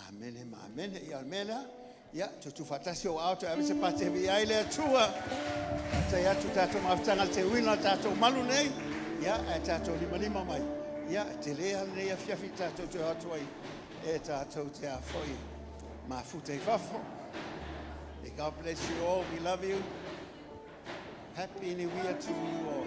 Amene ma amene. Ia o le mea lea. Ia, tutu faatasi o ao toe ave se pati e ai le Atua. Faafetai atu tatou mafutaga le teuina o tatou malu nei. Ia, ae tatou limalima mai. Ia, te le ala nei afiafi tatou toe atu ai. E tatou te afoi mafuta i fafo. May God bless you all. We love you. Happy New Year to you all.